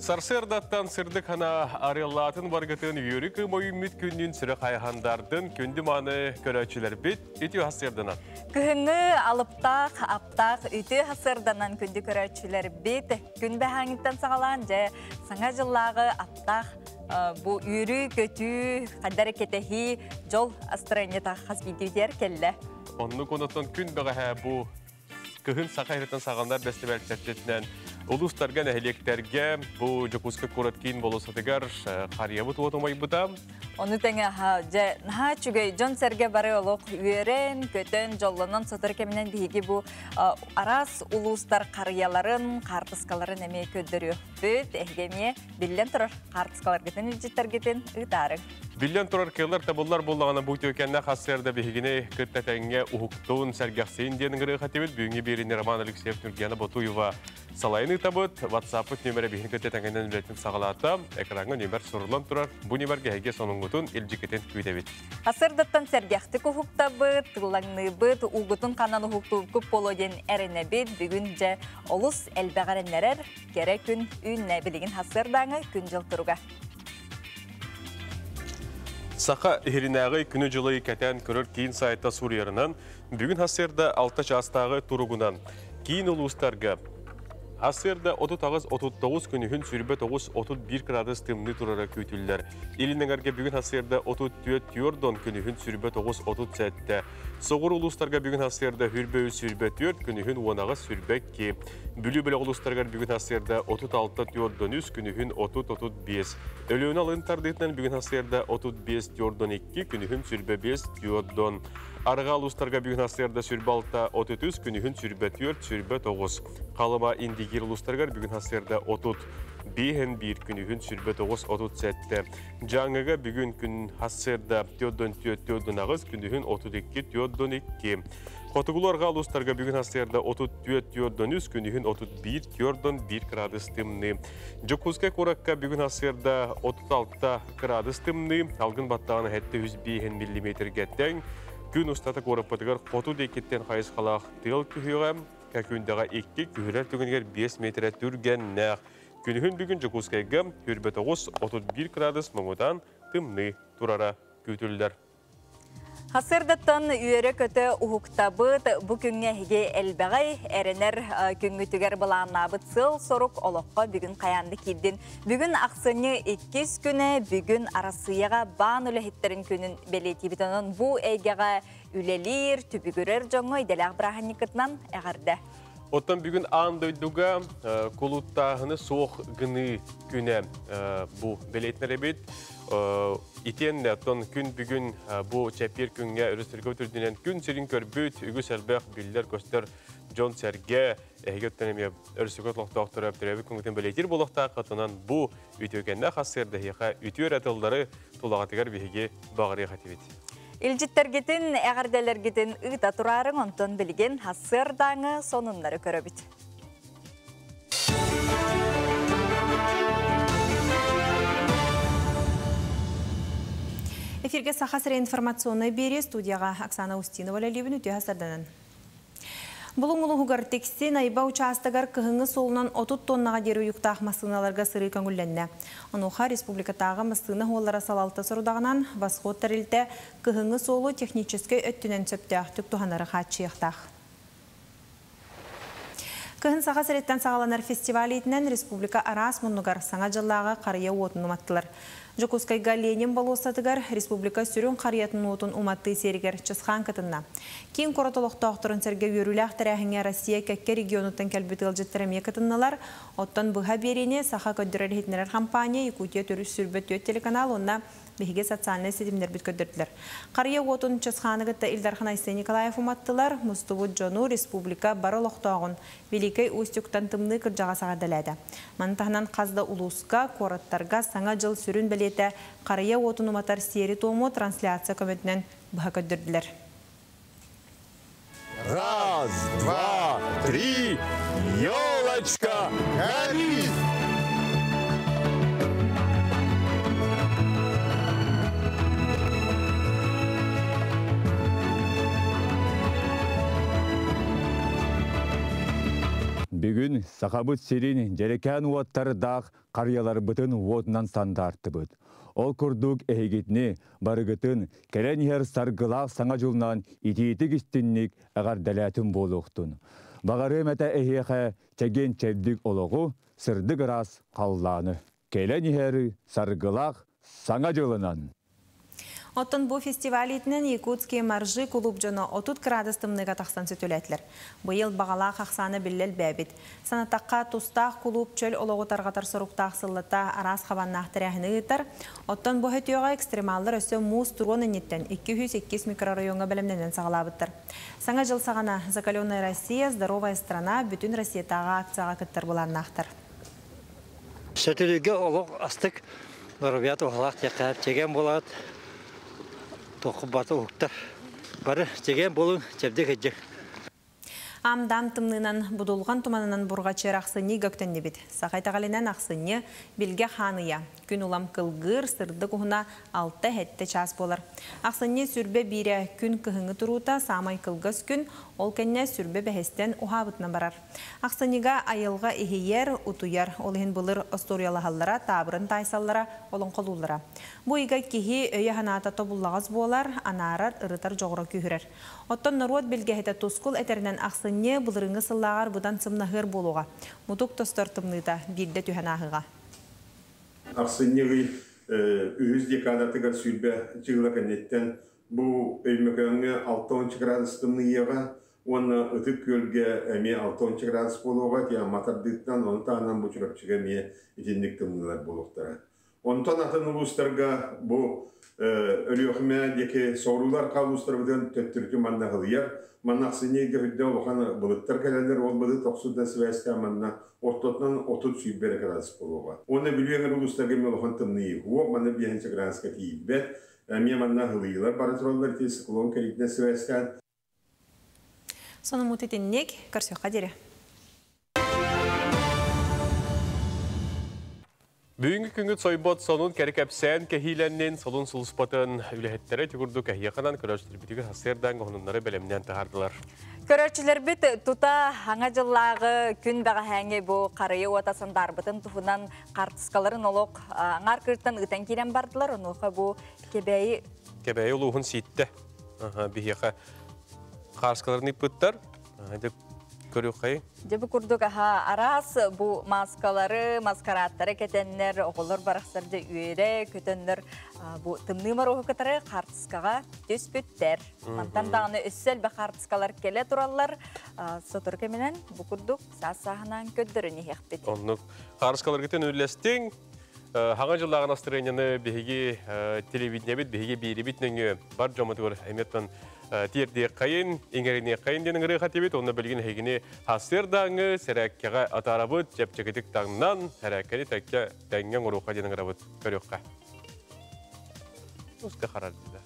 Сарсыардаттан сырдык хана арыаллаатын баргытын үөрү кыымойуммут күннүн сүрэ хайахандардын күндү мааны көрөөччүлэрбит үтүө хасырданан. Күһүҥҥү алыптаах, аптаах үтүө хасырданан күндү көрөөччүлэрбит күн бэһээҥиттэн саҕалаан дьэ саҥа дьыллааҕы аптаах бу үөрүү-көтүү, хандар кэтэһии, дьол астырайнета хас биирдиитигэр кэллэ. Оннук онотон күн бэҕэһээ бу кыһын саха иһитин саҕаланар бэстибээл чэрчитинэн улуустарга, нэһилиэктэргэ бу Дьокуускай куорат киин болуоссатыгар харыйабыт уот умайбыта. Ону тэҥэ дьэ наһаа үчүгэй дьон-сэргэ бары олох үөрэн, көтөн, дьоллонон сотору кэминэн биһиги бу араас улуустар харыйаларын, хаартыскаларын эмиэ көрдөрүөхпүт. Эһиги эмиэ биллэн турар хаартыскаларгытын илдьиттэргитин ыытаарыҥ. Биллэн турар кыаллар табыллар буоллаҕына бу үтүөкэннэ хас сыарда биһигини кытта тэҥҥэ уһуктуун, сэргэхсийин диэн ыҥырыах этибит. Бүгүҥҥү биэриини Роман Алексеев, Нюргияна Ботуева салайын ыытабыт. WhatsApp-ыт нүөмэрэ биһигини кытта тэҥинэн үлэтин саҕалаата. Экраҥҥа нүөмэр суруллан турар. Бу нүөмэргэ эһиги сонуҥҥутун, илдьиккитин күүтэбит. Хасырдаттан сэргэхтик уһуктабыт, тыллаҥныыбыт, уугутун ханан уһуктуубуккут буолуо диэн эрэнэбит. Бүгүн дьэ олус элбэх эрэннэрэр кэрэ күн үүннэ. Билигин хасырдааҥы күн-дьыл туруга. Саха иһиринээҕи күнү-дьылы кэтээн көрөр киин сайта суруйарынан, бүгүн хасырда 6 чаастааҕы туругунан киин улуустарга Хасырда 38-39 күнүһүн 29-31 градус тымныы турара күүтүллэр. Илин эҥэргэ бүгүн хасырда 34 күнүһүн 29-37. Соҕур улуустарга бүгүн хасырда 23 күнүһүн 18-22. Бүлүү бөлөх улуустарыгар бүгүн хасырда 36-3 күнүһүн 30-35. Өлүөнэ алын тардыытынан бүгүн хасырда 35-2 күнүһүн 25-4. Арҕаа улуустарга бүгүн хасырда 26-33 күнүһүн 24-29. Халыма Индигир улуустарыгар бүгүн хасырда 31 күнүһүн 29-37. Дьааҥыга бүгүн күн хасырда 4-4-8 күнүһүн 32-2. Хотугулуу-арҕаа улуустарга бүгүн хасырда 34-3 күнүһүн 31-1 градус тымныы. Дьокуускай куоракка бүгүн хасырда 36 градус тымныы, алгын баттаҕына 705 миллиметргэ тэҥ. Күн устата куораппытыгар хоту диэкиттэн хайысхалаах тыал түһүөҕэ, күндэҕэ 2, күһүрэр түгэнигэр 5 метрэ түргэннээх. Күнүһүн бүгүн Дьокуускайга 29-31 градус муҥутаан тымныы турара күүтүллэр. Хасырдаттан үөрэ-көтө уһуктабыт, бу күҥҥэ эһиги элбэҕэй эрэнэр күҥҥүтүгэр былааннаабыт сыал-сорук олоххо бүгүн хайаанды киирдин. Бүгүн ахсынньы иккис күнэ, бүгүн Арассыыйаҕа баан үлэһиттэрин күнүн бэлиэтиибит. Онон бу эйгэҕэ үлэлиир, түбүгүрэр дьоҥҥо идэлээх бырааһынньыккытынан эҕэрдэ. Оттон бүгүн аан дойдуга кулуттааһыны суох гыныы күнэ бу бэлиэтинэр эбит. Итиэннэ оттон күн бүгүн бу чэппиэр күҥҥэ өрөспүүбүлүкэ үрдүнэн күн сирин көрбүт үгүс элбэх биллэр-көстөр дьон-сэргэ эһиги өттүн эмиэ өрөспүүбүлүкэ олохтоохторо төрөөбүт күҥҥүтүн бэлиэтиир буолуохтаах. Онон бу үтүөкэннээх хасыарда эһиэхэ үтүө эрэ тыллары тулаҕытыгар биһиги баҕарыах этибит. Илдьиттэргитин, эҕэрдэлэргитин ыыта тураарыҥ, онтон билигин хасыардааҥы сонуннары көрөбүт. Эфирге Саха сирэ информационнай биэрии студияҕа Оксана Устинова үлэлиибин үтүө сарданан. Булуҥ улууһугар Тикси Найба учаастагар кыһыҥҥы суолунан 30 тоннаҕа диэри уйуктаах массыыналарга сырыы көҥүллэннэ. Онуоха республикатааҕы массыына суоллара салалта сорудаҕынан Восход тэрилтэ кыһыҥҥы суолу техническэй өттүнэн сөптөөхтүк туһанары хааччыйыахтаах. Кыһын Саха сириттэн саҕаланар фестиваль иитинэн республика араас муннугар саҥа дьыллааҕы харыйа уотун уматтылар. Дьокуускайга Ленин болуоссатыгар республика сүрүн харыйатын уотун уматтыы сиэригэр Чысхаан кытынна. Киин куорат олохтоохторун сэргэ үөрүүлээх тэрээһиҥҥэ Россия кэккэ регионуттан кэлбит ыалдьыттар эмиэ кытыннылар. Оттон быһа биэриини Саха көрдөрөр-иһитиннэрэр компания, Якутия төрүт 24 телеканал уонна биһиги социальнай ситимнэрбит көрдөрдүлэр. Харыйа уотун Чысхааны кытта Ил Дархан Айсен Николаев уматтылар, мустубут дьону республика бары олохтооҕун Великэй Устюгтан тымныы кырдьаҕас эҕэрдэлээтэ. Маны таһынан хас да улууска, куораттарга Саҥа дьыл сүрүн бэлиэтэ харыйа уотун уматар сиэри-туому трансляция көмөтүнэн быһа көрдөрдүлэр. Раз, два, три, елочка, гори! Бүгүн Сахабыт сирин дьэрэкээн уоттардаах харыйаларбытын уотунан сандаартыбыт. Ол курдук эһигитини барыгытын кэлэн иһэр саргылаах саҥа дьылынан итиитик истинник эҕэрдэлээтин буолуохтун. Баҕарыам этэ эһиэхэ чэгиэн чэбдик олоҕу, сырдык ыраас халлааны. Кэлэн иһэр саргылаах саҥа дьылынан! Оттон бу фестиваль иитинэн Якутские моржи кулууп дьоно 30 кыраадыс тымныыга тахсан сөтүөлээтилэр. Быйыл баҕалаах ахсаана биллэ элбээбит. Санатахха, тустаах кулууп чөл олоҕу тарҕатар соруктаах сыллата араас хабааннаах тэрээһини ыытар. Оттон бу сөтүөҕэ экстремаллар өссө муус туруон инниттэн 202 микрорайоҥҥа бэлэмнэнэн саҕалаабыттар. Саҥа дьыл саҕана «Закаленная Россия, здоровая страна» бүтүн Россиятааҕы акцияҕа кыттар былааннаахтар. Сөтүөлүүргэ олох астык, доруобуйа туһалаах диэххэ, чэгиэн буолаат, туохха барыта уһуктар. Бары чэгиэн буолуҥ, чэбдик сылдьыҥ. Аам-даам тымныынан, будулҕан туманынан бурҕачыар ахсынньы көктөннүбүт. Саха итэҕэлинэн ахсынньы, билгэ хаан ыйа. Күн улам кылгыыр, сырдык уһуна 6-7 чаас буолар. Ахсынньы сүрбэ биирэ күн кыһыҥҥы туруута саамай кылгас күн, ол кэннэ сүрбэ бэһистэн уһаабытынан барар. Ахсынньыга айылҕа иһийэр, утуйар, ол иһин былыр остуоруйалаһаллара, таабырын таайсаллара, олоҥхолууллара. Бу ыйга киһи өйө-санаата тобуллаҕас буолар, анаарар, ырытар дьоҕура күүһүрэр. Оттон норуот билгэһитэ Тускул этэринэн ахсынньы былырыыҥҥы сыллааҕар быдан сымнаһыар буолуоҕа. Мутук тостор тымныыта биирдэ түһэн ааһыаҕа. Ахсынньы ый үһүс декадатыгар 20 чыыла кэнниттэн бу Өймөкөөҥҥө 60 градус тымныйыаҕа уонна Ытык Күөлгэ эмиэ 60 градус буолуоҕа, ити Амма тардыыттан, ону таһынан бу Чурапчыга эмиэ итинник тымныылар буолуохтара. Онтон атын улуустарга бу Өлүөхүмэ диэки соҕуруулар улуустарбытын төттөрүтүн манна ыһылыйар. Манна ахсынньы ыйга үрдэ улахан былыттар кэлэллэр, ол былыт охсуутунан сибээстээн манна ортотунан 30-20 эрэ градус буолуоҕа. Уонна Бүлүү эҥэр улуустарга эмиэ улахан тымныйыы уох, манна 5 градуска тиийбэт. Эмиэ манна ыһылыйыылар бара тураллар, ити циклон кэлиитинэн сибээстээн. Сонуммут итинник, көрсүөххэ диэри. Бүгүҥҥү күҥҥүт сойбот сонун кэри кэпсээн кэһиилэннин солун сулуспатын үлэһиттэрэ ити курдук эһиэхэнэн көрөөччүлэрбитигэр сарсыардаан хоһунуннары бэлэмнээн таһаардылар. Көрөөччүлэрбит тута саҥа дьыллааҕы күн бэҕэһээҥҥи бу харыйа уота сандаарбытын туһунан хаартыскаларын олох аҥаар кырыттан ыытан киирэн бардылар. Онуоха бу Кэбээйи Кэбээйи улууһун Сииттэ биһиэхэ хаарскаларын ыыппыттар. Көрүөххэй. Дьэ бу курдук аха араас бу маскалары, маскарадтары кэтэннэр, оҕолор барахсар дьэ үөрэ көтөннөр бу тымныы моруоһу кытары хаартыскаҕа түспүттэр. Мантан даҕаны өссө элбэх хаартыскалар кэлэ тураллар. Сотору кэминэн бу курдук саас-сааһынан көрдөрөн иһиэхпит. Оннук. Хаарыскаларгытын үллэстиҥ. Хаҥа дьыллааҕы настырыанньаны биһиги телевидениебит, биһиги биирибит нөҥүө бар дьоммутугар эмиэттэн тиэрдиэххэйин, иҥэриниэххэйин диэн ыҥырыах этибит. Онно билигин эһигини сарсыардааҥҥы сэрээккэҕэ атаарабыт, чэпчэкитик таҥнан, сэрээккэни тэккэ тэҥҥэ оҥоруохха диэн ыҥырабыт. Көрүөххэ. Уска харар дида.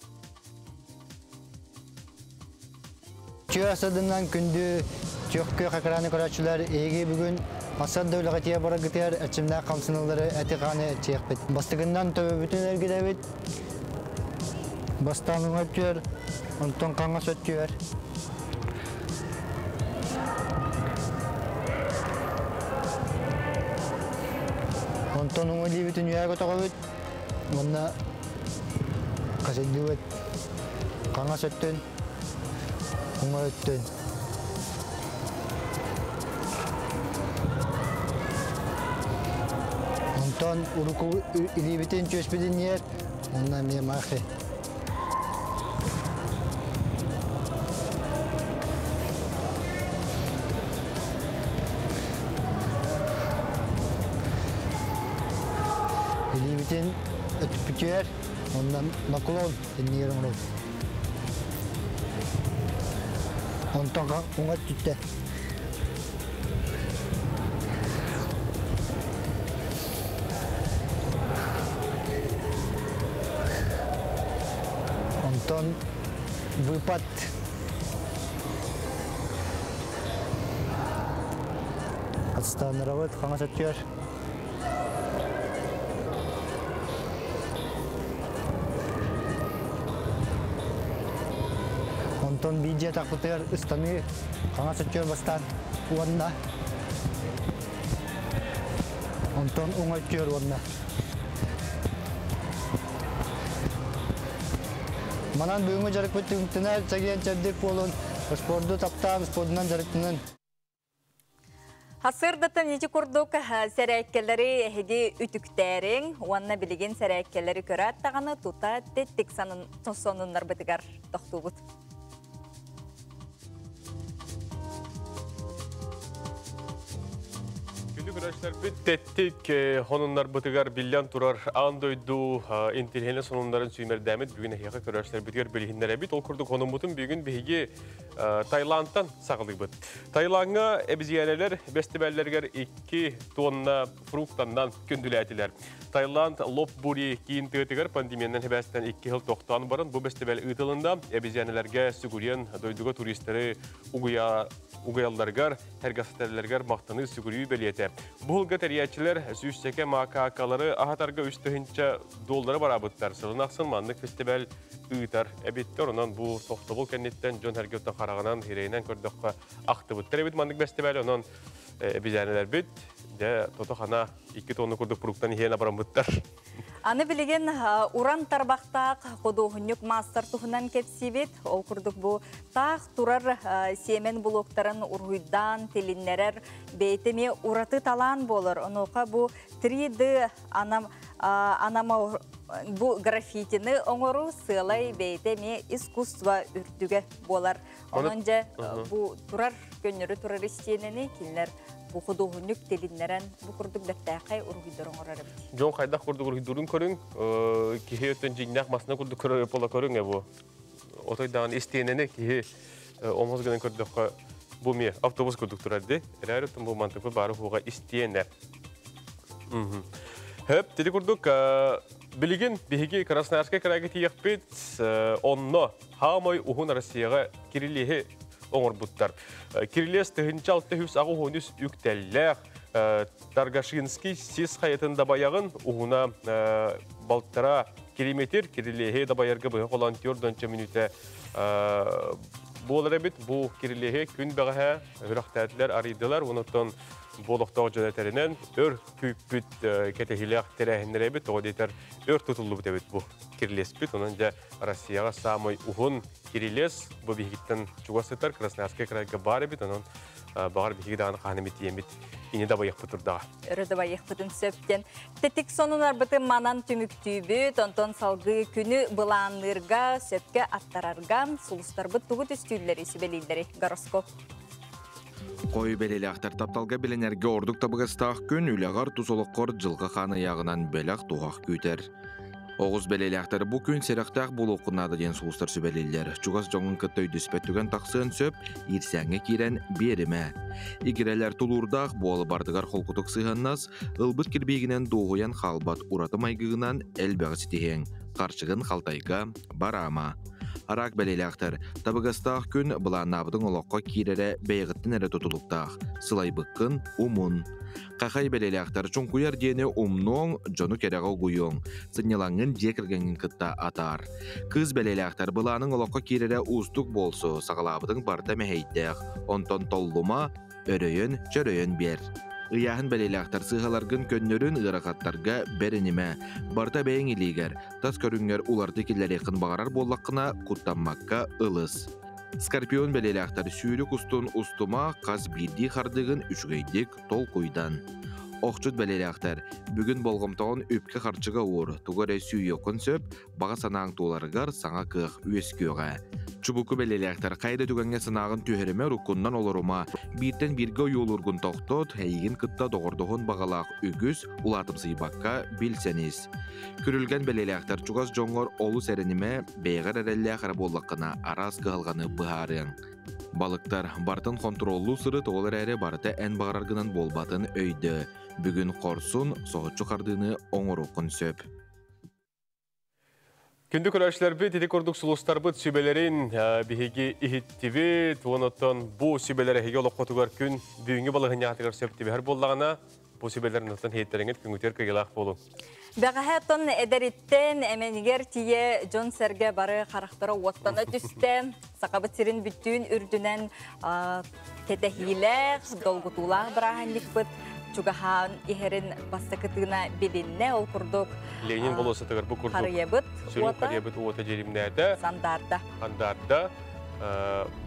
Чүө садынан күндү чүөх күөх экраны көрөөччүлэр, эһиги бүгүн асар да үлэҕитиэ барагытыгар эрчимнээх хамсаныылары эти-хааны эрчийэхпит. Бастакыннан төбөбүтүн эргитэбит, бастаан уҥа өттүгэр, онтон хаҥас өттүгэр. Онтон уҥа илиибитин үөһэ көтөҕөбүт, уонна хасыйдыбыт хаҥас өттүн, уҥа өттүн. Онтон уруку илиибитин түөспүтүн иһэр, онно эмиэ махи. Илиибитин өттүппүтүгэр, онно наклон иннигэр оҥоробут. Онтон уҥа өттүттэн. Онтон выпад. Отстанырабыт хаҥас өттүгэр. Онтон биир дьиэ тахпытыгар ыстаныы хаҥас өттүгэр бастаан уонна Онтон уңа өттүгэр уонна. Манан бүгүҥҥү дьарыкпыт түмүктэнэр, чэгиэн чэбдик буолун, спорду таптаан, спордунан дьарыктанын. Хасырдатын ити курдук сэрээккэлэри эһиги үтүктээриҥ уонна билигин сэрээккэлэри көрөөт даҕаны тута тэттик сонуннарбытыгар тохтуубут. Күндү көрөөччүлэрбит тэттик хонуннарбытыгар биллэн турар аан дойду интеллигенция сонуннарын сүүмэрдээмит бүгүн эһиэхэ көрөөччүлэрбитигэр билиһиннэрэбит. Ол курдук хонуммутун бүгүн биһиги Таиландтан саҕалыыбыт. Таилаҥҥа эбизиэнэлэр бэстибээллэригэр 2 тонна фруктаннан күндүлээтилэр. Таиланд Лопбури киин тыатыгар пандемиянан сибээстэн 2 сыл тохтоон баран бу бэстибээл ыытылынна. Эбизиэнэлэргэ сүгүрүйэн дойдуга туристары угуйалларыгар, сэргэхситэллэригэр махтаныы сүгүрүйүү бэлиэтэ. Бу сылга тэрийээччилэр сүүсчэкэ макакалары аһатарга 3 тыһыынча доллары бараабыттар. Сылын ахсын маннык фестиваль ыытар эбиттэр. Онон бу тохтобул кэнниттэн дьон сэргэ хараҕынан, сирэйинэн көрдөххө ахтыбыттар эбит маннык фестиваль. Онон эбизээнэлэрбит дьэ тото хана 2 тонна курдук фруктан иһиэн абыраммыттар. Аны билигин уран тарбахтаах худуоһунньук маастар туһунан кэпсиибит. Ол курдук бу таах турар сиэмэн блоктарын уруһуйдаан тилиннэрэр бэйэтэ эмиэ ураты талаан буолар. Онуоха бу 3D анам анама бу граффитины оҥоруу сыалай бэйэтэ эмиэ искусство үрдүгэ буолар. Онон дьэ бу турар көннөрү турар истиэнэни кинилэр бу худуоһунньук тилиннэрэн бу курдук бэртээхэй уруһуйдар оҥорор эбит. Дьон хайдах курдук уруһуйдуурун көрүҥ, киһи өттөн дьиҥнээх масына курдук көрөр буола көрүҥ бу. Отойдаан истиэнэни киһи омос гынан көрдөххө бу ми автобус курдук турар ди. Эрээр өттөн бу мантыкпы бары хуга истиэнэ. Хөп, тиди курдук билигин биһиги Красноярскай крайга тиийиэхпит, онно хаамай уһун Россияҕа кирилиэһи оҥорбуттар. Кирилиэс 1683 үктэллээх Торгашинский сис хайатын дабайаҕын уһуна 1,5 километр. Кирилиэһи дабайарга быһа холоон 40 мүнүүтэ буолар эбит. Бу кирилиэһи күн бэҕэһээ үрэхтээтилэр, арыйдылар. Онуттан буолохтоох дьон этэринэн өр күүппүт кэтэһиилээх тэрээһиннэр эбит. Тоҕо диэтэр өр тутуллубут эбит бу кирилиэспит. Онон дьэ Россияҕа самый уһун кирилиэс бу биһигиттэн чугас сытар Красноярскай крайга баар эбит. Онон баҕар биһиги даҕаны хаһан эмит тиийэммит ини дабайыахпыт турдаҕа. Өрө дабайыахпытын сөптен. Тетик сонунарбытын манан түмүктүүбүт, онтон салгыы күнү былаанныырга, сөпкө аттарарга, сулустарбыт тугу түстүүллэри, сүбэлииллэри гороскоп. Қой бәлеләқтер тапталга биленерге ордук табыгастаах күн үләғар тусолоққор жылғы хан аяғынан бөләк туғақ күтер. Оғыз бәлеләқтер бу күн серәқтәқ болуқынады ден сулустар сүбәлелер. Чугас жоңын кытта өйдөспәт түгән тақсыын сөп, ирсәңе кирен бериме. Игерелер тулурдақ буалы бардыгар холкутук сыһаннас, ылбыт кирбигинен дуғуян халбат ураты майгыгынан әлбәғі ситиһең, қарчыгын халтайга барама. Арак бәлеләқтер, табыгастаах күн былааннаабытын олоққа киирере бэйҕиттэн эрэ тутулуктаах, сылайбыккын умун. Хахай бэлиэлээхтэр чуҥкуйар диэни умнуоҥ, дьону кэрэҕэ угуйуоҥ, сынньалаҥҥын дьиэ кэргэҥҥин кытта атаар. Кыыс бэлиэлээхтэр былааныҥ олоххо киирэрэ уустук буолсу, саҕалаабытыҥ барыта мэһэйдээх, онтон толлума, өрөйөн, чөрөйөн биэр. Ыйааһын бэлиэлээхтэр сыыһаларгын көннөрүн ыарахаттарга бэринимэ. Барыта бэйэҥ илиигэр, тас көрүҥҥэр уларытыы киллэриэххин баҕарар буоллаххына, куттаммакка ылыс. Скорпион бэлиэлээхтэр сүүрүк устун устума хас биирдии хардыгын үчүгэйдик толкуйдан. Охчут бэлиэлээхтэр бүгүн болҕомтоҕун үпкэ-харчыга уур, тугу эрэ сүүйүөххүн сөп, баҕа санааҥ туоларыгар саҥа кыах үөскүөҕэ. Чубуку бэлиэлээхтэр хайа да түгэҥҥэ санааҕын түһэримэ, уруккуннан олорума, бииртэн бииргэ ойуулуургун тохтот, эйигин кытта доҕордоһун баҕалаах үгүс, улаатымсыйбакка билсэн ис. Күрүлгэн бэлиэлээхтэр чугас дьоҥҥор олус эрэнимэ, бэйэҕэр эрэллээх эрэ буоллаххына араас кыһалҕаны быһаарыаҥ. Балыктар барытын хонтуруоллуу сырыт, ол эрээри барыта эн баҕараргынан буолбатын өйдөө. Бүгүн хорсун, соһуччу хардыыны оҥоруоххун сөп. Күндү көрөөччүлэрбит ити курдук сулустарбыт сүбэлэрин биһиги иһиттибит, онон бу сүбэлэр эһиги олоххутугар күн бүгүҥҥү балаһыанньатыгар сөп түбэһэр буоллаҕына, бу сүбэлэрин оттон иһиттэриҥит күҥҥүтүгэр кыайыылаах буолуҥ. Бэҕэһээ эдэриттэн эмэнигэр тиийэ дьон сэргэ бары харахтара уоттана түстэ. Сахабыт сирин бүттүүн үрдүнэн кэтэһиилээх, долгутуулаах бырааһынньыкпыт. чугаһаан иһэрин бастакы тыына билиннэ, ол курдук Ленин болуоссатыгар бу курдук харыйабыт сүрүн уота харыйабыт уота дьиримнээтэ. Сандаарда. Сандаарда.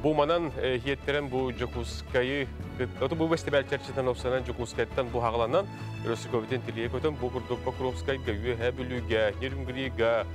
Бу манан хиэттерен бу Дьокуускайы, оту бу фестиваль чэрчитинэн опсанан Дьокуускайтан бу хаҕаланан, Өрөсүкөбүтүн тилийэ көтөн бу курдук Покровскайга, Үөһээ Бүлүүгэ, Нерюнгрига,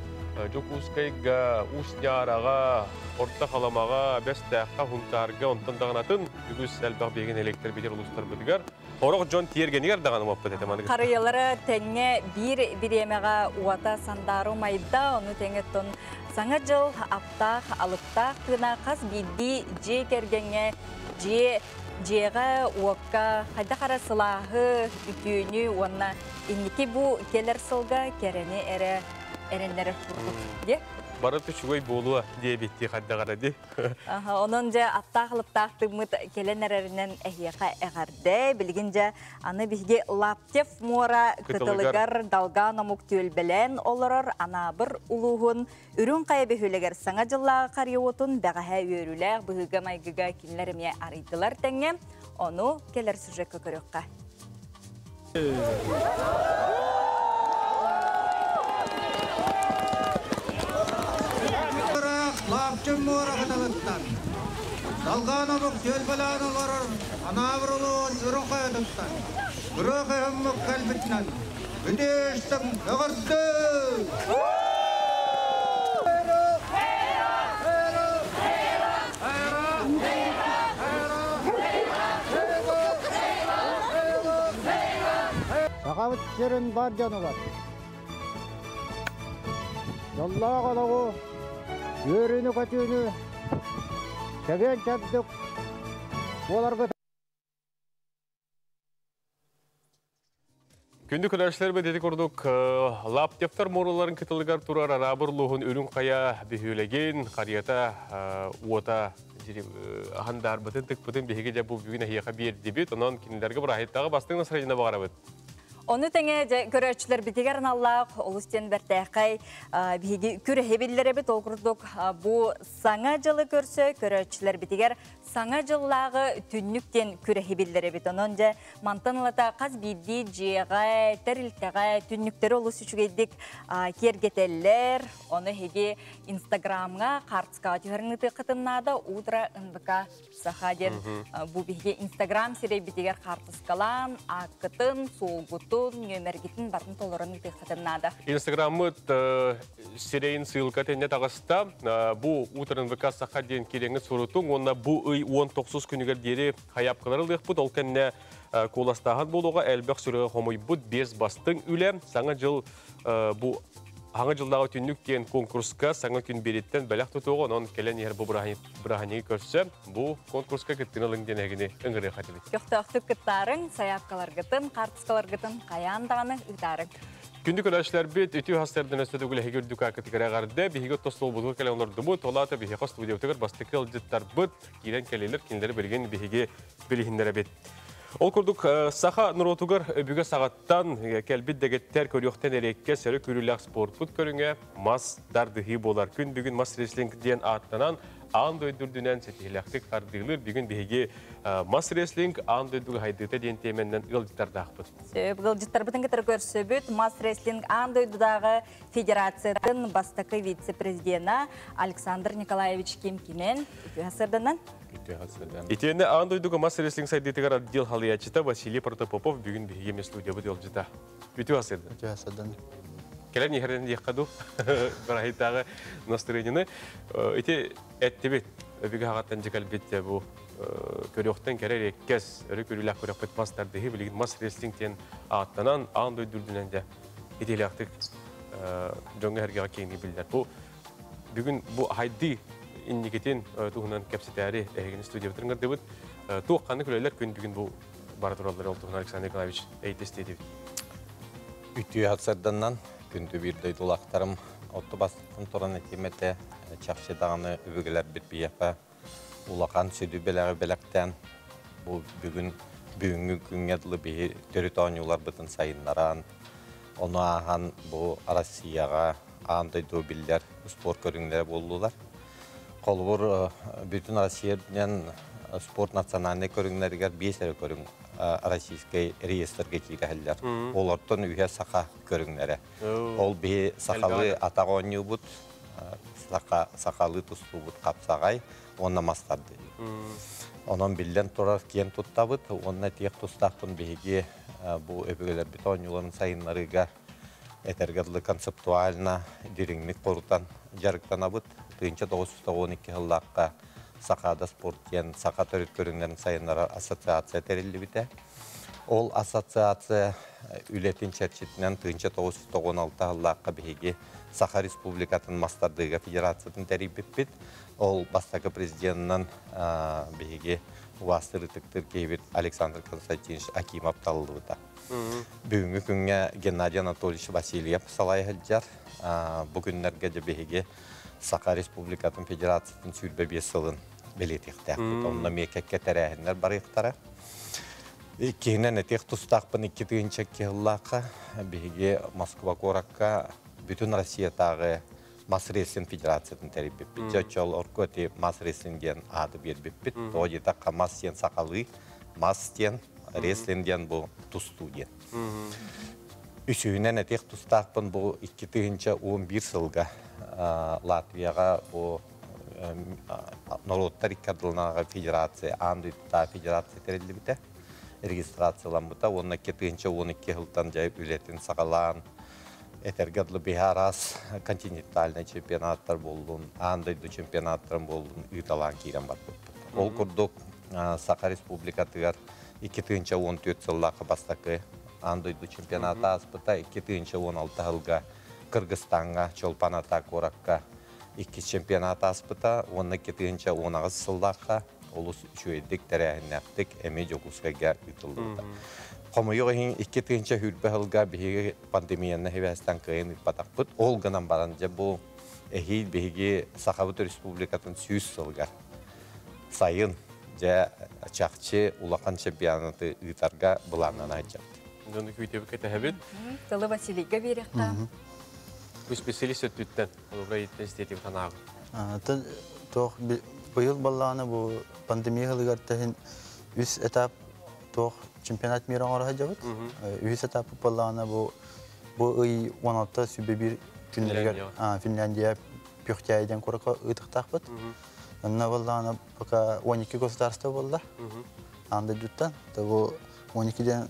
Дьокуускайга, Усть-Ньаараҕа, Орто Халамаҕа, Бэстээххэ, Хунтаарга, онтон даҕанатын үгүс элбэх биһиги нэһилиэктэрбитигэр, улуустарбытыгар Орох дьон тиэргэнигэр даҕаны моппут этэ маныгы. Харыйалара тэҥҥэ биир бириэмэҕэ уота сандаару майда, ону тэҥэ оттон Саҥа дьыл аптаах, алыптаах тыына хас биирдии дьиэ кэргэҥҥэ дьиэ дьиэҕэ, уокка хайдах эрэ сылааһы, үтүөнү уонна инники бу кэлэр сылга кэрэни эрэ эрэннэрэр курдук диэ. Бары үчүгэй буолуо диэбиттии хайдах эрэ ди. Онон дьэ аптаах-алыптаах тыыммыт кэлэн эрэринэн эһиэхэ эҕэрдэ. Билигин дьэ аны биһиги Лаптев муора кытылыгар далгаан омук түөлбэлээн олорор Анаабыр улууһун Үрүҥ Хайа бөһүөлэгэр Саҥа дьыллааҕы харыйа уотун бэҕэһээ үөрүүлээх быһыыга-майгыга кинилэр эмиэ арыйдылар тэҥҥэ. Ону кэлэр сюжекка көрүөххэ. Лаапчын муора кытылыттан Далгаан омук түөлбэлээн олорор Анаабыр улуун Үрүҥ Хайатыттан Үрүөх өһөммүк кэлбитинэн Үтүөстэн өҕөрдө! Сахабыт сирин бар дьонугар дьоллоох олоҕу, үөрүүнү-көтүүнү, чэгиэн-чэбдик буоларгыт Күндү көрөөччүлэрбит ити курдук Лаптевтар муоруларын кытылыгар турар Араабыр улууһун Үрүҥ Хайа бөһүөлэгин харыйата уота аһандаарбытын тыкпытын биһиги дьэ бу бүгүн эһиэхэ биэрдибит. Онон кинилэргэ бырааһыттааҕы бастыҥ настроение баҕарабыт. Ону тэҥэ дьэ көрөөччүлэрбитигэр аналлаах олус диэн бэртээхэй биһиги күрэһи биллэрэбит. Ол курдук бу саҥа дьылы көрсө көрөөччүлэрбитигэр Саҥа дьыллааҕы түннүк диэн күрэһи биллэрэбит. Онон дьэ мантан ылата хас биирдии дьиэҕэ, тэрилтэҕэ түннүктэри олус үчүгэйдик киэргэтэллэр. Ону эһиги Инстаграмҥа хаартыскаҕа түһэрин ыытыаххытын наада. Утро НВК Саха диэн бу биһиги Инстаграм сирэйбитигэр хаартыскалаан, ааккытын, суолгутун, нүөмэргитин барытын толорон ыытыаххытын наада. Инстаграммыт сирэйин ссылка тэннэ таҕыста. Бу утрен ВК Саха диэн киирэҥҥит сурутуҥ уонна бу ый 19 күнүгэр диэри хайаапкалары ылыахпыт. Ол кэннэ куоластааһын буолуоҕа элбэх сүрэҕи хомуйбут биэс бастыҥ үлэ. Саҥа дьыл бу Хаҥа дьыллааҕы түннүк диэн конкурска саҥа күн биэриттэн бэлэх тутуоҕа, онон кэлэн иһэр бу бырааһынньыгы көрсө бу конкурска кыттыыны ылыҥ диэн эһигини ыҥырыах этибит. Көхтөөхтүк кыттаарыҥ, сайаапкаларгытын, хаартыскаларгытын хайаан даҕаны ыытаарыҥ. Күндү көрөөччүлэрбит, үтүө хастардан өстө төгүл эһиги үрдүк аакытыгар эҕэрдэ. Биһиги оттослуобутугар кэлэн олордубут. Ол аата биһиэхэ студиябытыгар бастакы ыалдьыттарбыт киирэн кэллилэр. Кинилэри билигин биһиги билиһиннэрэбит. Ол курдук, саха норуотугар өбүгэ саҕаттан кэлбит дэгиттэр көрүөхтэн эриэккэ сөрү күүрүүлээх спортпут көрүҥэ мас тардыһыы буолар. Күн бүгүн мас рестлинг диэн ааттанан аан дойду үрдүнэн ситиһилэхтик хардыылыыр. Бүгүн биһиги мас рестлинг аан дойдуга хайдыыта диэн тиэмэннэн ыалдьыттардаахпыт. Сөп, ыалдьыттарбытын кытары көрсөбүт. Мас рестлинг аан дойдудааҕы федерациятын бастакы вице-президена Александр Николаевич Ким-Кимен. Үтүө сырданан. Итиэннэ аан дойдуга мас рестлинг сайдыытыгар отдел халыйааччыта Василий Протопопов бүгүн биһиги эмиэ студиябыт ыалдьыта. Үтүө сырдан. Үтүө сырдан. Кэлэн иһэрин диэххэ дуу, бырааһыйтааҕы настроениены. Ити эттибит, өбүгэ хаҕаттан дьэ кэлбит бу көрүөхтэн кэрэ эриэккэс, өрө көрүүлээх күрэхпит мас тардыһыы билигин мас рестлинг диэн ааттанан аан дойду үрдүнэн дьэ итиилээхтик дьоҥҥо-сэргэҕэ киэҥник биллэр. Бу бүгүн бу хайдыы инникитин туһунан кэпсэтээри эһигини студиябытын ыҥырдыбыт. Туох ханнык үлэлэр күн бүгүн бу бара тураллар ол туһунан Александр Николаевич эйтестиэтибит. Үтүө сарданнан күндү биир дойдулаахтарым отту бастан туран этиим этэ чахчы даҕаны өбүгэлэрбит биһиэхэ улахан сүдү бэлэҕи бэлэхтээн бу бүгүн бүгүҥҥү күҥҥэ дылы биһи төрүт оонньууларбытын сайыннаран ону ааһан бу Россияҕа аан дойду биллэр спорт көрүҥнэрэ буоллулар. Холобур, бүтүн Россия үрдүнэн спорт национальнай көрүҥнэригэр биэс эрэ көрүҥ российскай реестрге киирэһэллэр. Олортон үһэ саха көрүҥнэрэ. Ол биһи сахалыы атах оонньуубут, сахалыы тустуубут хапсаҕай уонна мас тардыы. Онон биллэн турар киэн туттабыт уонна тиэх тустаахпын биһиги бу өбүгэлэрбит оонньууларын сайыннарыыга этэргэ дылы концептуально дириҥник хорутан дьарыктанабыт. 1992 сыллаахха Сахаада спорт диэн саха төрүт көрүҥнэрин сайыннарар ассоциация тэриллибитэ. Ол ассоциация үлэтин чэрчитинэн 1996 сыллаахха биһиги Саха Республикатын мастардыыга федерациятын тэрийбиппит. Ол бастакы президенынан биһиги убаастыр ытыктыыр киһибит Александр Константинович Акимов талыллыбыта. Бүгүҥҥү күҥҥэ Геннадий Анатольевич Васильев салайа сылдьар. Бу күннэргэ дьэ биһиги Саха Республикатын Федерациятын 25 сылын бэлиэтиэхтээхпит. Онно эмиэ кэккэ тэрээһиннэр барыахтара. Иккиһинэн этиэх тустаахпын 2002 сыллаахха биһиги Москва куоракка бүтүн Россиятааҕы мас рестлинг федерациятын тэрийбиппит. Дьэ оччолорго ити мас рестлинг диэн ааты биэрбиппит. Тоҕо диэтэххэ мас диэн сахалыы, мас диэн, рестлинг диэн бу тустуу диэн. Үсүһүнэн этиэх тустаахпын бу 2011 сылга Латвияҕа бу норуоттар икки ардыларынааҕы федерация, аан дойдутааҕы федерация тэриллибитэ, регистрацияламмыта уонна 2012 сылтан дьэ үлэтин саҕалаан этэргэ дылы биһи араас континентальнай чемпионаттар буоллун, аан дойду чемпионаттарын буоллун ыыталаан киирэн барбыппыт. Ол курдук Саха Республикатыгар 2014 сыллаахха бастакы аан дойду чемпионата ааспыта, 2016 сылга Кыргызстаҥҥа Чолпан-Ата куоракка иккис чемпионат ааспыта уонна 2018 сыллаахха олус үчүгэйдик тэрээһиннээхтик эмиэ Дьокуускайга ыытыллыбыта. Хомойуох иһин 2020 сылга биһиги пандемияны сибээстэн кыайан ыыппатахпыт. Ол гынан баран дьэ бу эһиил биһиги Сахабыт Республикатын 100 сылыгар сайын дьэ чахчы улахан чемпионаты ыытарга былааннана сылдьабыт. Дьону күүтэбит кэтэһэбит. Тылы Василийга биэриэххэ. Бу специалист өттүттэн олуга иттен истиэтим санааҕын. Туох быйыл баллааны бу пандемия сылыгар тэһин үс этап туох чемпионат мира оҥоро сылдьабыт. Үһүс этап баллаана бу бу ый 16 сүбэ бир күннэригэр Финляндия Пюхтяй диэн куоракка ыытыктаахпыт. Онно баллаана пока 12 государство буолла. Аан дойдуттан. Бу 12 диэн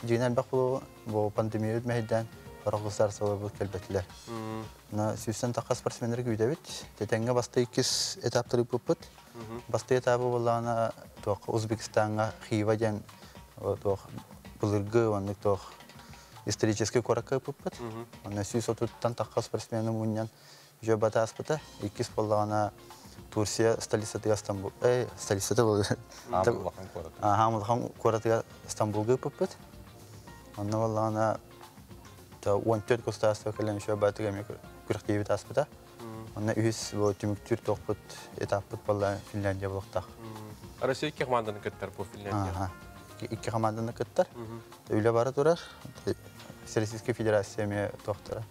дьиҥин элбэх буолуо бу пандемия мэһэйдээн сорох государстволарбыт кэлбэтилэр. На сүүстэн тахха спортсменнары күүтэбит. Тэтэҥҥэ басты иккис этаптары ыыппыппыт. Басты этабы буоллаҕына туох Узбекистаҥҥа Хива диэн туох былыргы оннук туох исторический куоракка ыыппыппыт. Онно 130-тан тахха спортсмены мунньан үчүгэй батааспыта. Иккис буоллаҕына Турция столицатыгар Стамбул, столицата буолла. Хаамылахан куорат. Хаамылахан куоратыгар Стамбулга ыыппыппыт. Онно буоллаҕына 14 государство кэлэн үчүгэй баатыга эмиэ күрэхтиибит ааспыта. Онно үһүс бу түмүктүүр туохпут этаппыт буолла Финляндия буолуохтаах. Россия икки команданы кыттар бу Финляндия. Икки команданы кыттар. Үлэ бара турар. Всероссийская Федерация эмиэ туохтара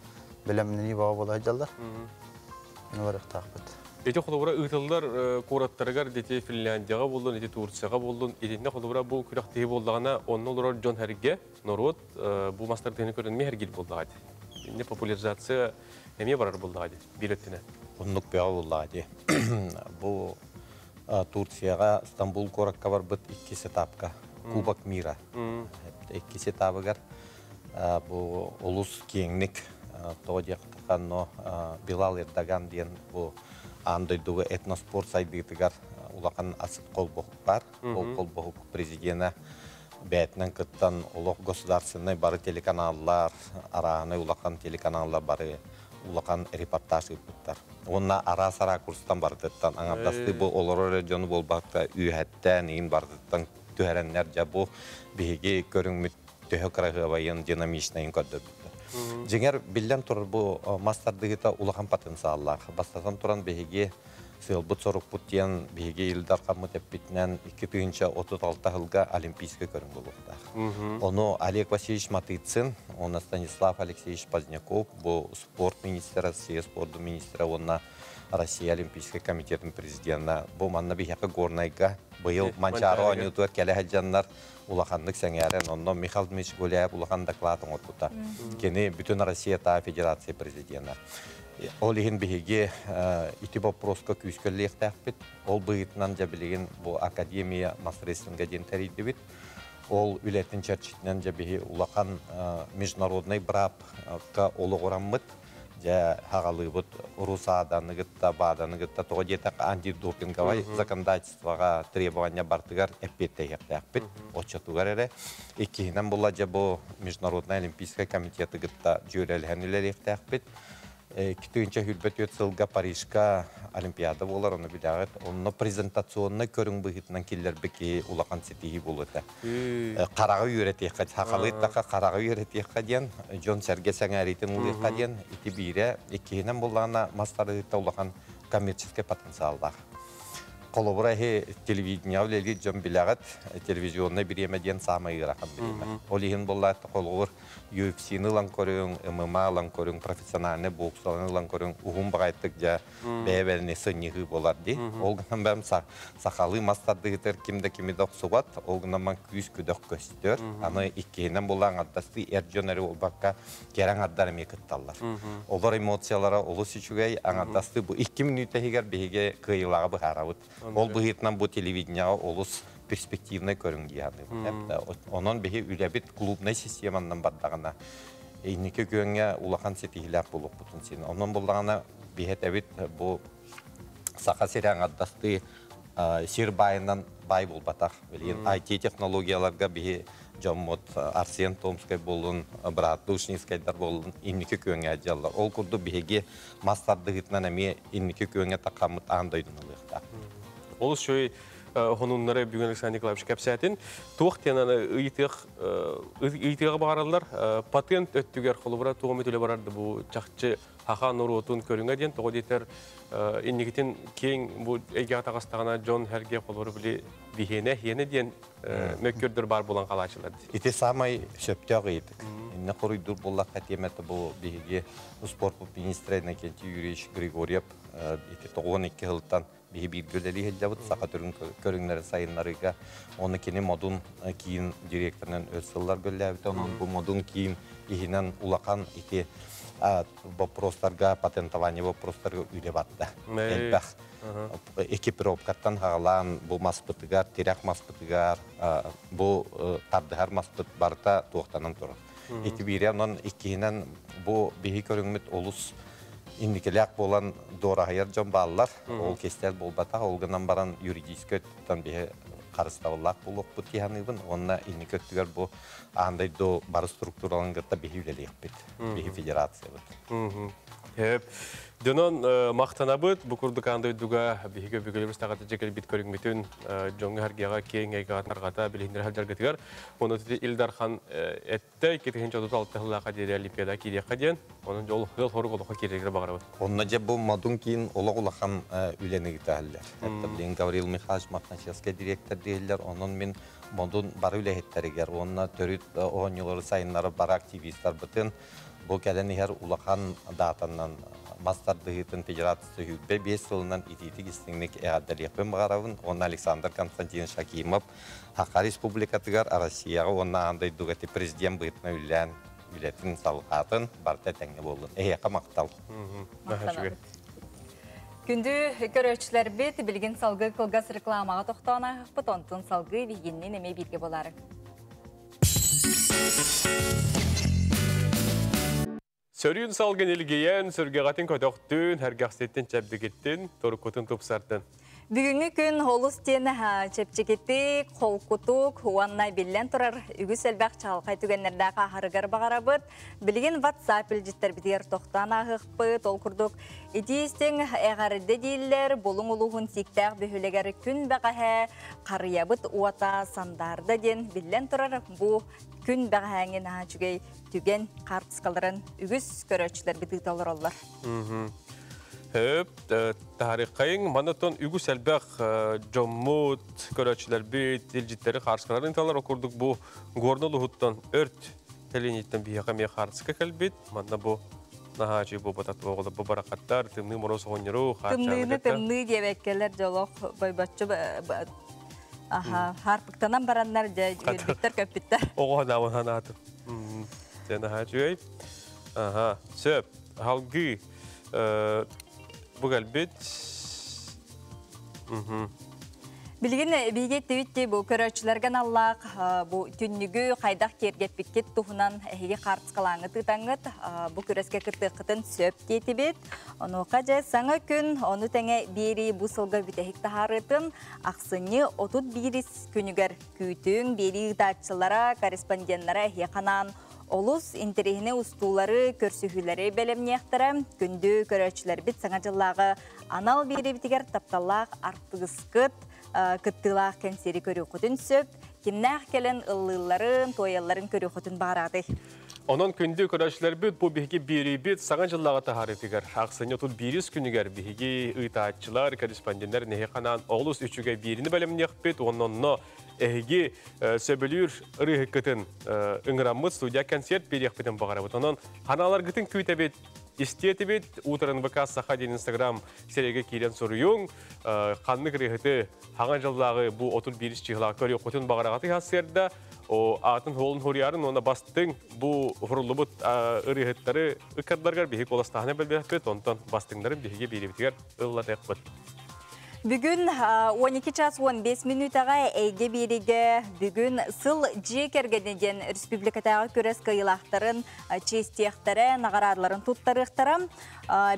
бэлэмнэнии баҕа буола сылдьаллар. Барыахтаахпыт. Ити холобура ыытыллар куораттарыгар ити Финляндияҕа буоллун, ити Турцияҕа буоллун, итиннэ холобура бу күрэхтэһии буоллаҕына, онно олорор дьон сэргэ, норуот бу мастардыыны көрөн эмиэ сэргиир буоллаҕа дии. Иннэ популяризация эмиэ барар буоллаҕа дии, биир өттүнэн. Оннук бөҕө буоллаҕа дии. Бу Турцияҕа Стамбул куоракка барбыт иккис этапка Кубок мира. Иккис этабыгар бу олус киэҥник тоҕо диэххэ но Билал Эрдоган диэн бу аан дойдуга этноспорт сайдыытыгар улахан холбоһук бар. Ол холбоһук президенэ бэйэтинэн кыттан олох государственнай бары телеканаллар, арааһынай улахан телеканаллар бары улахан репортаж ыыппыттар. Уонна араас ракурстан барытыттан аҥардастыы бу олорор эрэ дьону буолбакка үөһэттэн иин барытыттан түһэрэннэр дьэ бу биһиги көрүҥмүт төһө кыраһыабайын, динамичнайын көрдөрбүттэр. Дьиҥэр, биллэн турар, бу мас тардыһыыта улахан потенциаллаах. Бастатан туран биһиги Сыалбыт сорукпут диэн биһиги Ил Дархаммыт эппитинэн 2036 сылга Олимпийскай көрүҥ буолуохтаах. Ону Олег Васильевич Матыцин, уонна Станислав Алексеевич Поздняков, бу спорт министрэ, Россия спордун министрэ уонна Россия Олимпийскай комитетын президенэ, бу манна биһиэхэ Горнайга быйыл Манчаары оонньуутугар кэлэ сылдьаннар улаханнык сэҥээрэн, онно Михаил Дмитриевич Гуляев улахан доклад оҥорбута. Кини бүтүн Россия Федерация президенэ. Ол иһин биһиги ити боппуруоска күүскэ үлэлиэхтээхпит. Ол быһыытынан дьэ билигин бу Академия мас-рестлинга диэн тэрийдибит. Ол үлэтин чэрчитинэн дьэ биһи улахан международнай быраапка олоҕураммыт дьэ хаҕалыыбыт РУСАДАны кытта, БАДАны кытта тоҕо диэтэх антидопинговай законодательствоҕа требования бартыгар эппиэттэһиэхтээхпит. Оччотугар эрэ иккиһинэн була дьэ бу Международный олимпийскай комитеты кытта дьүөрэлэһэн үлэлиэхтээхпит. 2024 сылга Парижка Олимпиада буолар, ону билэҕит. Онно презентационнай көрүҥ быһыытынан киллэрбит киһи улахан ситиһии буолуо этэ. Хараҕы үөрэтиэххэ, сахалыы эттэххэ хараҕы үөрэтиэххэ диэн, дьон-сэргэ сэҥээриитин ылыахха диэн ити биирэ. Иккиһинэн буоллаҕына, мас тардыһыыта улахан коммерческий потенциаллаах. Холобура, эһи телевидениеҕа үлэлиир дьон билэҕит, телевизионнай бириэмэ диэн саамай ыарахан бириэмэ. Ол иһин буоллаҕа, холобур, UFC-ны ылан көрүҥ, ММА ылан көрүҥ, профессиональный боксаларын ылан көрүҥ, уһун баҕайытык дьэ бэйэ-бэйэни сынньыһыы буолар дии. Ол гынан баран сахалыы мас тардыһытыгар ким да кими да охсубат, ол гынан баран күүс-күдэх көстөр. Аны иккиһинэн буолла аҥардастыы эр дьон эрэ буолбакка, кэрэ аҥардар эмиэ кытталлар. Олор эмоциялара олус үчүгэй, аҥардастыы бу 2 мүнүүтэ иһигэр биһиги кыайыылааҕы быһаарабыт. Ол быһыытынан бу телевидениеҕа олус перспективнай көрүҥ дии саныыбын. Онон биһи үлэбит клубнай системанан бардаҕына инники күөҥҥэ улахан ситиһиилээх буолуохпутун син. Онон буллаҕына биһи этэбит бу Саха сирэ аҥардастыы сир баайынан баай буолбатах. Билигин IT технологияларга биһи дьоммут Арсен Томскай буоллун, брат Душницкайдар буоллун инники күөҥҥэ дьаллар. Ол курдук биһиги мас тардыһыытынан эмиэ инники күөҥҥэ таххаммыт аан дойдуну ылыахтаах. Олус үчүгэй хонуннары бүгүн Александр Николаевич кэпсээтин. Туох диэн аны ыйытыах ыйытыаҕа баҕараллар. Патент өттүгэр холобура туох эмит үлэ барар да бу чахчы хаха норуотун көрүҥэ диэн тоҕо диэтэр инникитин киэҥ бу эйгэҕэ таҕыстаҕына дьон сэргэ холобура били биһиэнэ хиэнэ диэн мөккүөрдөр баар буолан халаачылар. Ити самай сөптөөх ыйытык. Инне хоруйдуур буоллахха тиэмэтэ бу биһиги спорт министрэ Иннокентий Юрьевич Григорьев ити 92 сылтан биһи бииргэ үлэлии сылдьабыт саха түрүн көрүҥнэрин сайыннарыыга. Оны кини Модун киин директорынан өр сыллар үлэлээбитэ. Онон бу Модун киин иһинэн улахан ити вопростарга, патентование вопростарга үлэ барда. Элбэх экипировкаттан хаҕалаан бу маспытыгар, тирэх маспытыгар, бу тардыһар маспыт барыта туохтанан турар. Ити биирэ, онон иккиһинэн бу биһи көрүҥмүт олус инникилээх буолан дуораһыйар дьон бааллар. Ол кистэл буолбатах, ол гынан баран юридическай өттүттэн биһи харыстабыллаах буолуохпут дии саныыбын. Уонна инники өттүгэр бу аан дойду бары структураларын кытта биһи үлэлиэхпит, биһи федерациябыт. Хөп. Дьонон махтанабыт бу курдук аан дойдуга биһиги өбүгэлэрбит саҕата кэлбит көрүҥмүтүн дьоҥҥо-сэргэҕэ киэҥ эйгэҕэ тарҕата билиһиннэрэ сылдьаргытыгар. Онон Ил Дархан эттэ 2036 сыллаахха диэри Олимпиада киириэххэ диэн. Онон дьол ыал хорук олоххо киирэригэр баҕарабыт. Онно дьэ бу Модун киин олох улахан үлэни ыыталлар. Это блин Гаврил Михайлович Мохначевскай директор дииллэр. Онон мин Модун бары үлэһиттэригэр уонна төрүт оонньуулары сайыннары бары активистарбытын бу кэлэн иһэр улахан даатанан мас тардыһыытын федерация 25 сылынан итиитик истиҥник эҕэрдэлиэхпин баҕарабын. Уонна Александр Константинович Акимов Саха Республикатыгар, Россияҕа уонна аан дойдуга ити президент быһыытынан үлэлээн үлэтин салҕаатын, барыта этэҥҥэ буоллун. Эһиэхэ махтал. Махтанабыт. Күндү көрөөччүлэрбит, билигин салгыы кылгас рекламаҕа тохтоон ааһыахпыт, онтун салгыы биһигинниин эмиэ бииргэ буолаарыҥ. Сөрүүн салгын илгийэн, сүргэҕитин көтөхтүн, сэргэхситтин чэбдигиттин, туруккутун тупсардын. Бүгүҥҥү күн олус диэн чэпчэкитик, холкутук уонна биллэн турар үгүс элбэх чаҕылхай түгэннэрдээх ааһарыгар баҕарабыт. Билигин WhatsApp илдьиттэрбитигэр тохтоон ааһыахпыт. Ол курдук итии истиҥ эҕэрдэ дииллэр, Булуҥ улууһун сииктээх бөһүөлэгэр күн бэҕэһээ харыйабыт уота сандаарда диэн биллэн турар бу күн бэҕэһээҥҥи наһаа үчүгэй түгэн хаартыскаларын үгүс көрөөччүлэрбит ыыта олороллор. Хөп, тарихайын манатон үгүс элбэх жоммут, көрөчүлөрбүт, илжиттери харскаларын талар окурдук бу горнол ухуттан өрт телениттен бияка ме харска келбит. Манна бу нахачы бу батат оголы бу баракаттар, тымны мороз оҕонньору Тымныыны тымныы диэбэккэлэр дьолох бойбоччу аха харпыктанан бараннар дьэ үөрбүттэр көппүттэр. Оҕо наабын ханаатым. Дьэ нахачы Аха, сөп. Халгы бу кэлбит. Билигин биһиги эттибит бу көрөөччүлэргэ аналлаах бу түннүгү хайдах киэргэппиккит туһунан эһиги хаартыскалааҥҥыт ыытаҥҥыт бу күрэскэ кыттыаххытын сөп диэтибит. Онуоха дьэ саҥа күн ону тэҥэ биэрии бу сылга бүтэһик таһаарыытын ахсынньы 31 күнүгэр күүтүҥ биэрии ыытааччылара, корреспонденнара эһиэхэ анаан олус интэриэһинэй устуулары, көрсүһүүлэри бэлэмниэхтэрэ. Күндү көрөөччүлэрбит саҥа дьыллааҕы анал биэриибитигэр тапталлаах артыыскыт кыттыылаах кэнсиэри көрүөххүтүн сөп. Кимнээх кэлэн ыллыылларын, туойалларын көрүөххүтүн баҕараатый. Онон күндү көрөөччүлэрбит бу биһиги биэриибит саҥа дьыллааҕы таһаарыытыгар ахсынньы 31 күнүгэр биһиги ыытааччылар, корреспонденнар нэһи олус үчүгэй биэрини бэлэмниэхпит, оннонно эһиги сөбүлүүр ырыһыккытын ыҥыраммыт студия концерт биэриэхпитин баҕарабыт. Онон ханааларгытын күүтэбит, истиэтибит, уутарын ВК Саха диэн Инстаграм сериге киирэн суруйуҥ, ханнык ырыһыты хаҥа дьыллааҕы бу 31 чыһылаах көрүөххүтүн баҕараҕаты хасыарда, о атын холун хуриарын онна бастыҥ бу хуруллубут ырыһыттары ыккардаргар биһи коластаһына белбэхпит, онтон бастыҥнарын биһиги биирибитигэр ыллатыахпыт. Бүгүн 12 час 15 минутаға эйге биэригэ бүгүн сыл дьиэ кэргэнэ диэн республикатааҕы күрэс кыайыылаахтарын чиэстиэхтэрэ, наҕараадаларын туттарыахтара.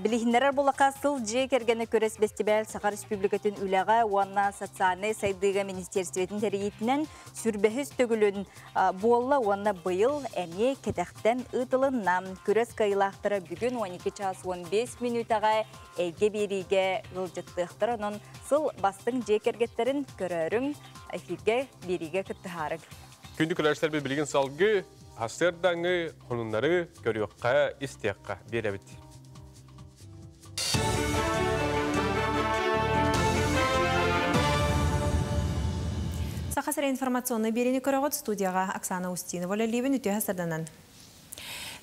Билиһиннэрэр булака сыл дьиэ кэргэнэ күрэс бэстибээл Саха Республикатын үлэҕэ уонна социальнай сайдыыга министерствотын тэрийиитинэн сүрбэһис төгүлүн буолла уонна быйыл эмиэ кэтэхтэн ыытылынна. Күрэс кыайыылаахтара бүгүн 12 час 15 минутаға эйге биэриигэ ыалдьыттыахтара. Онон сыл бастыҥ дьиэ кэргэттэрин көрөрүҥ, эфиргэ биэриигэ кыттыһаарыҥ. Күндү көрөөччүлэрбит билигин салгыы хасыардаҥы хонуннары көрүөххэ, истиэххэ биэрэбит. Саха сирэ информационнай биэриини көрөҕүт, студияҕа Оксана Устинова үлэлиибин, үтүө сарданан.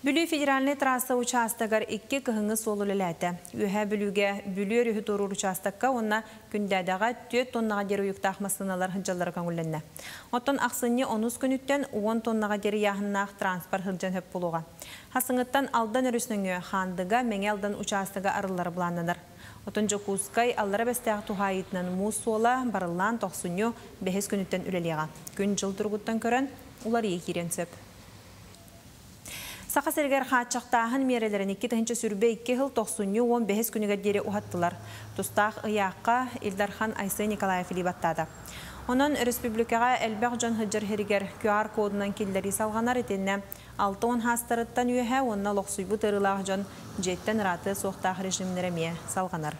Бүлүү федеральнай трасса учаастагар икки кыһыҥҥы суол үлэлээтэ. Үөһээ Бүлүүгэ Бүлүү өрүһү туоруур учаастакка уонна Күндээдэҕэ 4 тоннаҕа диэри уйуктаах массыыналар сылдьаллара көҥүллэннэ. Оттон ахсынньы онус күнүттэн 10 тоннаҕа диэри ыйааһыннаах транспорт сылдьан сөп буолуоҕа. Хасыҥыттан Алдан өрүс нөҥүө Хаандыга, Мэҥэ Алдан учаастага арыллара былааннанар. Оттон Дьокуускай Аллара Бэстээх туһаайыытынан муус суола барыллаан тохсунньу бэһис күнүттэн үлэлиэҕэ. Күн-дьыл туругуттан көрөн уларыйыы киириэн сөп. Саха сиригэр хааччахтааһын миэрэлэрин 2022 сыл тохсунньу 15 күнүгэр диэри уһаттылар. Тустаах ыйаахха Ил Дархан Айсен Николаев илии баттаата. Онон өрөспүүбүлүкэҕэ элбэх дьон сылдьар сиригэр QR кодунан киллэрии салҕанар итиннэ 60 хаастарыттан үөһэ уонна олохсуйбут ыарыылаах дьон дьиэттэн ыраатыа суохтаах режимнэрэ эмиэ салҕанар.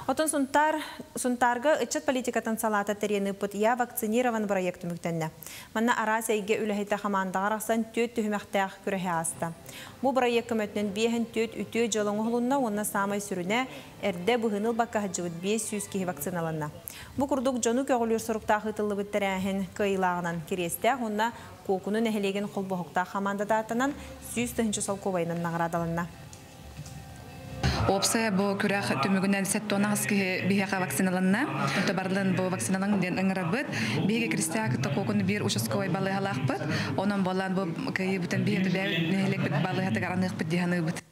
Оттон Сунтаар Сунтаарга ыччат политикатын салаата тэрийэн ыыппыт Я вакцинирован бырайыак түмүктэннэ. Манна араас эйгэ үлэһитэ хамаандаҕа арахсан түөрт түһүмэхтээх күрэһи ааста. Бу бырайыак көмөтүнэн 54 үтүө дьыала оҥоһулунна уонна саамай сүрүнэ, эрдэ быһыыны ылбакка сылдьыбыт 500 киһи вакциналанна. Бу курдук дьону көҕүлүүр соруктаах ыытыллыбыт тэрээһин кыайыылааҕынан Кириэстээх уонна Куокуну нэһилиэгин холбоһуктаах хамаандата ааттанан 100 тыһыынча солкуобайынан наҕараадаланна. Уопсайа бу күрэх түмүгүнэн 78 киһи биһиэхэ вакциналанна. Онто барылын бу вакциналаҥ диэн ыҥырабыт. Биһиги Киристээх кытта Куокуну биир участковай балыыһалаахпыт. Онон буолан бу кыайыыбытын биһиги бэйэбит нэһилиэкпит балыыһатыгар аныахпыт дии саныыбыт.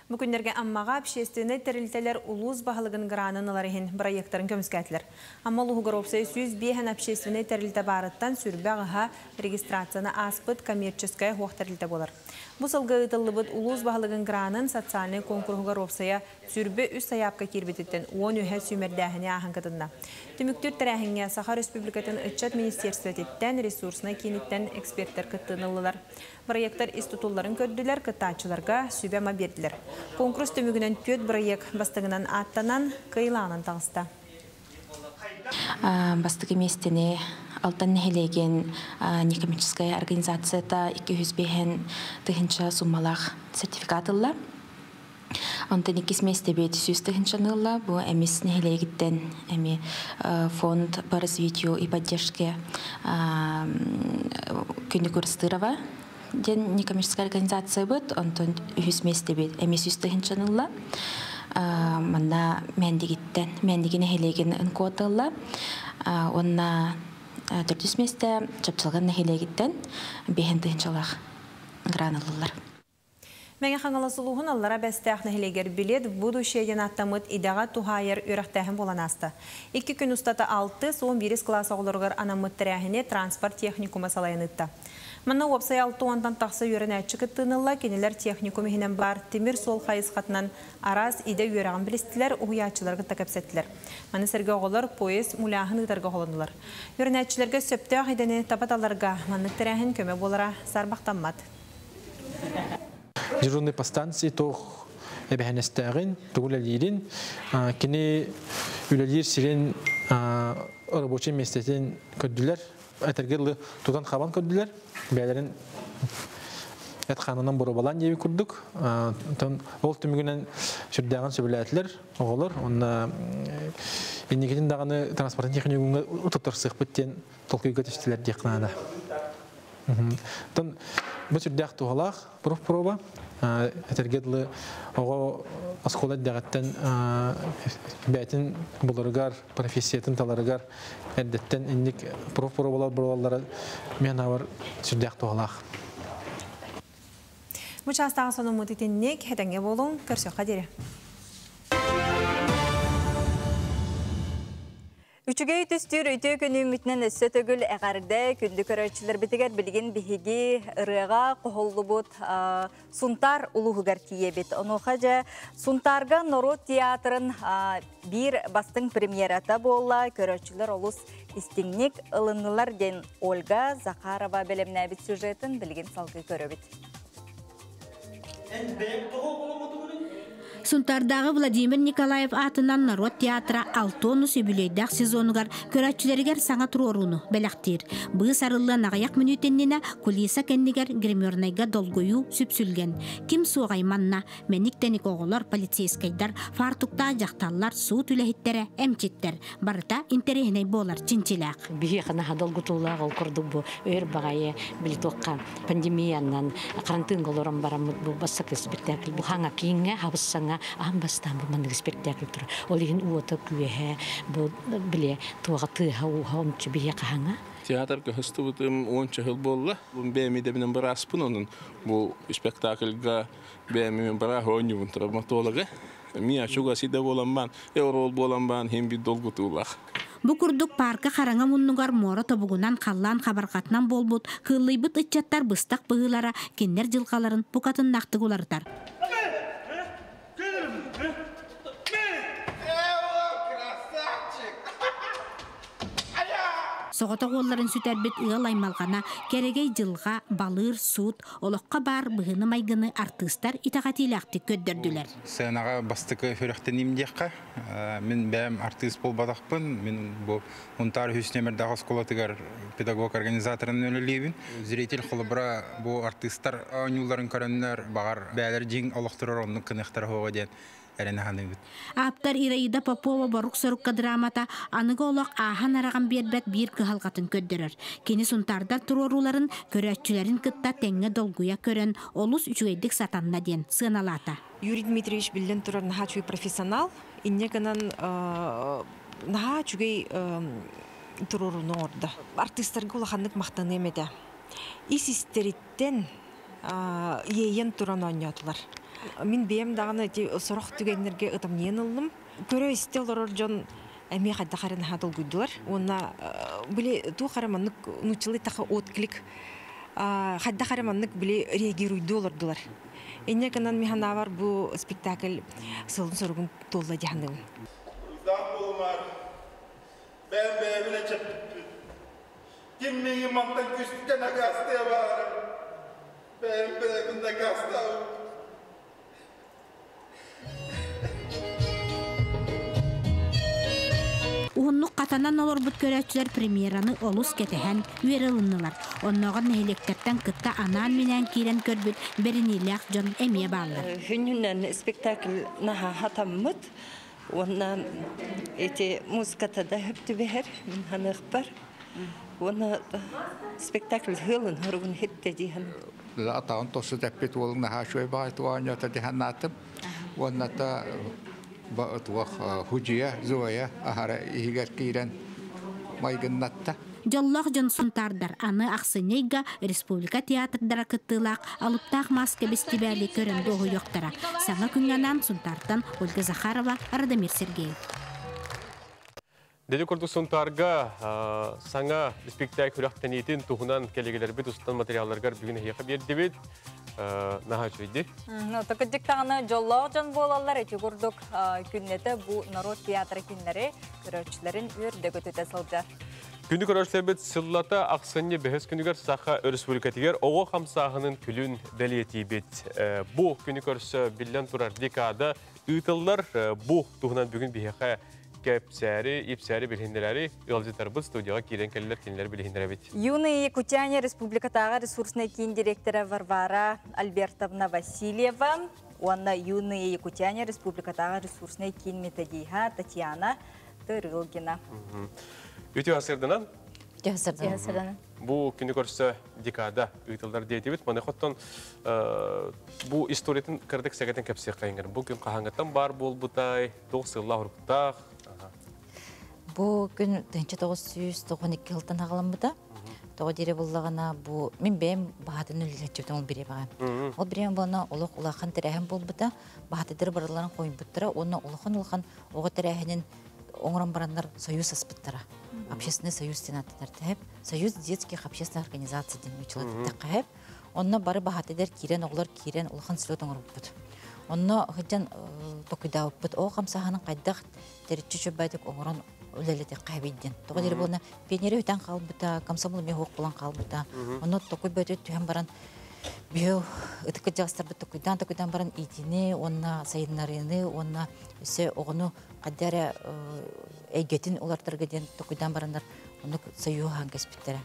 Бу күннэргэ Аммаҕа общественнай тэрилтэлэр улуус баһылыгын гранын ылар иһин бырайыактарын көмүскээтилэр. Амма улууһугар уопсай 105 общественнай тэрилтэ баарыттан 25-һа регистрацияны ааспыт коммерческай суох тэрилтэ буолар. Бу сылга ыытыллыбыт улуус баһылыгын гранын социальнай куонкуруһугар уопсайа 23 сайаапка киирбититтэн 13-һэ сүүмэрдээһини ааһан кытынна. Түмүктүүр тэрээһиҥҥэ Саха Өрөспүүбүлүкэтин Ыччат министиэристибэтиттэн, ресурснай кииниттэн экспертэр кыттыыны ыллылар. Бырайыактар ис тутулларын көрдүлэр, кыттааччыларга сүбэ-ама биэрдилэр. Куонкурус түмүгүнэн түөрт бырайыак бастыҥынан ааттанан, кыайыылааҕынан таҕыста. Бастакы миэстэни Алтан нэһилиэгин некоммерческая организацията 205 тыһыынча суммалаах сертификат ылла. Онтон иккис миэстэбит 100 тыһыынчаны ылла. Бу Эмис нэһилиэгиттэн эми фонд по развитию и поддержке Күнү Курстырова диэн некоммерческая организация быт. Онтон үһүс миэстэбит эми 100 тыһыынчаны ылла. Манна Мэндигиттэн, Мэндиги нэһилиэгин ынкуота ылла. Онна төрдүс миэстэ Чапчылган нэһилиэгиттэн биэһин тыһыынчалаах гран ыллылар. Мэҥэ Хаҥалас улууһун Аллара Бэстээх нэһилиэгэр Билет в будущее диэн ааттаммыт идэҕэ туһаайар үөрэхтээһин буолан ааста. Икки күн устата алтыс, уон биирис кылаас оҕолоругар анаммыт тэрээһини транспорт техникума салайан ыытта. Манна уопсай алта уонтан тахса үөрэнээччи кыттыыны ылла, кинилэр техникум иһинэн баар тимир суол хайысхатынан араас идэ үөрэҕин билистилэр, уһуйааччылары кытта кэпсэттилэр. Маны сэргэ оҕолор поезд муляһын ыытарга холоннулар. Үөрэнээччилэргэ сөптөөх идэни таба таларга маннык тэрээһин көмө буолара саарбахтаммат. Дежурный по станции туох эбэһэнэстээҕин, тугу үлэлиирин, кини үлэлиир сирин рабочий миэстэтин көрдүлэр, этэргэ дылы тутан хабан көрдүлэр, бэйэлэрин эт хаанынан боруобалаан диэбит курдук. Ол түмүгүнэн сүрдээҕин сөбүлээтилэр оҕолор. Онно инникитин даҕаны транспортын техникумҥа утуттарсыахпыт диэн толкуйга түстүлэр диэх наада. Оттон бу сүрдээх туһалаах профпроба. Этэргэ дылы оҕо оскуола эрдэҕиттэн бэйэтин буларыгар, профессиятын таларыгар эрдэттэн инник профпробалар буолаллара мен авар сүрдээх туһалаах. Бу чаастааҕы сонуммут итинник, этэҥҥэ буолуҥ, көрсүөххэ диэри. Үчүгэй түстүүр үтүө күнүүмүтүнэн өссө төгүл эҕэрдэ күндү көрөөччүлэрбитигэр билигин биһиги ырыаҕа хоһуллубут Сунтаар улууһугар тиийэбит. Онуоха дьэ Сунтаарга норуот театрын биир бастыҥ премьерата буолла. Көрөөччүлэр олус истиҥник ылыннылар диэн Ольга Захарова бэлэмнээбит сюжетын билигин салгыы көрөбүт. Сунтаардааҕы Владимир Николаев аатынан норуот театра Алтонус үбүлүөйдээх сезонугар көрөөччүлэригэр саҥа туруорууну бэлэхтиир. Быыс арыллыан аҕыйах мүнүүт иннинэ кулиса кэннигэр гримернайга долгуйуу сүпсүлгэн. Ким суоҕай манна? Мэник-тэник оҕолор, полицейскайдар, фартуктаах дьахталлар, суут үлэһиттэрэ, эмчиттэр. Барыта интэриэһинэй буолар чинчилээх. Биһиэхэ наһаа долгутуулаах ол курдук бу өр баҕайы били туохха пандемиянан карантинга олорон бараммыт бу бастакы спектакль бу хаҥа кииҥҥэ хабыс-саҥа аан бастаан бу маннык спектакль турар. Ол иһин уота күөһэ бу били туоҕа тыаһа ууһа ончу биһиэхэ хаҥа. Театр көһөстүбүтүм уонча жыл буолла. Бэйэм идэбинэн бырааспын онон бу спектакльга бэйэм быраах оонньуубун травматолога. Миа чугас идэ буолан баан, рол буолан баан хин бир долгутуулаах. Бу курдук паарка хараҥа муннугар муора тобугунан халлаан хабарҕатынан буолбут кыыллыйбыт ыччаттар быстах быһыылара кинилэр дьылҕаларын букатыннаахтык уларытар. Соҕотох уолларын сүтэрбит ыал аймалҕана, кэрэгэй дьылҕа, балыыр, суут, олоххо баар быһыыны-майгыны артыыстар итэҕэтиилээхтик көрдөрдүлэр. Сценаҕа бастакы сүрэхтэниим диэххэ, мин бэйэм артыыс буолбатахпын. Мин бу Унтаар үһүс нүөмэрдээх оскуолатыгар педагог-организаторынан үлэлиибин. Зритель холобура бу артыыстар оонньууларын көрөннөр, баҕар, бэйэлэр дьиҥ олохторор оннук кыныахтара суоҕа диэн эрэнэ саныыбыт. Ааптар Ираида Попова борук-сорукка драмата аныгы олох ааһан-араҕан биэрбэт биир кыһалҕатын көрдөрөр. Кини сунтаардар туруорууларын көрөөччүлэрин кытта тэҥҥэ долгуйа көрөн, олус үчүгэйдик сатанна диэн сыаналаата. Юрий Дмитриевич биллэн турар наһаа үчүгэй профессионал. Инньэ гынан наһаа үчүгэй туруорууну оҥордо. Артыыстарга улаханнык махтаныам этэ. Ис-истэриттэн иэйэн туран оонньоотулар. Мин бэйэм даҕаны ити сорох түгэннэргэ ытамньыйан ыллым. Көрө-истэ олорор дьон эмиэ хайдах эрэ наһаа долгуйдулар. Уонна били туох эрэ маннык нууччалыы таха отклик хайдах эрэ маннык били реагируйдуу олордулар. Инньэ гынан мин санаабар бу спектакль сылын-соругун туолла дии саныыбын. Уйдаах буолумаар, бэйэм бэйэбин эчэппиппин. Ким миигин мантан күстэ накаастыа баара. Бэйэм бэйэбин накаастаабыппын. Уһуннук Хатанан олорбут көрөөччүлэр премьераны олус кэтэһэн, үөрэ ылыннылар. Оннооҕор нэһилиэктэртэн кытта анаан-минээн киирэн көрбүт бэриниилээх дьон эмиэ бааллар. Хүнүнэн спектакль наһаа хатаммыт. Уонна ити музыката да хөп түбэһэр мин ханыахпар. Уонна спектакль хылын хоругун хитте диһан. Атаҕын тосу тэппит уолуҥ наһаа үчүгэй баҕайы оонньоото диһан аатым. Уонна та туох Худья Зоя аһара иһигэр киирэн майгыннатта. Дьоллоох дьон сунтаардар аны ахсынньы ыйга республика театрдара кыттыылаах Алыптаах мааска бэстибээли көрөн дуоһуйуохтара. Саҥа күҥҥэ анаан Сунтаартан Ольга Захарова, Радомир Сергеев. Деди курдук Сунтаарга саҥа испиктээк күрэхтэниитин туһунан кэлигилэрбит устан материалларгар бүгүн эһиэхэ биэрдибит. Наһаа үчүгэйди. Токуддик даҕаны дьоллоох дьон буолаллар ити курдук күннэтэ бу норуот театра кинилэри көрөөччүлэрин үөрдэ көтүтэ сылдьар. Күнү көрөрсөбүт сыллата ахсынньы бэһис күнүгэр Саха Өрөспүүбүлүкэтигэр оҕо хамсааһынын күлүн бэлиэтиибит. Бу күнү көрсө биллэн турар декада ыытыллар. Бу туһунан бүгүн биһиэхэ кэпсээри, ипсээри билиһиннэрэри ыалдьыттарбыт студияҕа киирэн кэллилэр, кинилэр билиһиннэрэбит. Юные якутяне республикатааҕы ресурсный киин директора Варвара Альбертовна Васильева уонна Юные якутяне республикатааҕы ресурсный киин методиһа Татьяна Тырылгина. Үтүө асырданан. Үтүө асырданан. Бу күнү көрсө декада ыытыллар диэтибит. Маны хоттон бу историятын кырдык сэгэтин кэпсиэххэйиҥэр. Бу күн хаһааҥҥыттан баар буолбутай, туох сыллаах уруктаах? Бу күн 1992 сылтан аҕаламмыта. Тоҕо диэри буллаҕына бу мин бэйэм баһатын үлэлэччибитим ол бириэмэҕэ. Ол бириэмэ буолана олох улахан тэрээһин буолбута. Баһатыдары барыларын хойбуттара уонна улахан-улахан оҕо тэрээһинин оҥорон бараннар союз аспыттара. Общественный союз диэн аттанар тэһэп. Союз детских общественных организаций диэн нууччалыы Онно бары баһатыдер киирэн оҕолор киирэн улахан слет оҥорбуппут. Онно сылдьан токуйдаабыппыт оо хамсааһынын хайдах тэриччи чөббайтык оҥорон үлэлэтиэххэ эбит диэн. Тоҕо диэри буолна пионерия үтэн хаалбыта, комсомол эмиэ суох буолан хаалбыта. Онно токуй бөтө түһэн баран биһи ытык кырдьаҕастарбыт токуйдаан-токуйдаан баран иитини уонна сайыннарыыны уонна өссө оҕону хайда эрэ эйгэтин уларытарга диэн токуйдаан бараннар оннук союһу аһан кэспиттэрэ.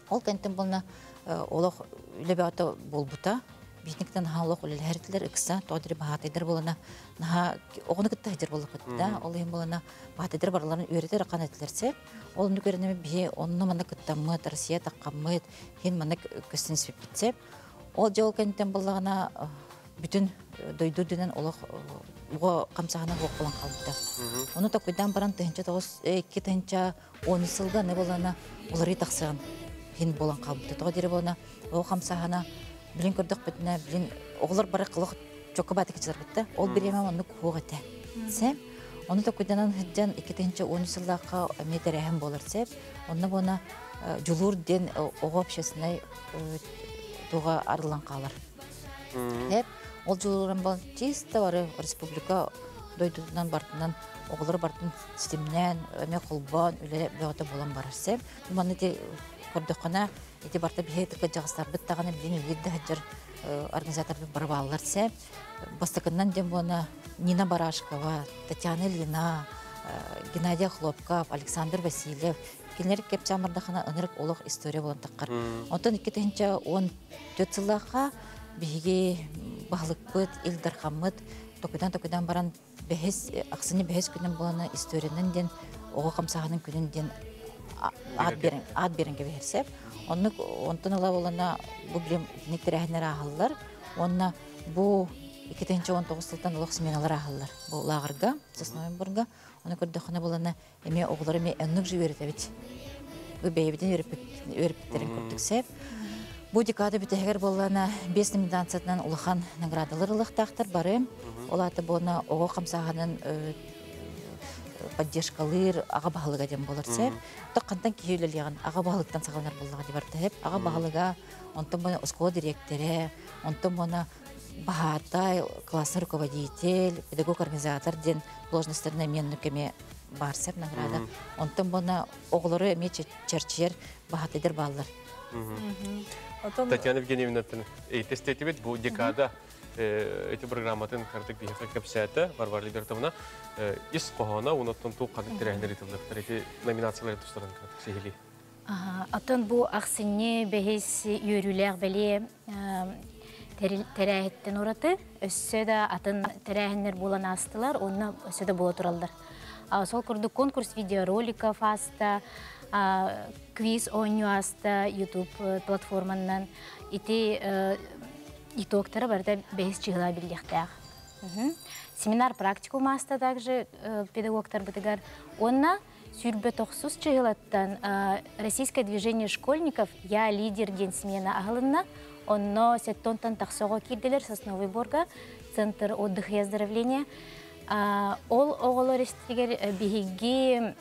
Ол кэнтэн буолна олох үлэ бөҕөтө буолбута. Биитиктэн наһаа олох үлэлэһэртилэр ыкса, тоҕо дири баһаатайдар буолана наһаа оҕону кытта сылдьар буоллахпыт да, ол иһин буолана баһаатайдар барыларын үөрэтэр ахан этилэрсэ. Ол оннук үөрэнэми биһи онно манна кыттаммыт, Россия таххаммыт, хин манна көстөн испиппитсэ. Ол дьол кэнтэн буоллаҕына бүтүн дойду үрдүнэн олох уҕа хамсаһына суох буолан хаалбыта. Ону токуйдаан баран 1902 10 сылга аны буолана уларыы тахсыан хин буолан хаалбыта. Тоҕо диэри буолана оҕо хамсаһына билин көрдөхпүтүнэ билин оҕолор бары кылых чокко баатык кычыларбытта. Ол бириэмэ оннук хуох этэ. Сэ Ону токуйданан сылдьан 2010 сыллаахха эмиэ тэрээһин буолар сеп. Онно буона Дьулуур диэн оҕо общественнай туга арыллан хаалар. Хеп ол дьулууран буолан чисто бары республика дойдутунан бартынан оҕолор бартын ситимнээн эмиэ холбоон үлэ бөҕөтө буолан барар сеп. Манна ити көрдөххүнэ ити барта биһи кырдьаҕастарбыт даҕаны билин үлэлиир да сылдьар организатордар бары бааллар сеп. Бастакыннан диэн буона Нина Барашкова, Татьяна Ильина, Геннадий Хлопков, Александр Васильев кинилэр кэпсээн бардахына ынырык олох история буолан таххар. Онтон 2014 сыллаахха биһиги баһылыкпыт, Ил Дархаммыт токудан-токудан баран бэһис ахсынньы бэһис күнүн буолана историянан диэн оҕо хамсааһынын күнүн диэн аат берен аат берен кэбиһэрсэп. Оннук онтон ыла буолана бу билим итинник тэрээһиннэр ааһаллар. Уонна бу 2019 сылтан олох сменалар ааһаллар. Бу лааҕырга, Сосновенбурга. Ону көрдөххүнэ буолана эмиэ оҕолору эмиэ оннук же үөрэтэбит. Бу бэйэбитин үөрэппиттэрин курдук сеп. Бу декада бүтэһигэр буоллаана биэс номинациятынан улахан наградалар ылыахтаахтар бары. Ол аата буона оҕо хамсааһынын поддержкалыыр аҕа баһылыга диэн буолар сеп. Хантан киһи үлэлиэҕин аҕа баһылыктан саҕаланар буоллаҕа дии барта сеп. Аҕа баһылыга, онтон буона оскуола дириэктэрэ, онтон буона баһаатай, классный руководитель, педагог-организатор диэн должностарына эмиэ оннук эмиэ баар сеп награда. Онтон буона оҕолору эмиэ чэрчийэр баһаатайдар бааллар. Татьяна Евгеньевнаттан эйтестетибит бу декада. Эти программатын картык биһиэхэ кэпсээтэ Варвара Либертовна ис хоһооно онуттан туох ханнык тэрээһиннэр ыытыллыахтар ити номинациялары тустаран кыратык сиһилии. Оттон бу ахсынньы бэһис үөрүүлээх бэлиэ тэрээһиттэн ураты өссө да атын тэрээһиннэр буолан аастылар уонна өссө да буола тураллар. Сол курдук конкурс видеороликов ааста, квиз оонньуу ааста YouTube платформанан ити итогтара барыта бэһис чыһыла биллиэхтээх. Семинар практикум ааста также педагогтарбытыгар уонна 29 чыһылаттан Российское движение школьников «Я лидер» диэн смена аһылынна. Онно сеттонтан тахсоҕо киирдилэр Сосновый Борга, Центр отдыха и оздоровления. Ол оҕолор истигэр биһиги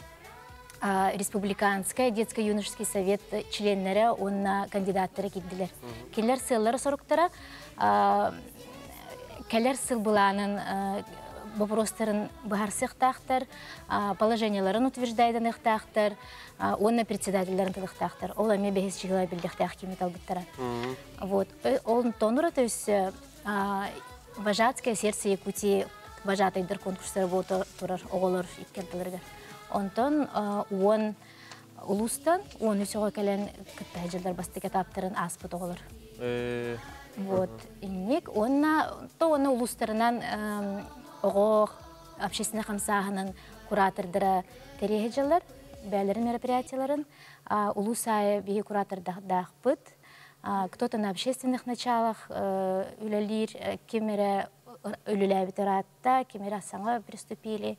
Республиканскай детско-юношеский совет членнэрэ уонна кандидаттара киирдилэр. Кинилэр сыаллара-соруктара кэлэр сыл былаанын вопростарын быһарсыахтаахтар, положенияларын утверждайданыахтаахтар уонна председателлэрин тылыахтаахтар. Ол эмиэ бэһис чыгыла билдиэхтээх кими талбыттара. Вот. Ол тонура то есть Вожатское сердце Якутии вожатайдар конкурстара буота турар оҕолор иккерталарыгар. Онтон уон улуустан 13 оҕо кэлэн кытта дьыллар бастакы этаптарын ааспыт оҕолор. Вот инник уонна то уонна улуустарынан оҕо общественный хамсааһынын куратордара тэриэһи дьыллар бээлэрин мероприятияларын улуус аайы биһи куратордаахпыт. Кто-то на общественных началах үлэлиир, ким эрэ үлэлээбит ыраатта, ким эрэ саҥа приступили,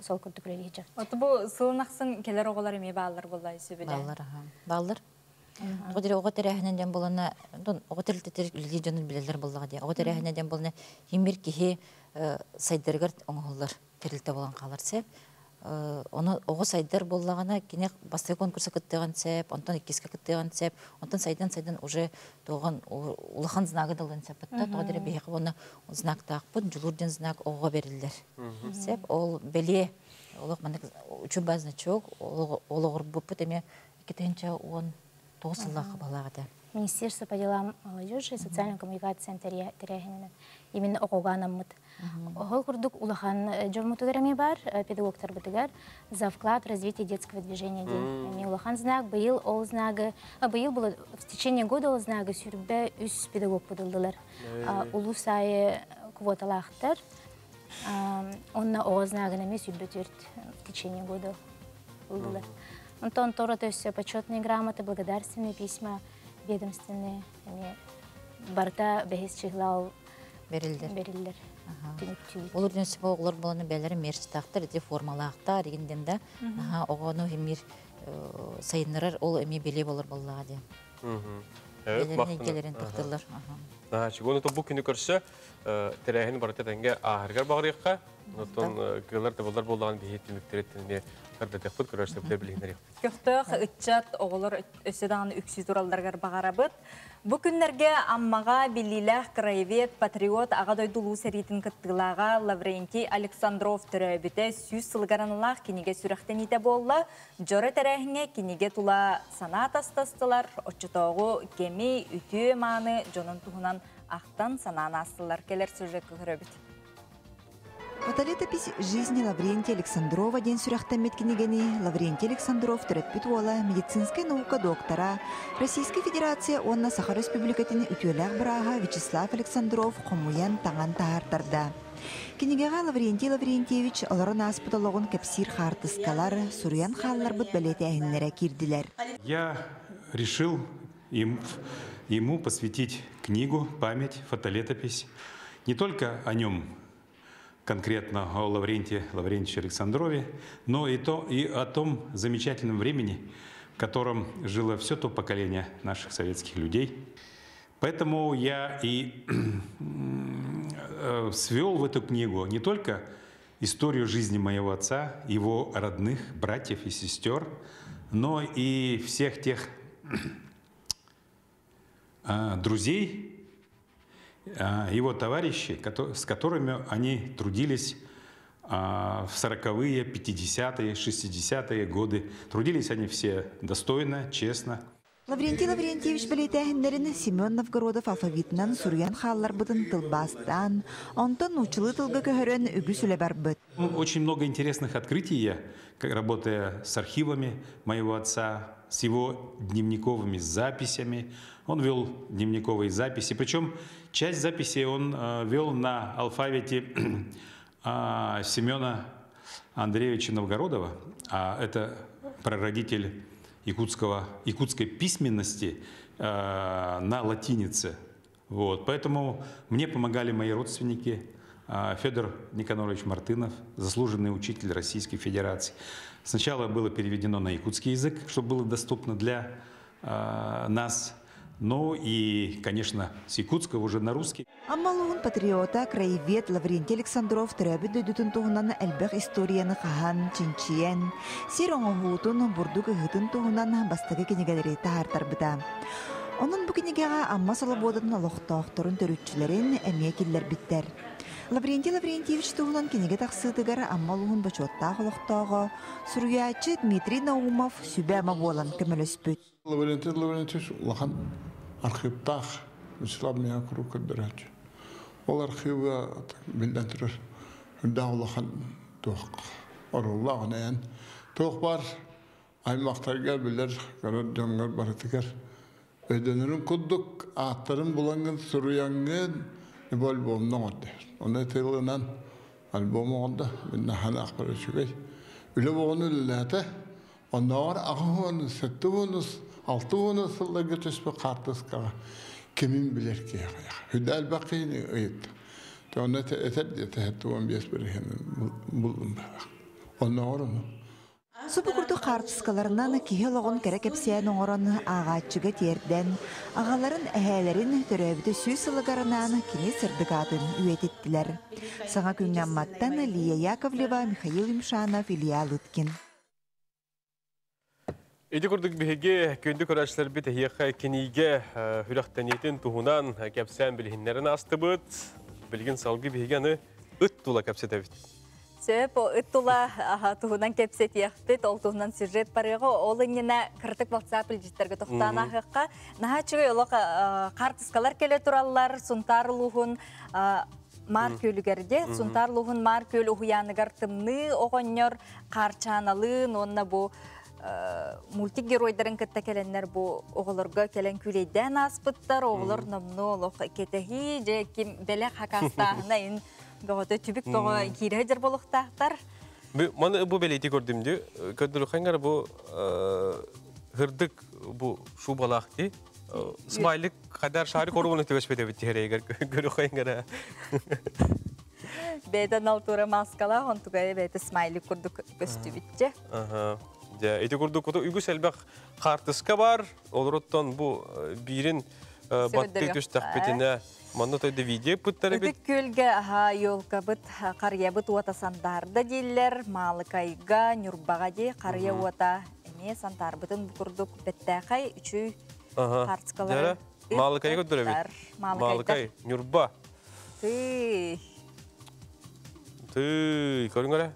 сол курдук үлэлиир дьон. Оту бу сылын ахсын кэлэр оҕолор эмиэ бааллар буолла сүбүлэ. Бааллар, аха. Бааллар. Оҕо дире оҕо тэрээһинэн диэн буолана, оҕо тэрилтэтэр үлэлиир дьонун билэллэр буоллаҕа дии. Оҕо тэрээһинэ диэн буолана, хим бир киһи сайдарыгар оҥоһуллар тэрилтэ буолан хаалар сеп. Ону оҕо сайдар буоллаҕына, кини бастакы конкурса кыттыаҕын сеп, онтон иккискэ кыттыаҕын сеп, онтон сайдан-сайдан уже туоҕан улахан знагы да ылыан сеп. Тоҕо дире биһиэхэ уонна знактаахпыт, дьулуур диэн знак оҕоҕо бериллэр. Сеп, ол бэлиэ олох маннык учуба значок, олоҕурбуппут эмиэ 2019 сыллаахха балаах этэ. Министерство по делам молодежи и социальной коммуникациям тэрээһининэн именно оҕоҕо анаммыт. Ол курдук улахан дьоммутугар эмиэ бар, педагогтарбытыгар за вклад в развитие детского движения диэн эмиэ улахан знак. Быйыл ол знагы, быйыл было в течение года ол знагы сүрбэ үс педагог будылдылар. Улус айы квоталаахтар. Онно оҕо знагын эмиэ 24 в течение года ылдылар. Онтон торо то есть почетные грамоты, благодарственные письма, ведомственные эмиэ барыта бэһис чыһыла берилдер. Бериллер. Олор ден сипа оҕолор боланы бэлэри мерчтаахтар, ити формалаахтар, игинден да, наха оҕону химир сайыннарар ол эми биле болор боллаға диэн. Бэлэрин эйгэлерин тахтылар. Чугуну бу күнү көрсө тэрээһин барыта тэнгэ ааһаргар бағырыйыққа, онтон кыылар табылар боллаған биһи түмүктереттен кардатыахпыт көрөрсөптөр билиһиннэриэхпит. Көхтөөх ыччат оҕолор өссө даҕаны үксүү туралларыгар баҕарабыт. Бу күннэргэ Аммаҕа биллиилээх краевед, патриот, аҕа дойду улуу сэриитин кыттыылааҕа Лаврентий Александров төрөөбүтэ 100 сылыгар аналаах кинигэ сүрэхтэниитэ буолла. Дьоро тэрээһиҥҥэ кинигэ тула санаа атастастылар, оччотооҕу кэми, үтүө мааны дьонун туһунан ахтан санаан аастылар. Кэлэр сюжекка көрөбүт. Фотолетопись жизни Лаврентия Александрова диэн сүрэхтэммит кинигэни Лаврентий Александров төрөппүт уола, медицинскэй наука доктора, Российскай Федерация уонна Саха Республикатын үтүөлээх бырааһа Вячеслав Александров хомуйан таҥан таһаартарда. Кинигэҕэ Лаврентий Лаврентьевич олорон ааспыт олоҕун кэпсиир хаартыскалар, суруйан хаалларбыт бэлиэтээһиннэрэ киирдилэр. Я решил ему посвятить книгу «Память», фотолетопись. Не только о нем, конкретно о Лаврентии Лаврентьевиче Александрове, но и о том замечательном времени, в котором жило все то поколение наших советских людей. Поэтому я и свел в эту книгу не только историю жизни моего отца, его родных, братьев и сестер, но и всех тех друзей, его товарищей, с которыми они трудились в 40-е, 50-е, 60-е годы. Трудились они все достойно, честно. Лаврентий Лаврентьевич бэлиэтээһиннэрин Семен Новгородов алфавитынан суруйан хаалларбытын тылбаастаан, онтон нууччалыы тылга көһөрөн үгүс үлэ барбыт. Очень много интересных открытий я, работая с архивами моего отца, с его дневниковыми записями. Он вел дневниковые записи, причем часть записей он вел на алфавите Семена Андреевича Новгородова, а это прародитель якутской письменности на латинице. Вот. Поэтому мне помогали мои родственники, Федор Никанорович Мартынов, заслуженный учитель Российской Федерации. Сначала было переведено на якутский язык, чтобы было доступно для нас. Ну и, конечно, с якутского уже на русский. Амма улууһун патриота, краевед Лаврентий Александров төрөөбүт дойдутун туһунан элбэх историяны хаһан, чинчийэн, сир оҥоһуутун, бурдук ыһыытын туһунан бастакы кинигэлэри таһаартарбыта. Онон бу кинигэҕэ Амма Солобуодатын олохтоохторун төрүччүлэрин эмиэ киллэрбиттэр. Лаврентий Лаврентьевич туһунан кинигэ тахсыытыгар Амма улууһун бочуоттаах олохтооҕо, суруйааччы Дмитрий Наумов сүбэ-ама буолан көмөлөспүт. Лаврентий Лаврентьевич улахан архивтаах, Вячеслав миэхэ куруук көрдөрөөччү. Ол архивы биллэн турар үрдээх улахан туох оруоллаах онон туох баар аймахтарга билэр көрөр дьоҥҥор барытыгар өйдөнөрүн курдук ааттарын булаҥҥын суруйаҥҥын бу альбомна оҥордо. Ону тылынан альбом оҥордо. Мин наһаа үчүгэй. Үлэ буолан үлэлээтэ. Оннооҕор 80, 70, 60 сылларга түспүт хаартыскаҕа кимин билэр киһи Хүдэ элбэх киһини ыйытта. Онно этэр диэтэ 75 бирихин булдум баҕа. Оннооҕор ону. Субу курдук хаартыскаларынан киһи олоҕун кэрэ кэпсээн оҥорон ааҕааччыга тиэрдэн, аҕаларын, эһээлэрин төрөөбүтэ 100 сылыгар анаан кини сырдык аатын үйэтиттилэр. Саҥа күҥҥэ Амматтан Лия Яковлева, Михаил Юмшанов, Илья Лыткин. Ити курдук биһиги күндү көрөөччүлэрбит эһиэхэ кинигэ күрэхтэниитин туһунан кэпсээн билиһиннэрэн аастыбыт. Билигин салгыы биһиги аны ыт тула кэпсэтэбит. Сөп, ыт тула туһунан кэпсэтиэхпит, ол туһунан сюжет барыаҕа, ол иннинэ кыратык WhatsApp илдьиттэргэ тохтоон ааһыахха. Наһаа үчүгэй олох хаартыскалар кэлэ тураллар, Сунтаар улууһун Маар күөлүгэргэ, Сунтаар улууһун Маар күөл уһуйааныгар тымныы оҕонньор Хаарчааналыын уонна бу мультик геройдарын кытта кэлэннэр бу оҕолорго кэлэн күүлэйдээн ааспыттар. Оҕолор номнуо олох кэтэһии, дьэ ким бэлэх хакаастааһына ин бөҕөтө түбүк бөҕө киирэ сылдьар буолуохтаахтар. Маны бу бэлиэти көрдүм дии. Көрдөрүххэ бу хырдык бу шубалаах дии. Смайлик хадар шарик оругуну түбэспет эбит тиһэрейгер көрүххэ. Бэйэтэ налтура маскалаах, онтугай бэйэтэ смайлик курдук көстүбүтчэ. Дьэ, ити курдук үгүс элбэх хаартыска бар. Олоруттан бу биирин баттыы түстэхпитинэ манна тойда видео пыттар эбит. Ытык күөлгэ аха елкабыт қарыябыт уота сандаарда дииллэр, Маалыкайга, Ньурбаҕа дии қарыя уота эмиэ сандаарбытын бу курдук бэттээхэй үчүй хаартыскалары. Маалыкайга көрдөр эбит. Маалыкай, Ньурба. Тый. Тый, көрүҥ эрэ.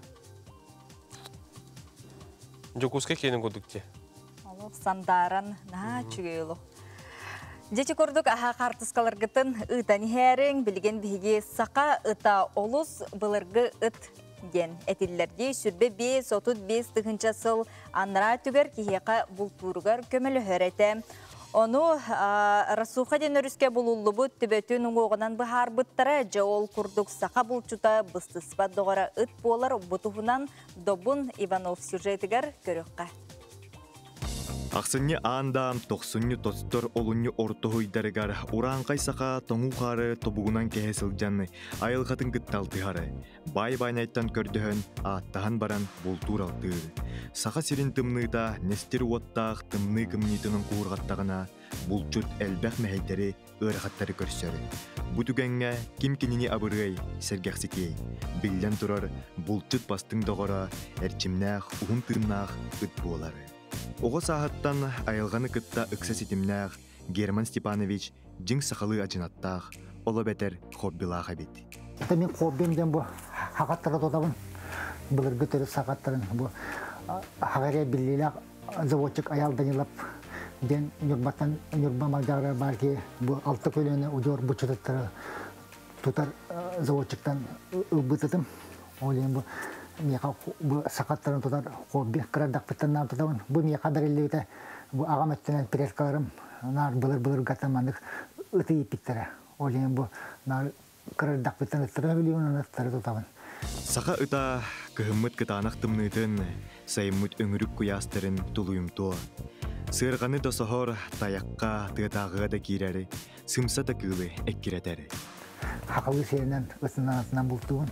Дьокуускай киэнин курдук дии. Олох сандааран наһаа үчүгэй олох. Дьэти курдук аха хаартыскаларгытын ыытан иһээриҥ, билигин биһиги саха ыта олус былыргы ыт диэн этиллэр дии. 25, 35 тыһыынча сыл анараа өттүгэр киһиэхэ бултууругар көмөлөһөр этэ. Ону Рассуха диэн өрүскэ булуллубут төбөтүн уҥуоҕунан быһаарбыттара. Дьэ ол курдук саха булчута быстыспат доҕоро ыт буолар. Бу туһунан Добун Иванов сюжетыгар көрүөххэ. Ахсынньы аандаам тохсунньу тостор олунньу ортоһуйдарыгар урааҥхай саха тоҥуу хаары тобугунан кэһэ сылдьан айылҕатын кытта алтыһар. Баай баайнайтан көрдөһөн, ааттаһан баран бултуур алтыыр. Саха сирин тымныыта нестир уоттаах тымныы кымньыытынан куурҕаттаҕына, булчут элбэх мэһэйдэри, ыарахаттары көрсөр. Бу түгэҥҥэ ким кинини абырыай, сэргэхситиэй? Биллэн турар, булчут бастыҥ доҕоро, эрчимнээх, уһун тыыннаах ыт буолар. Оҕо сааһыттан айылҕаны кытта ыкса ситимнээх Герман Степанович дьиҥ сахалыы адьынаттаах, ол эбэтэр хоббилаах эбит. Это мин хоббим диэн бу хагаттары тутабын. Былыргы төрүт сахаттарын бу хагария биллиилээх заводчик Аял Данилов Ден Нюрбаттан Нюрба Малдагра барки бу алты көлөне удьуор буччутаттары тутар заводчиктан ылбытытым. Ол бу миэхэ бу сахаттарын тутар хобби кырадакпыттан наам тутабын. Бу миэхэ бериллибитэ бу аҕам өттүнэн предкаларым наар былыр-былыргаттан маннык ыты ииппиттэрэ. Ол иһин бу наар кырадакпыттан ыттара билиибин ыттары тутабын. Саха ыта кыһыммыт кытаанах тымныытын, сайыммыт өҥүрүк куйаастарын тулуйумтуо. Сыарҕаны да соһор, тайахха, тыатааҕыга да киирэри, сымса да кыылы эккирэтэр. Хахалы сиэринэн ытынан атынан бултуубун.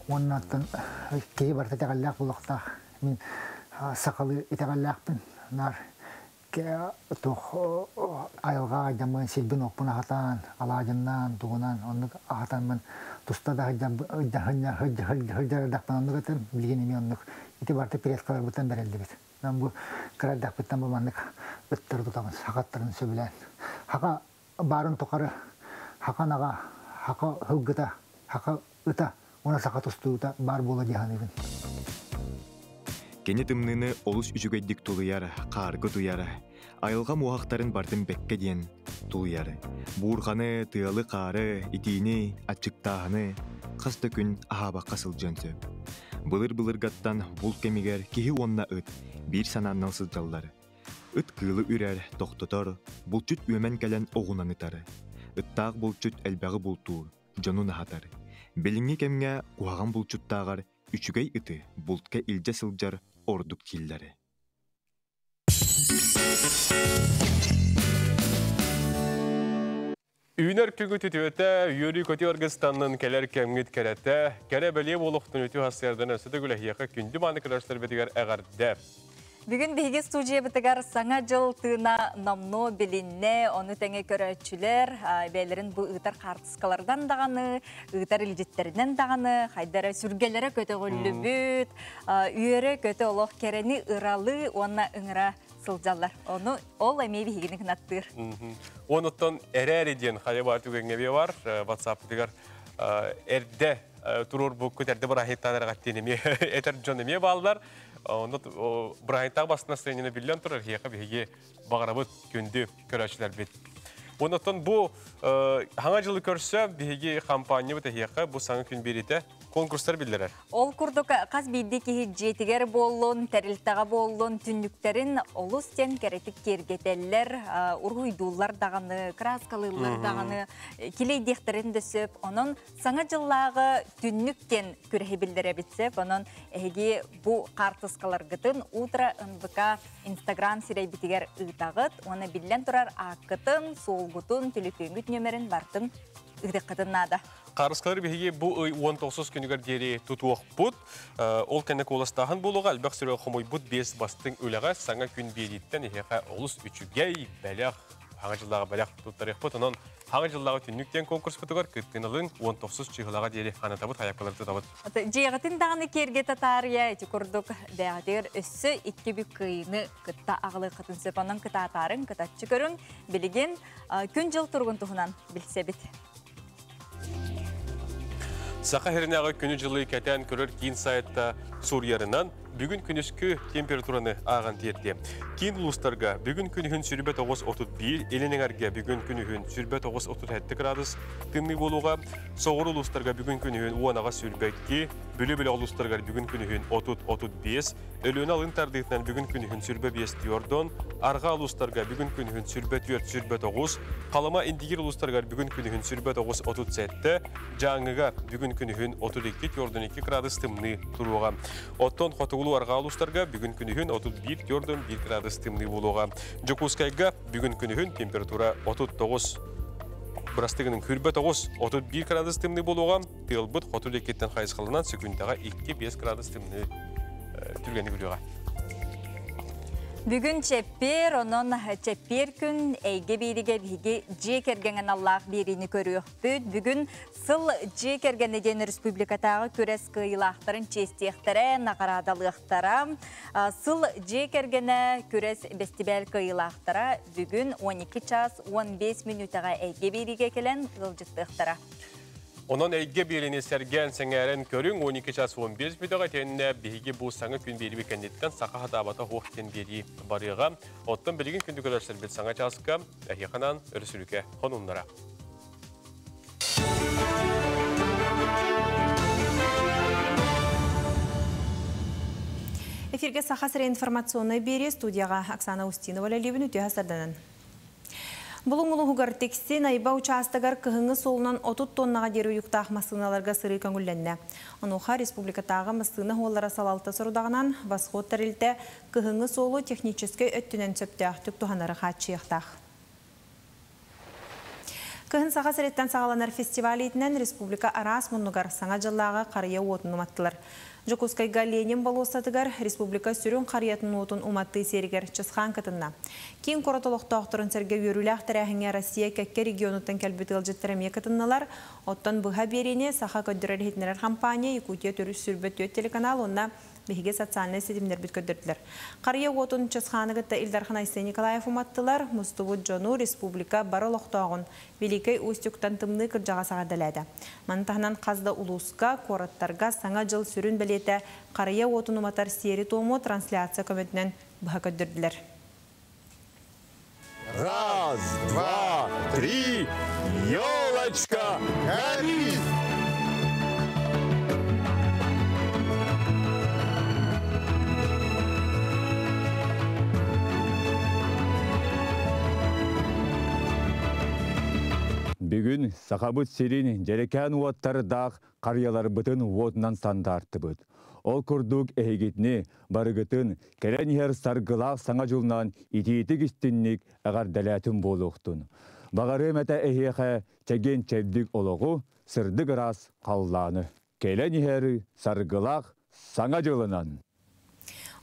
Уонна оттон киһи барыта итэҕэллээх буолуохтаах. Мин сахалыы итэҕэллээхпин. Наар туох айылҕа дьаммын сирбин-оппун аһатан, алаадьыннаан, тугунан оннук аһатаммын туста да сылдьардахпын оннук этим, билигин эмиэ оннук. Ити барыта предкаларбыттан бэриллибит. Мен бу кыра эрдэхпиттэн бу маннык ыттары тутабын, сахаттарын сөбүлээн. Хака баарын тухары хака наҕа, хака һылгыта, хака ыта уонна саха тустуута баар буола дии саныыбын. Кини тымныыны олус үчүгэйдик тулуйар, хаарга утуйар, айылҕа муоһахтарын бартын бэккэ диэн тулуйар. Буурҕаны, тыалы-хаары, итиини, аччыктааһыны хас да күн аһаабакка сылдьыан сөп. Былыр-былыргаттан булт кэмигэр киһи уонна ыт биир санааннан сылдьаллар. Ыт кыылы үрэр, тохтотор, булчут үөмэн кэлэн оҕунан ытар. Ыттаах булчут элбэҕи бултуур, дьонун аһатар. Билиҥҥи кэмҥэ куһаҕан булчуттааҕар үчүгэй ыты бултка илдьэ сылдьар ордук дииллэрэ. Үүнэр күгү түтүөтэ, үөрүү көтүү аргыстаннын кэлэр кэмҥит кэрэтэ, кэрэ бэлиэ буолуохтун үтүө хасыардан өссө да күлэһиэхэ күндү мааны көрөөччүлэрбитигэр эҕэрдэ. Бүгүн биһиги студиябытыгар саҥа дьыл тыына номнуо билиннэ, ону тэҥэ көрөөччүлэр бэйэлэрин бу ыытар хаартыскалардан даҕаны, ыытар илдьиттэринэн даҕаны хайдара сүргэлэрэ көтөҕүллүбүт, үөрэ-көтө олох кэрэни ыралыы уонна ыҥыра сылдьаллар. Ону ол эмиэ биһигини кынаттыыр. Онуттан эрээри диэн хайа бар түгэҥҥэ бар WhatsApp-тыгар эрдэ туруорбуккут эрдэ бырааһыттан эрэ эмиэ этэр дьон эмиэ бааллар. Онно бырааһыттаах бас настроениены биллэн турар хиэхэ биһиги баҕарабыт күндү көрөөччүлэрбит. Оннуттан бу хаҥа жылы көрсө биһиги компания эһиэхэ бу саҥа күн биэритэ конкурстар биллэрэр. Ол курдук хас биирдии киһи дьиэтигэр буоллун, тэрилтэҕэ буоллун, түннүктэрин олус диэн кэрэтик киэргэтэллэр, уруһуйдууллар даҕаны, кырааскалыыллар даҕаны, килэйдиэхтэрин да сөп. Онон саҥа дьыллааҕы түннүк диэн күрэһи биллэрэбит сөп. Онон эһиги бу хаартыскаларгытын Утро НВК Инстаграм сирэйбитигэр ыытаҕыт уонна биллэн турар ааккытын, суолгутун, түлүпүөҥҥүт нүөмэрин бартын ыытыаххытын наада. Хаарыскалар биһиги бу ый 19 күнүгэр диэри тутуохпут. Ол кэннэ куоластааһын буолуоҕа элбэх сүрү хомуйбут биэс бастыҥ үлэҕэ саҥа күн биэрииттэн эһиэхэ олус үчүгэй бэлэх хаҥа дьыллааҕы бэлэх туттарыахпыт. Онон хаҥа дьыллааҕы түннүк диэн конкурспутугар кыттыыны ылыҥ 19 чыһылаҕа диэри анатабыт хайаккалары тутабыт. Дьиэҕитин даҕаны киэргэтэ таарыйа ити курдук бэйэҕитигэр өссө икки бүк кыайыыны кытта аҕалыаххытын сөп. Онон кытаатаарыҥ, кытаччы көрүҥ. Билигин күн-дьыл туругун туһунан билсэбит. Саха сиринээҕи күнү-дьылы кэтээн көрөр киин сайтта суруйарынан, бүгүн күнүскү температураны ааҕан тиэрдиэ. Киин улуустарга бүгүн күнүһүн 29-31, илин эҥэргэ бүгүн күнүһүн 29-37 градус тымныы буолуоҕа. Соҕуруу улуустарга бүгүн күнүһүн 10-22, Бүлүү-Бүлүү улуустарыгар бүгүн күнүһүн 30-35, Өлүөнэ алын тардыытынан бүгүн күнүһүн 25 тиордон, арҕаа улуустарга бүгүн күнүһүн 24-29, Халыма Индигир улуустарыгар бүгүн күнүһүн 29-37, Дьааҥыга бүгүн күнүһүн 32 тиордон 2 градус тымныы туруоҕа. Оттон хотугулуу арҕаа улуустарга бүгүн күнүһүн 31 тиордон 1 градус тымныы буолуоҕа. Дьокуускайга бүгүн күнүһүн температура 39 бырастыгының күрбэ 9 31 градус тымныы буолуоҕа. Тыалбыт хоту диэкиттэн хайысхаланан сөкүүндэҕэ 2-5 градус тымныы түргэнник үрүөҕэ. Бүгүн чэппиэр, онон чэппиэр күн эйгэ бииригэ биһиги дьиэ кэргэҥҥэ аналлаах биэриини көрүөхпүт. Бүгүн сыл дьиэ кэргэнэ диэн республикатааҕы күрэс кыайыылаахтарын чиэстиэхтэрэ, наҕараадалыахтара. Сыл дьиэ кэргэнэ күрэс бэстибээл кыайыылаахтара бүгүн 12 час 15 мүнүүтэҕэ эйгэ биэриигэ кэлэн ыалдьыттыахтара. Онон эйгэ биэриини сэргээн сэҥээрэн көрүҥ 12 час 15 мүнүүтэҕэ итиэннэ биһиги бу саҥа күн биэриибит кэнниттэн саха хатаабата суох диэн биэрии барыаҕа. Оттон билигин күндү көрөөччүлэрбит саҥа чааска эһиэхэ өрөсүлүкэ хонуннара. Эфирге Саха сирэ информационнай биэрии студияҕа Оксана Устинова үлэлиибин үтүө сарданан. Булуҥ улууһугар Тикси Найба учаастагар кыһыҥҥы суолунан 30 тоннаҕа диэри уйуктаах массыыналарга сырыы көҥүллэннэ. Онуоха республикатааҕы массыына суоллара салалта сорудаҕынан Восход тэрилтэ кыһыҥҥы суолу техническэй өттүнэн сөптөөхтүк туһанары хааччыйыахтаах. Кыһын Саха сириттэн саҕаланар фестиваль иитинэн республика араас муннугар саҥа дьыллааҕы харыйа уотун уматтылар. Дьокуускайга Ленин болуоссатыгар республика сүрүн харыйатын уотун уматтыы сиэригэр Чысхаан кытынна. Киин куорат олохтоохторун сэргэ үөрүүлээх тэрээһиҥҥэ Россия кэккэ регионуттан кэлбит ыалдьыттар эмиэ кытыннылар. Оттон быһа биэриини Саха көрдөрөр-иһитиннэрэр хампаанньа, Якутия төрүт сүүрбэ түөрт телеканал уонна биһиги социальнай ситимнэрбит көрдөрдүлэр. Харыйа уотун Чысхааны кытта Ил Дархан Айсен Николаев уматтылар, мустубут дьону республика бары олохтооҕун Великэй Устюгтан тымныы кырдьаҕас эҕэрдэлээтэ. Маны таһынан хас да улууска, куораттарга саҥа дьыл сүрүн бэлиэтэ харыйа уотун уматар сиэри-туому трансляция көмөтүнэн быһа көрдөрдүлэр. Раз, два, три, елочка, гори! Бүгүн Сахабыт сирин дьэрэкээн уоттардаах харыйаларбытын уотунан сандаартыбыт. Ол курдук эһигитини барыгытын кэлэн иһэр саргылаах саҥа дьылынан итиитик истинник эҕэрдэлээтин буолуохтун. Баҕарыам этэ эһиэхэ чэгиэн чэбдик олоҕу, сырдык ыраас халлааны. Кэлэн иһэр саргылаах саҥа дьылынан!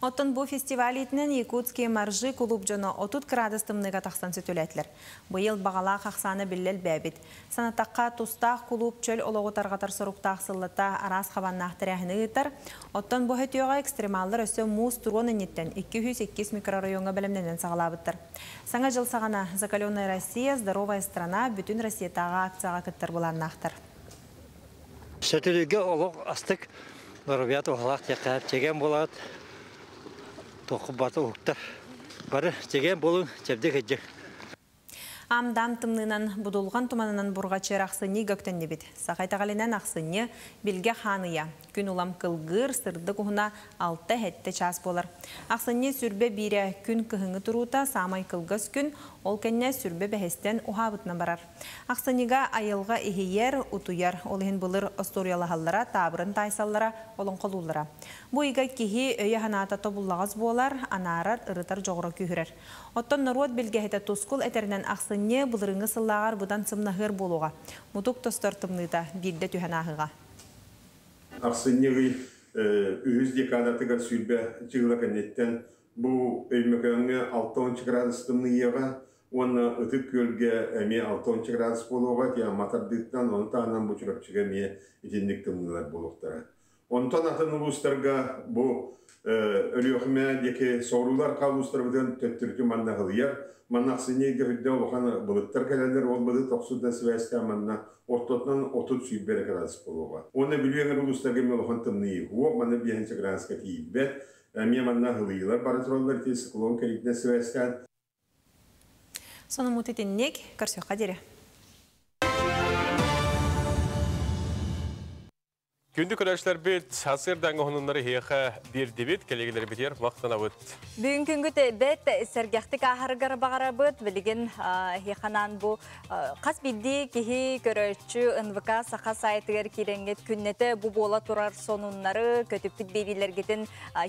Оттон бу фестиваль иитинэн Якутские моржи кулууп дьоно 30 кыраадыс тымныыга тахсан сөтүөлээтилэр. Быйыл баҕалаах ахсаана биллэ элбээбит. Санатахха, тустаах кулууп чөл олоҕу тарҕатар соруктаах сыллата араас хабааннаах тэрээһини ыытар. Оттон бу өтүөҕэ экстремаллар өссө муус туруон инниттэн 202 микрорайоҥҥа бэлэмнэнэн саҕалаабыттар. Саҥа дьыл саҕана Закаленная Россия, здоровая страна бүтүн Россиятааҕы акцияҕа кыттар былааннаахтар. Сөтүлүүгэ олох астык доруобуйа туһалаах диэххэ чэгиэн буолаҕыт, тоххубата уһуктар. Бары чэгиэн буолуҥ, чэбдик сылдьыҥ. Аам-даам тымныынан, будулҕан туманынан бурҕачыар ахсынньы көктөннүбүт. Саха итэҕэлинэн ахсынньы, билгэ хаан ыйа. Күн улам кылгыыр, сырдык уһуна 6-7 чаас буолар. Ахсынньы сүрбэ биирэ күн кыһыҥҥы туруута саамай кылгас күн, ол кэннэ сүрбэ бэһистэн уһаабытынан барар. Ахсынньыга айылҕа иһийэр, утуйар, ол иһин былыр остуоруйалаһаллара, таабырын таайсаллара, олоҥхолууллара. Бу ыйга киһи өйө-санаата тобуллаҕас буолар, анаарар, ырытар дьоҕура күүһүрэр. Оттон норуот билгэһитэ Тускул этэринэн ахсынньы былырыыҥҥы сыллааҕар быдан сымнаһыар буолуоҕа. Мутук тостор тымныыта биирдэ түһэн ааһыаҕа. Ахсынньы ый үһүс декадатыгар 20 чыыла кэнниттэн бу Өймөкөөҥҥө 60 градус тымныйыаҕа уонна Ытык Күөлгэ эмиэ 60 градус буолуоҕа, Амма тардыыттан, ону таһынан бу Чурапчыга эмиэ итинник тымныылар буолуохтара. Онтон атын улуустарга бу Өлүөхүмэ диэки соҕуруулар улуустарбытын төттөрүтү манна ыһылыйар. Манна ахсынньы ыйга үрдэ улахан былыттар кэлэллэр, ол былыт охсуута сибээстээн манна ортотунан 30-20 эрэ градус буолуоҕа. Уонна Бүлүү эҥэр улуустарга эмиэ улахан тымныйыы уох, манна 5 градуска тиийбэт. Эмиэ манна ыһылыйыылар бара тураллар, ити циклон кэлиитинэн сибээстээн. Сонуммут итинник, көрсүөххэ диэри. Күндү көрөөччүлэрбит, сарсыардаҥҥы уһунуннары эһиэхэ биэрдибит, кэлиэгэлэрбитигэр махтанабыт. Бүгүн күнгүт бэт сэргэхтик ааһарыгар баҕарабыт. Билигин эһиэхэ бу хас биирдии киһи көрөөччү НВК Саха сайтыгар киирэҥҥит күннэтэ бу буола турар сонуннары көтүппүт биэриилэргитин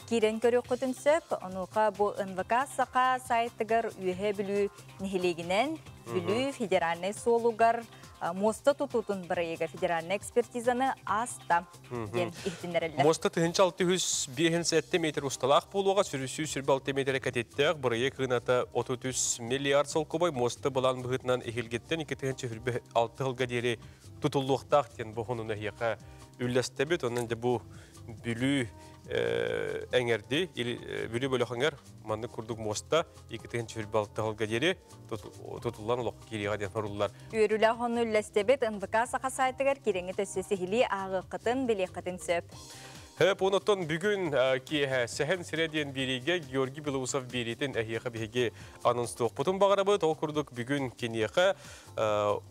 киирэн көрүөххүтүн сөп. Онуоха бу НВК Саха сайтыгар Үөһээ Бүлүү нэһилиэгинэн Бүлүү федеральнай суолугар муоста тутуутун бырайыга федеральнай экспертизаны ааста диэн иһитиннэрэллэр. Муоста 1657 метр усталаах буолуоҕа, сүрүсүү 26 метр кэтиттээх, бырайыак сыаната 33 миллиард солкуобай, муоста былаан быһыытынан эһиилгиттэн 2026 сылга диэри тутуллуохтаах диэн бу хонуну эһиэхэ үллэстэбит. Онон дьэ бу Бүлүү Эҥэрди Бүлүү бөлөх эҥэр маннык курдук муоста 2026 сылга диэри тутуллан олоххо киириэҕэ диэн хоруллар. Үөрүүлээх ону үллэстибит НВК Саха сайтыгар киирэҥҥит өссө сиһилии ааҕыаххытын, билиэххитин сөп. Хөп, онотон бүгүн киэһэ Сэһэн сирэ диэн биэриигэ Георгий Белоусов биэриитин эһиэхэ биһиги анонстуохпутун баҕарабыт. Ол курдук бүгүн киниэхэ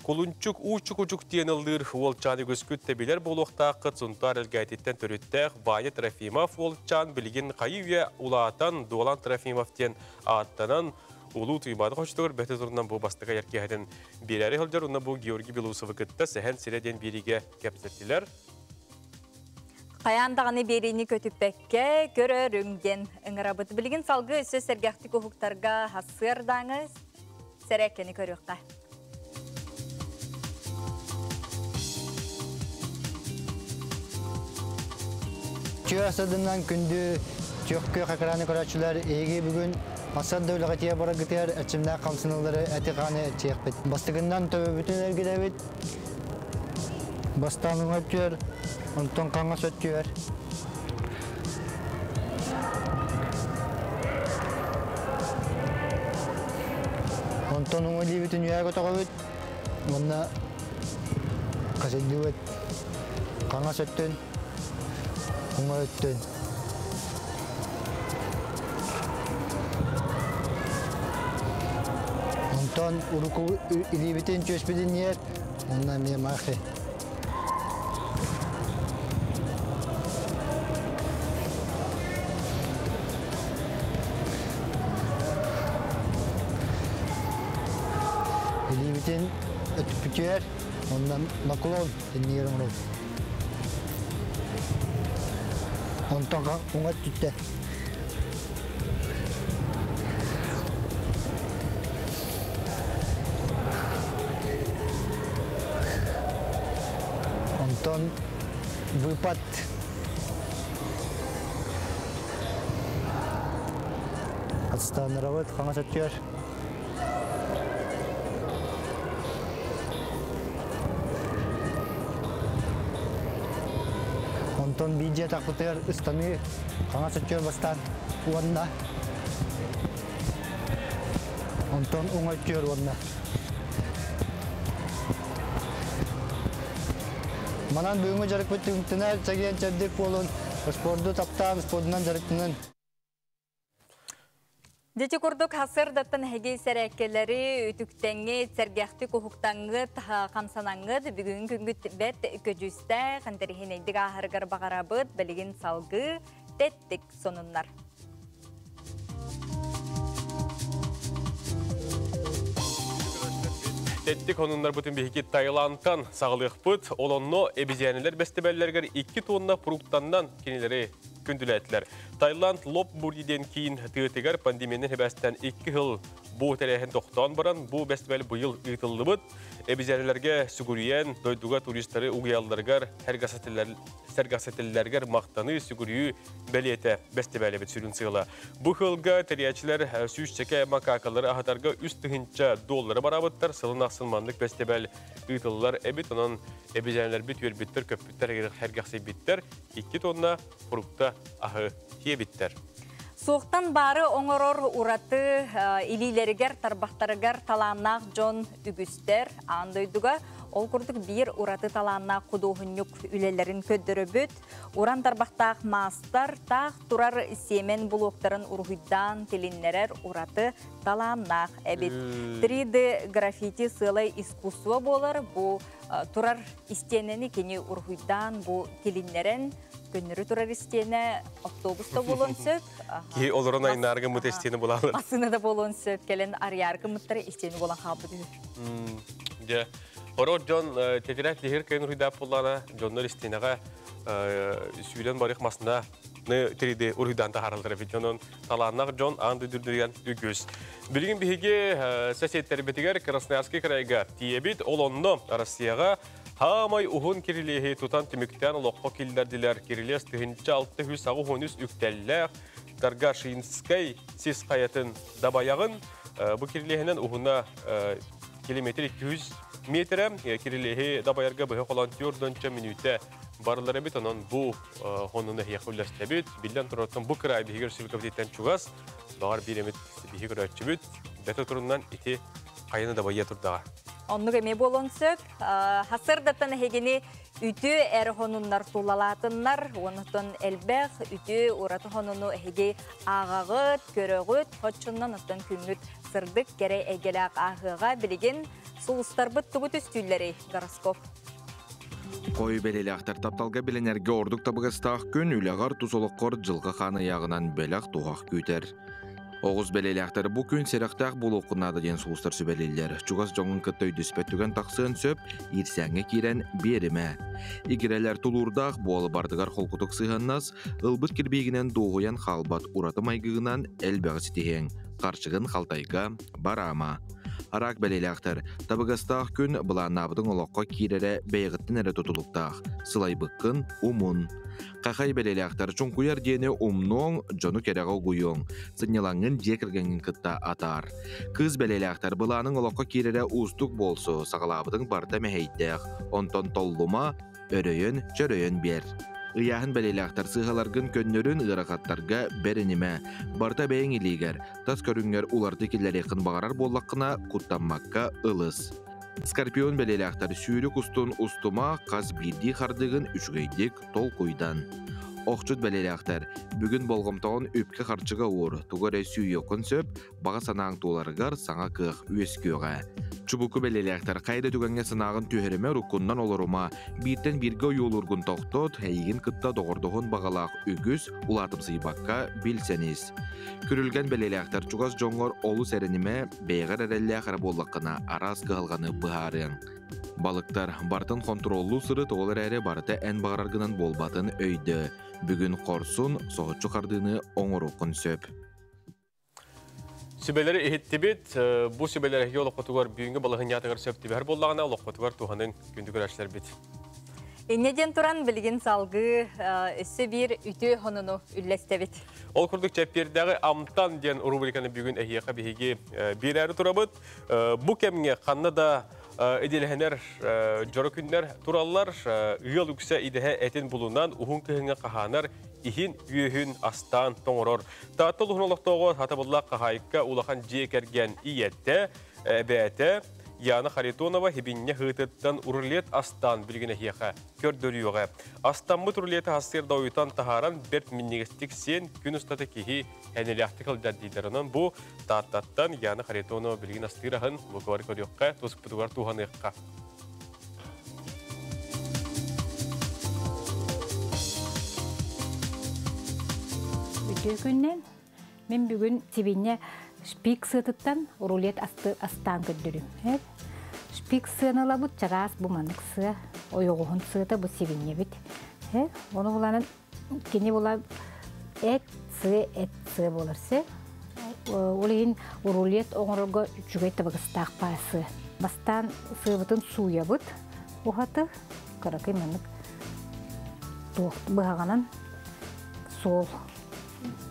Кулунчук уучук-учук диэн ыллыыр уолчаан үгүскүт да билэр буолуохтааххыт. Сунтаар Элгээтиттэн төрүттээх Ваня Трофимов уолчаан билигин хайы-үйэ улаатан Дуолан Трофимов диэн ааттанан Улуу Туймаада хочотугар бэти турунан бу бастакы айар киэһэтин биэрээри сылдьар. Онно бу Георгий Белоусовы кытта Сэһэн сирэ диэн биэриигэ кэпсэттилэр. Хайаан даҕаны биэриини көтүппэккэ көрөрүҥ диэн ыҥырабыт. Билигин салгыы өссө сэргэхтик уһуктарга сарсыардааҥы сэрээккэни көрүөххэ. Чүө садынан күндү чүөх күөх экраны көрөөччүлэр эһиги бүгүн Асар да үлэҕитигэ бараргытыгар эрчимнээх хамсаныылары эти-хааны эрчийиэхпит. Бастакыннан төбөбүтүн эргитэбит, Бастаан уҥа өттүгэр, онтон хаҥас өттүгэр. Онтон уҥа илиибитин үөһэ көтөҕөбүт уонна хасыйдыбыт. Хаҥас өттүн, уҥа өттүн. Онтон уруку илиибитин түөспүтүн иһэр, онно эмиэ махи. Илиибитин өттүппүтүгэр, онно наклон иннигэр оҥоробут. Онтон уҥа өттүттэн. Онтон выпад Отстанырабыт хаҥас өттүгэр. Онтон биир дьиэ тахпытыгар ыстаныы хаҥас өттүгэр бастаан уонна онтон уҥа өттүгэр уонна Манан бүгүҥҥү дьарыкпыт түмүктэнэр, чэгиэн чэбдик буолун, спорду таптаан, спордунан дьарыктанын. Дити курдук сарсыардаттан эһиги сэрээккэлэри үтүктэҥҥит, сэргэхтик уһуктаҥҥыт, хамсанаҥҥыт бүгүҥҥү күҥҥүт бэрт көдьүүстээх, интэриэһинэйдик ааһарыгар баҕарабыт. Билигин салгыы тэттик сонуннар. Тэттик сонуннарбытын биһиги Таиландтан саҕалыахпыт. Ол онно эбизээнэлэр бэстибээллэригэр 2 тонна фруктаннан кинилэри күндүлээтилэр. Таиланд Лоп-Бури диэн киин тыатыгар пандемияны хэбэстэн 2 сыл бу тэрээһин тохтоон баран, бу бэстибэл быйыл ыытыллыбыт. Эбизээнэлэргэ сүгүрүйэн, дойдуга туристары угуйалларыгар, сэргэхсэтэллэригэр махтаныы, сүгүрүйүү бэлиэтэ бэстибээлэбит сүрүн сыала. Бу сылга тэрийээччилэр сүүсчэкэ макакалары аһатарга 3 тыһыынча доллары бараабыттар. Сылын ахсын маннык бэстибэл ыытыллар эбит. Онон эбизээнэлэрбит үөрбүттэр, көппүттэр, сэргэхсийбиттэр. 2 тонна фрукта аһы тиэбиттэр. Суохтан баары оҥорор ураты илиилэригэр, тарбахтарыгар талааннаах дьон үгүстэр аан дойдуга. Ол курдук биир ураты талааннаах худуоһунньук үлэлэрин көрдөрөбүт. Уран тарбахтаах маастар таах турар сиэмэн булуоктарын уруһуйдаан тилиннэрэр ураты талааннаах эбит. 3D граффити сыалай искусство буолар. Бу турар истиэнэни кини уруһуйдаан бу тилиннэрэн көннөрү турар истиэнэ автобус да буолуон сөп. Киһи олорон айнаарга мыт истиэнэ булалар. Массыына да буолуон сөп. Кэлин арыйаарга мыттары истиэнэ буолан хаалбыт үһү. Дьэ, хорор дьон тетирээт лиһир кыйын уруйдаап буоллаана, дьоннор истиэнэҕэ сүүрэн барых масына 3D уруйдаан таһаараллар эбит. Дьонон талааннаах дьон аан дойду үгүс. Билигин биһиги соседтэрбитигэр Красноярский крайга тиийэбит. Ол онно Россияҕа Хаамай уһун кирилиэһи тутан түмүктээн олоххо киллэрдилэр. Кирилиэс 1683 үктэллээх Торгашинскай сис хайатын дабайаҕын. Бу кирилиэһинэн уһуна километр 200 метрэ. Кирилиэһи дабайарга быһа холоон 4 мүнүүтэ. Барылар эбит, онон бу хонуну эһиэхэ үллэстэбит. Биллэн турар, бу кыраай биһиги республикабытыттан чугас, баҕар биир эмит биһиги көрөөччүбүт, бэрт турунан ити хайаны дабайа турдаҕа. Оннук эмиэ буолуон сөп. Хасырдаттан эһигини үтүө эр хонуннар тулалаатыннар, оннуттан элбэх үтүө ураты хонуну эһиги ааҕаҕыт, көрөҕүт, хоччуннан оттон күҥҥүт сырдык кэрэ эйгэлээх ааһыаҕа. Билигин сулустарбыт тугу түстүүллэрий? Гороскоп. Қой бәлеләқтер тапталга биленерге ордук табыгастаах күн үләғар тус олоққор жылға хан аяғынан бәләқ туғақ күтер. Оғыз бәлеләқтер бу күн серәқтәқ болу құнады ден соғыстар сүбәлелер. Чугас жоңын кытты өйдіспет түген тақсын сөп, ирсәңе кирен беріме. Игірелер тулурдақ буалы бардығар холкутук сыһаннас, ылбыт кирбигинен доғуян халбат ураты майгығынан әлбәғі ситихең. Қарчығын халтайга барама. Арак бәлеләқтер, табыгастақ күн бұланнабыдың олоққа кирере бәйғіттін әрі тұтылықтақ, сылайбыққын умун. Қақай бәлеләқтер чұңқуяр дені умноң, жону кереға ұгуйоң, сынялаңын жекіргенін кытта атар. Кыз бәлеләқтер бұланың олоққа кирере устук болсу, сағалабыдың барта мәхейттәқ, онтон толлума, өрөйін, чөрөйін бер. Ыяһын бәлеләхтар сыһаларгын көннөрүн ырахаттарга берениме. Барта бәйң илигер, тас көрүңгөр уларды киллерекин бағарар боллаққына куттанмакка ылыс. Скорпион бәлеләхтар сүйрік устун устума қаз бирди хардыгын үчүгейдик толкуйдан. Охчут бәлеләхтар бүгүн болгомтоғын үпке харчыга ур, тугары сүйөкін сөп, баға санаң туларыгар саңа кых үескөҕэ. Чубуку бәлеләхтар кайда түгәнгә сынагын түһәреме рукуннан олорума, биртен бирге юлургун тохтот, әйгин кытта доғырдуғын бағалақ үгүс улатым сыйбакка билсениз. Күрүлгән бәлеләхтар чугас жоңгор олу сәрениме бәйгәр әрәллә хара боллаққына арас кыһалганы быһарың. Балыктар бартын контроллу сыры тоғылар әрі барыта ән бағараргынан болбатын өйді. Бүгін қорсун соғытчу қардыны оңыру сөп. Сүбелери ихиттибит, бу сүбелери хи олоққотугар бүгүнгү балыгын ятыгар сөп тибер боллагана олоққотугар туханын күндүгөр ашлар бит. Иннеден туран билигин салгы өссө бир үтүө хонуну үллэстебит. Ол курдук чеппердәге амтан диэн рубриканы бүгүн эһиэхэ биһиги биэрээри турабыт. Бу кэмҥэ ханна да эдилэһэнэр дьоро күннэр тураллар, ыал үксэ идэһэ этин булунан уһун кыһыҥҥа хаһаанар иһин үөһүн астаан тоҥорор. Таатта улуһун олохтооҕо хатабыллаах хаһаайка улахан дьиэ кэргэн ийэтэ, эбээтэ Яна Харитонова хибинне хытыттан рулет астан билгине хиэхэ көрдөрүөҕэ. Астаммыт рулеты хастыр дауйтан тахаран берт миннигестик сен күн устата киһи энелиахты кылдьар дииллэр. Онон бу Тааттаттан Яна Харитонова билигин астыыраһын буквар көрүөххэ, туспутугар туһаныахха. Үтүө күннэн мен бүгүн сибинне шпик сыатыттан рулет астаан көрдөрүм. Шпик сыаналабыт чараас бу манык сыа, ойоҕуһун сыата бу сибиннебит. Оны буланын кини була эт сыа эт сыа болар сы. Ол иһин рулет оҥорорго үчүгэй табыгыстаах паасы. Бастаан сыабытын сууябыт. Ухаты кыракый манык туох быһаҕанан суол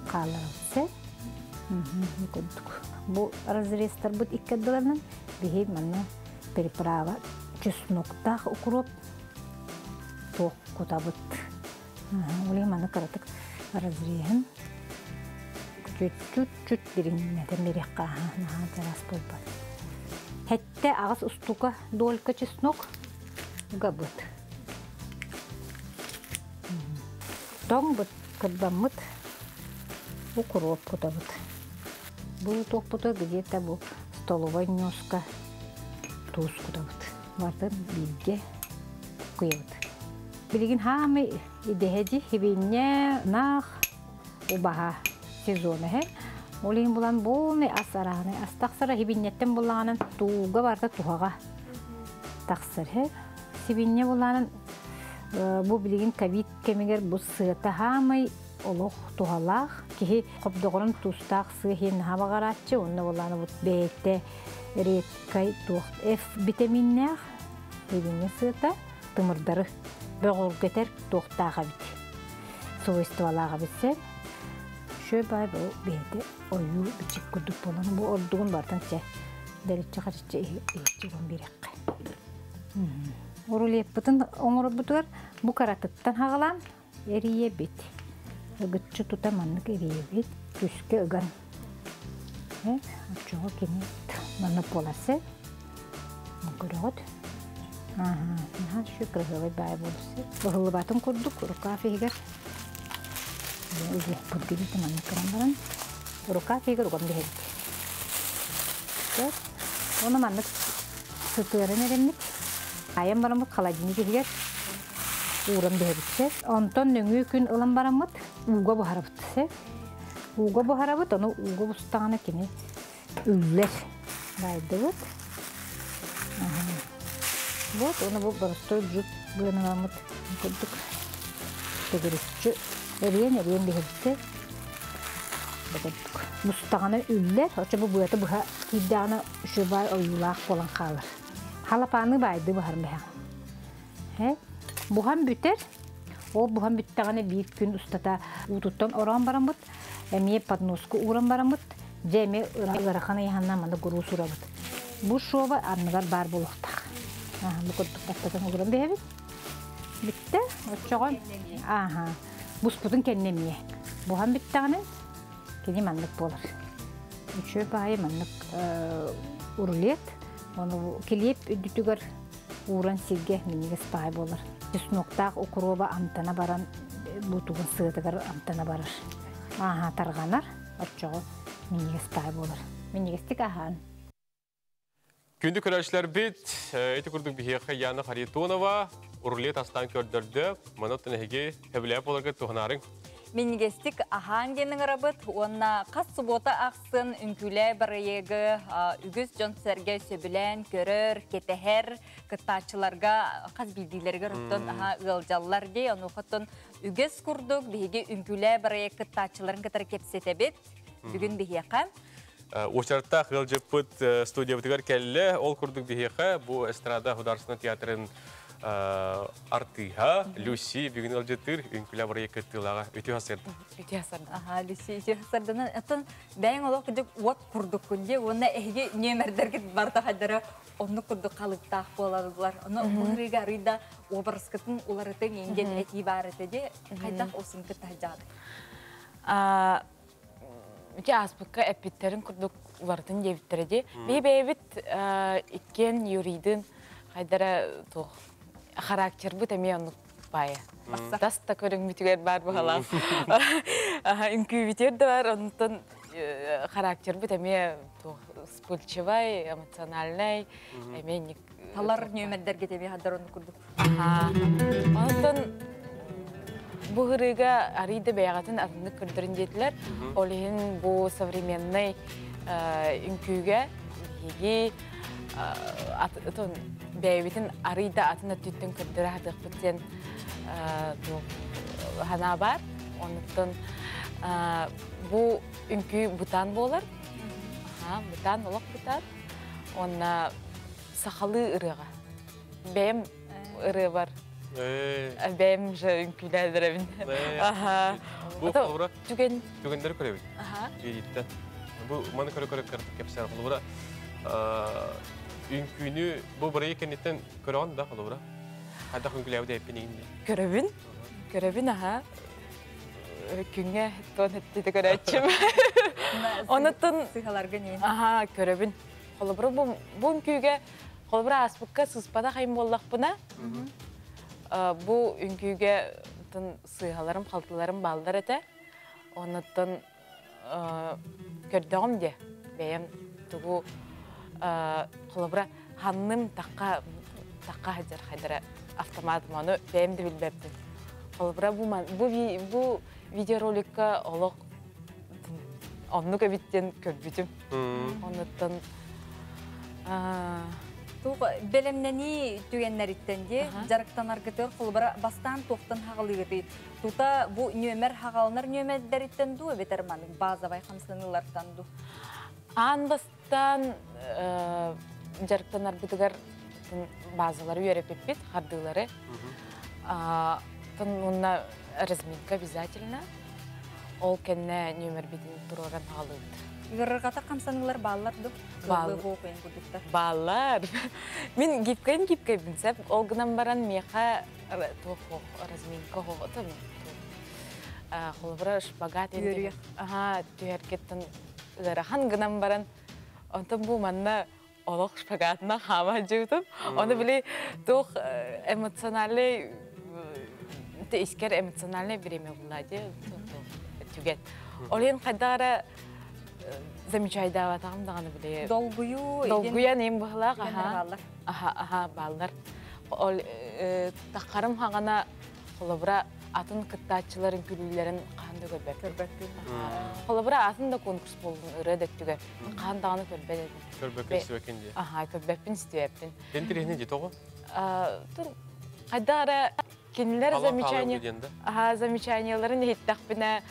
хаалларабыт. Бу разрезтарбыт иккәддыларынан биһи манна переправа чесноктаах укроп туох кутабыт. Оле манна каратык разрезин чуть-чуть дириннетен берекка наха жарас болбат. Хетте агас устука долька чеснок габыт. Тоң быт кырбаммыт укроп кутабыт. Бу тохпута где-то бу столовой нёска туз кутабыт. Барды бирге куябыт. Билигин хаамы идэһэдьи хибинне наах убаха сезона хэ. Олин булан болны ас араны ас тахсара хибиннеттен буланын тууга барда тухага тахсар хэ. Сибинне буланын бу билигин ковид кемигер бу сыата хаамы олох тухалаах киһи хобдоҕорун тустаах сыахин хабагарааччы онно буланы бут бэйэтте редкай туох F витаминнээх хибинне сыата тымырдары бөҕүргэтэр туохтааха бит свойстволааха битсе шө бай бу бэйэтэ ойуу бичик курдук болан бу ордугун бартан чэ дэриччэ харчы иһиччи гон бирэккэ урулиэппытын оҥоробутугар Бу каратыттан хагалаан эрийэбит. Ыгыччы тута маннык эрийэбит. Күскэ ыган. Оччоҕо кини маннык буоларсы. Көрөҕүт. Аха, наһаа үчүгэй кыраһыабай баай буолусы. Ыһыллыбатын курдук рукав иһигэр угуохпут дибит маннык кыран баран рукав иһигэр уган биһэбит. Оны маннык сытыаран эрэммит. Айан бараммыт холодильник иһигэр ууран биһэбит. Онтон нөҥүө күн ылан бараммыт ууга буһарабыт. Ууга буһарабыт, ону ууга бустаҕына кини үллэр. Баайдыбыт. Вот, оны бу боростой жут быаналаммыт курдук төгүрүччү эриэн-эриэн биһиртэ. Курдук. Бустаҕына үллэр, очо бу быата быһа киирдэҕинэ үчүгэй ойуулаах буолан хаалар. Халапааны баайды быһар бэһэҕин. Буһан бүтэр. Ол буһан бүттэҕинэ биир күн устата уутуттан ороон бараммыт, эмиэ подноску ууран бараммыт, дьэ эмиэ ыарахан ыйаһанна маны гуруу сурабыт. Бу шоба анныгар баар буолуохтаах. Бу курдук баттатан ууран биһэбит. Бүттэ. Оччоҕо ааха буспутун кэннэ эмиэ. Буһан бүттэҕинэ кини маннык буолар. Үчүгэй баайы маннык рулет. Ону килиэп үрдүтүгэр ууран сиргэ минньигэс баай буолар. Чесноктаах укроба амтана баран бутугун сыатыгар амтана барар. Ааха тарҕанар, оччоҕо минньигэс баай буолар. Минньигэстик аһаан. Күндү көрөөччүлэрбит, ити курдук биһиэхэ Яна Харитонова рулет астаан көрдөрдө. Манан эһиги хэбилэп боларга туһанаарыҥ. Минньигэстик аһаан диэн ыҥырабыт уонна хас субуота ахсын үҥкүүлээ барыйыгы үгүс дьон-сэргэ сөбүлээн көрөр, кэтэһэр, кыттааччыларга хас биирдиилэригэр оттон аһа ыалдьаллар дии. Онуоха үгэс курдук биһиги үҥкүүлээ барыйык кыттааччыларын кытары кэпсэтэбит. Бүгүн биһиэхэ Уочараттаах ыалдьыппыт студиябытыгар кэллэ. Ол курдук биһиэхэ бу эстрада художественнай театрын артыыһа Люси бүгүн ыалдьыттыыр үҥкүүлээ барыйык кыттыылааҕа үтүө сарсыарда. Үтүө сарда. Аха, Люси үтүө сарданан. Оттон бэйэҥ олох кырдьык уот курдуккун дии. Уонна эһиги нүөмэрдэргит барыта хайдара оннук курдук халыптаах буолаллар. Ону бу арыйда образкытын уларытын иҥген этии баар этэ дии. Хайдах осын кытта сылдьаҕыт? Ити ааспыкка эппиттерин курдук уларытын диэбиттэрэ дии. Биһи бэйэбит иккиэн Юрийдын хайдара туох характербыт эмиэ оннук баайа. Тас да көрүҥмүтүгэр баар быһалаах. Үҥкүүбүтүгэр да бар, онтон характербыт эмиэ туох вспыльчивай, эмоциональный, эмиэ ник Талар нүөмэрдэргэ эмиэ хаддар оннук курдук. Онтон бу ырыга арыйда бэйэҕитин атыннык көрдөрүн диэтилэр. Ол иһин бу современный үҥкүүгэ биһиги бэйэбитин арыйда атын өттүттэн көрдөрө сатыахпыт диэн санаа баар. Онуттан бу үҥкүү бутан буолар. Бутан, олох бутан. Онна сахалыы ырыаҕа. Бэйэм ырыабар. Бэйэм же үҥкүүлээдирэбин. Аха. Бу холобура түгэн түгэннэри көрөбүт. Биириттэн. Бу маны көрө-көрө кэпсээр холобура үҥкүүнү бу бырайыак кэнниттэн көрөҕүн да холобура? Хайдах үҥкүүлээбит эппин иҥин Көрөбүн. Көрөбүн аха. Күҥҥэ туон эттити көрөөччүм. Онуттан сыһаларга не? Аха, көрөбүн. Холобура бу бу үҥкүүгэ холобура ааспыкка сыспатах айым буоллахпына бу үҥкүүгэ сыыһаларым, халтыларым бааллар этэ. Онуттан көрдөҕүм де бэйэм тугу холобура ханным таққа таққа хадьар хайдара автомат ону бэйэм да билбэппин. Холобура бу бу бу видеороликка олох оннук эбиттен көрбүтүм. Онуттан Туох бэлэмнэнии түгэннэриттэн дии дьарыктанаргытыгар холобура бастаан туохтан хаҕалыыгытый? Тута бу нүөмэр хаҕаланар нүөмэрдэриттэн дуу эбэтэр маннык базовай хамсаныылартан дуу? Аан бастаан дьарыктанарбытыгар базалары үөрэппиппит, хардыылары. Уонна разминка обязательно. Ол кэннэ нүөмэрбитин туруоран хаалыыбыт. Ыарырҕата хамсаныылар бааллар ду? Бааллар. Мин гибкайын гибкайбын сеп. Ол гынан баран миэхэ Туох разминка хоҕотом. Холобура шпагат Аха, түһэркеттен ыарахан гынан баран, онтон бу манна олох шпагатына хаама жыытым. Оны били туох эмоциональный искер эмоциональный время булла ди түгет. Олен кайдара замечайдаабатагым даганы биле. Долгую. Долгуя нем быһылаах, аха. Аха, аха, баллар. Ол таххарым хагана холобура атын кыттааччыларын күлүүлэрин хаан да көрбөппүн. Холобура атын да конкурс болдун ырыа дөттүгэр хаан даҕаны көрбөт этим. Көрбөккүн истибэккин дии. Аха, көрбөппүн истибэппин. Интириэһинэй дии тоҕо? Хайда эрэ кинилэр замечание аха замечанияларын иһиттэхпинэ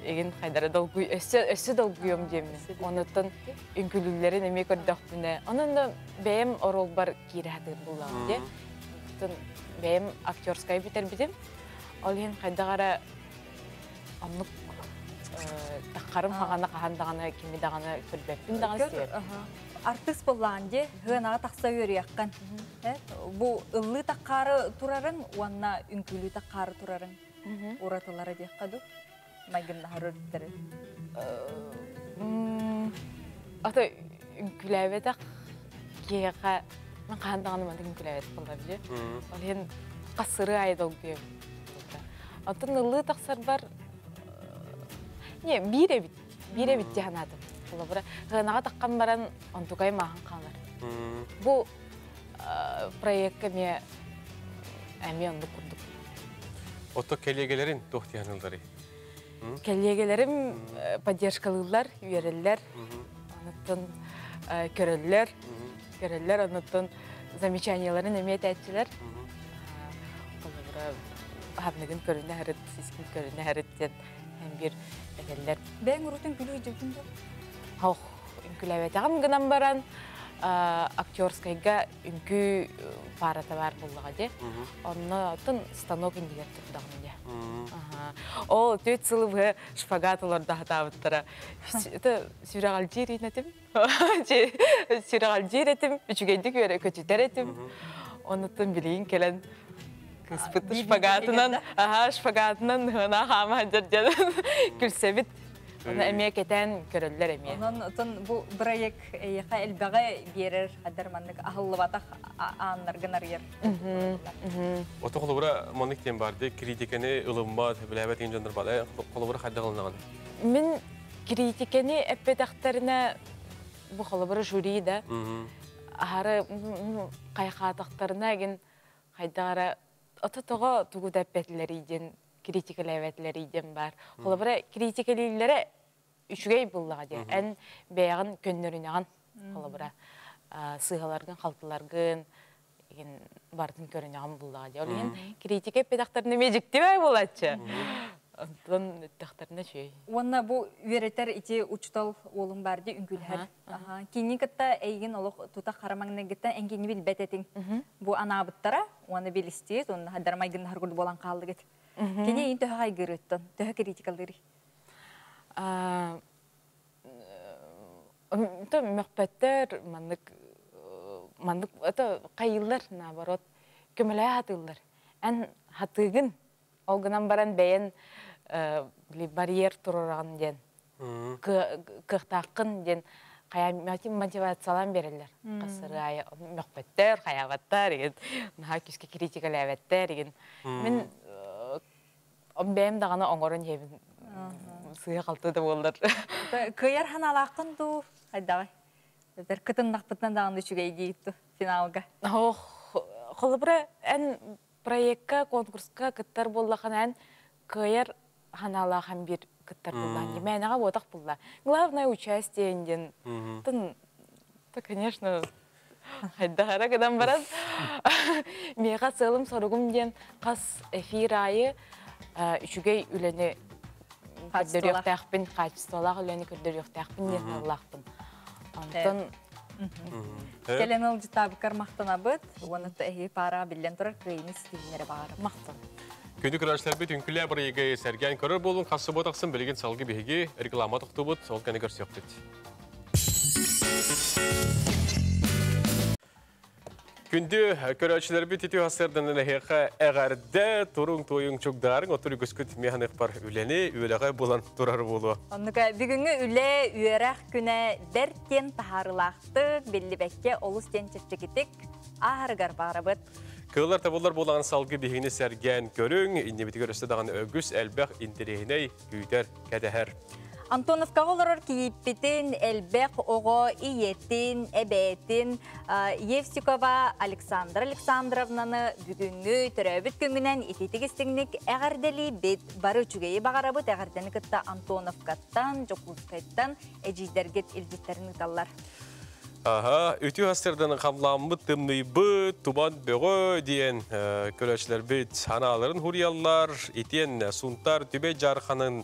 эгин хайдара долгуй өссө өссө долгуйуом диэммин. Онуттан үҥкүлүүлэрин эмиэ көрдөхпүнэ, онон да бэйэм оруолбар киирэ сатыыр буллаҕым дии. Бэйэм актерскай бүтэрбитим. Ол иһин хайдах эрэ оннук таххарым хаҕана хаһан даҕаны кими даҕаны көрбөппүн даҕаны истибэппин. Артыыс буоллаҕын дии, сыанаҕа тахса үөрүйэххин. Бу ыллыы таххаары турарыҥ уонна үҥкүүлүү таххаары турарыҥ уратылара диэххэ дуу? Майгыннаһар өрүттэри. Ата үҥкүүлээбэтэх киһиэхэ мен хаһан даҕаны маннык үҥкүүлээбэтэх буоллар дии. Ол иһин хас сырыы аайы долгуйабын. Оттон ыллыы тахсарбар не биир эбит, биир эбит дии санаатым. Холобура, сыанаҕа таххан баран онтукай maaһын хаалар. Бу проекка эмиэ эмиэ оннук курдук. Ото кэлиэгэлэрин туох диэн Кэлиэгэлэрим поддержкалыыллар, үөрэллэр, онуттан көрөллөр, көрөллөр, онуттан замечанияларын эмиэ этээччилэр. Холобура, ханныгын көрүнэ харыт, сискин көрүнэ харыт диэн һэм биир этэллэр. Бэйэҥ урутун күлүү дьыбытын дьон? Ох, үҥкүлээбэтэҕим гынан баран, актерскайга үҥкүү паарата баар буоллаҕа дии. Онно оттон станок иннигэр турдаҕым дии. Ол түөрт сылы быһа шпагат олордо сатаабыттара. Это сүрэҕэлдьиир этим. Сүрэҕэлдьиир этим, үчүгэйдик үөрэ көтүтэр этим. Онуттан билигин кэлэн кыыспыт шпагатынан, аха, шпагатынан ыһына хаама сылдьар диэн күлсэбит. Оны эмиэ кэтээн көрөллөр эмиэ. Онон отон бу проект эйиэхэ элбэҕи биэрэр, хаддар маннык аһыллыбатах ааннаргын арыйар. Ото холобура маннык диэн бар дии, критиканы ылыммат, билээбэт деген дьоннор бар. Холобура хайдах ылынаҕын? Мин критиканы эппэтэхтэринэ бу холобура жюри да аһары хайхаатахтарына эгин хайдах эрэ ото тоҕо тугу да эппэтилэрий диэн критикалээбэтилэрий диэн баар. Холобура критикалииллэрэ үчүгэй буллаҕа диэ. Эн бэйэҕин көннөрүнэҕин холобура сыыһаларгын, халтыларгын эгин барытын көрүнэҕин буллаҕа диэ. Ол иһин критика эппэтэхтэринэ эмиэ дьиктибай буолааччы. Онтон эттэхтэринэ үчүгэй. Уонна бу үөрэтэр ити учутал уолум бар дии үҥкүүлэһэр. Кини кытта эйигин олох тута хара маҥнайгыттан эн кинини билбэт этиҥ. Бу анаабыттара уонна билистиит, уонна хадар майгыннаһар курдук буолан хааллыгыт. Кини эйигин төһө хайгыырыттан, төһө критикалыырый? То мөхпөттөр, маннык маннык это хайыыллар, наоборот, көмөлөһө хатыыллар. Эн хатыыгын, ол гынан баран бэйэн барьер туруораҕын диэн, кыахтааххын диэн хайа мотивациялаан биэрэллэр. Хасыры аайы мөхпөттөр, хайаабаттар, игин наһаа күүскэ критикалээбэттэр, игин. Мин бэйэм даҕаны оҥорон иһэбин сыыһа-халты да буоллар. Кыайар ханаалааххын дуу, хайдаҕай? Этэр кытыннахпытынан даҕаны үчүгэй диигит финалга. Ох, холобура, эн проекка, конкурска кыттар буоллахына эн кыайар ханаалаах эн биир кыттар буоллаан дии. Мээнэҕэ буотах булла. Главное участие диэн. Тын, то, конечно, хайдах эрэ гынан баран миэхэ сыалым-соругум диэн хас эфир аайы үчүгэй үлэни көрдөрүөхтээхпин, хаачыстыбалаах үлэни көрдөрүөхтээхпин диэн сыаллаахпын. Онтон Кэлэн ылдьытаабыккар махтанабыт. Уонна эһиги паараҕа биллэн турар кыайыыны ситиһиннэрэ баҕарабыт. Махтал. Күндү көрөөччүлэрбит үҥкүлээ бырайыгы сэргээн көрөр буолун хас субуот ахсын билигин салгы биһиги реклама тохтубут, сол кэнэ көрсүөхпүт. Күндү көрөөчүлэрбит үтүө сарсыарданан эһиэхэ эҕэрдэ, туруҥ туойуҥ чугдаарыҥ, отур үгүскүт миэхэнэх бар үлэни, үөлэҕэ булан турар буолуо. Оннука бүгүҥҥү үлэ, үөрэх күнэ бэрт диэн таһаарыылаахтык, биллибэккэ олус диэн чэпчэкитик ааһарыгар баҕарабыт. Кыыллар табыллар буолан салгы биһигини сэргээн көрүҥ, иннибитигэр өссө даҕаны үгүс элбэх интэриэһинэй күүтэр, кэтэһэр. Антоновкаҕа олорор кийииппитин элбэх оҕо ийэтин, эбээтин Евсикова Александра Александровнаны бүгүҥҥү төрөөбүт күҥҥүнэн итиитик истиҥник эҕэрдэлиибит. Бары үчүгэйи баҕарабыт, эҕэрдэни кытта Антоновкаттан, Дьокуускайтан эдьиийдэргит илдьиттэрин ыыталлар. Аха, үтүө сарсыарданан хамламмыт, тымныйбыт, туман бөҕө диэн көрөөччүлэрбит санааларын хуруйаллар. Итиэн Сунтаар Түбэй Дьаарханын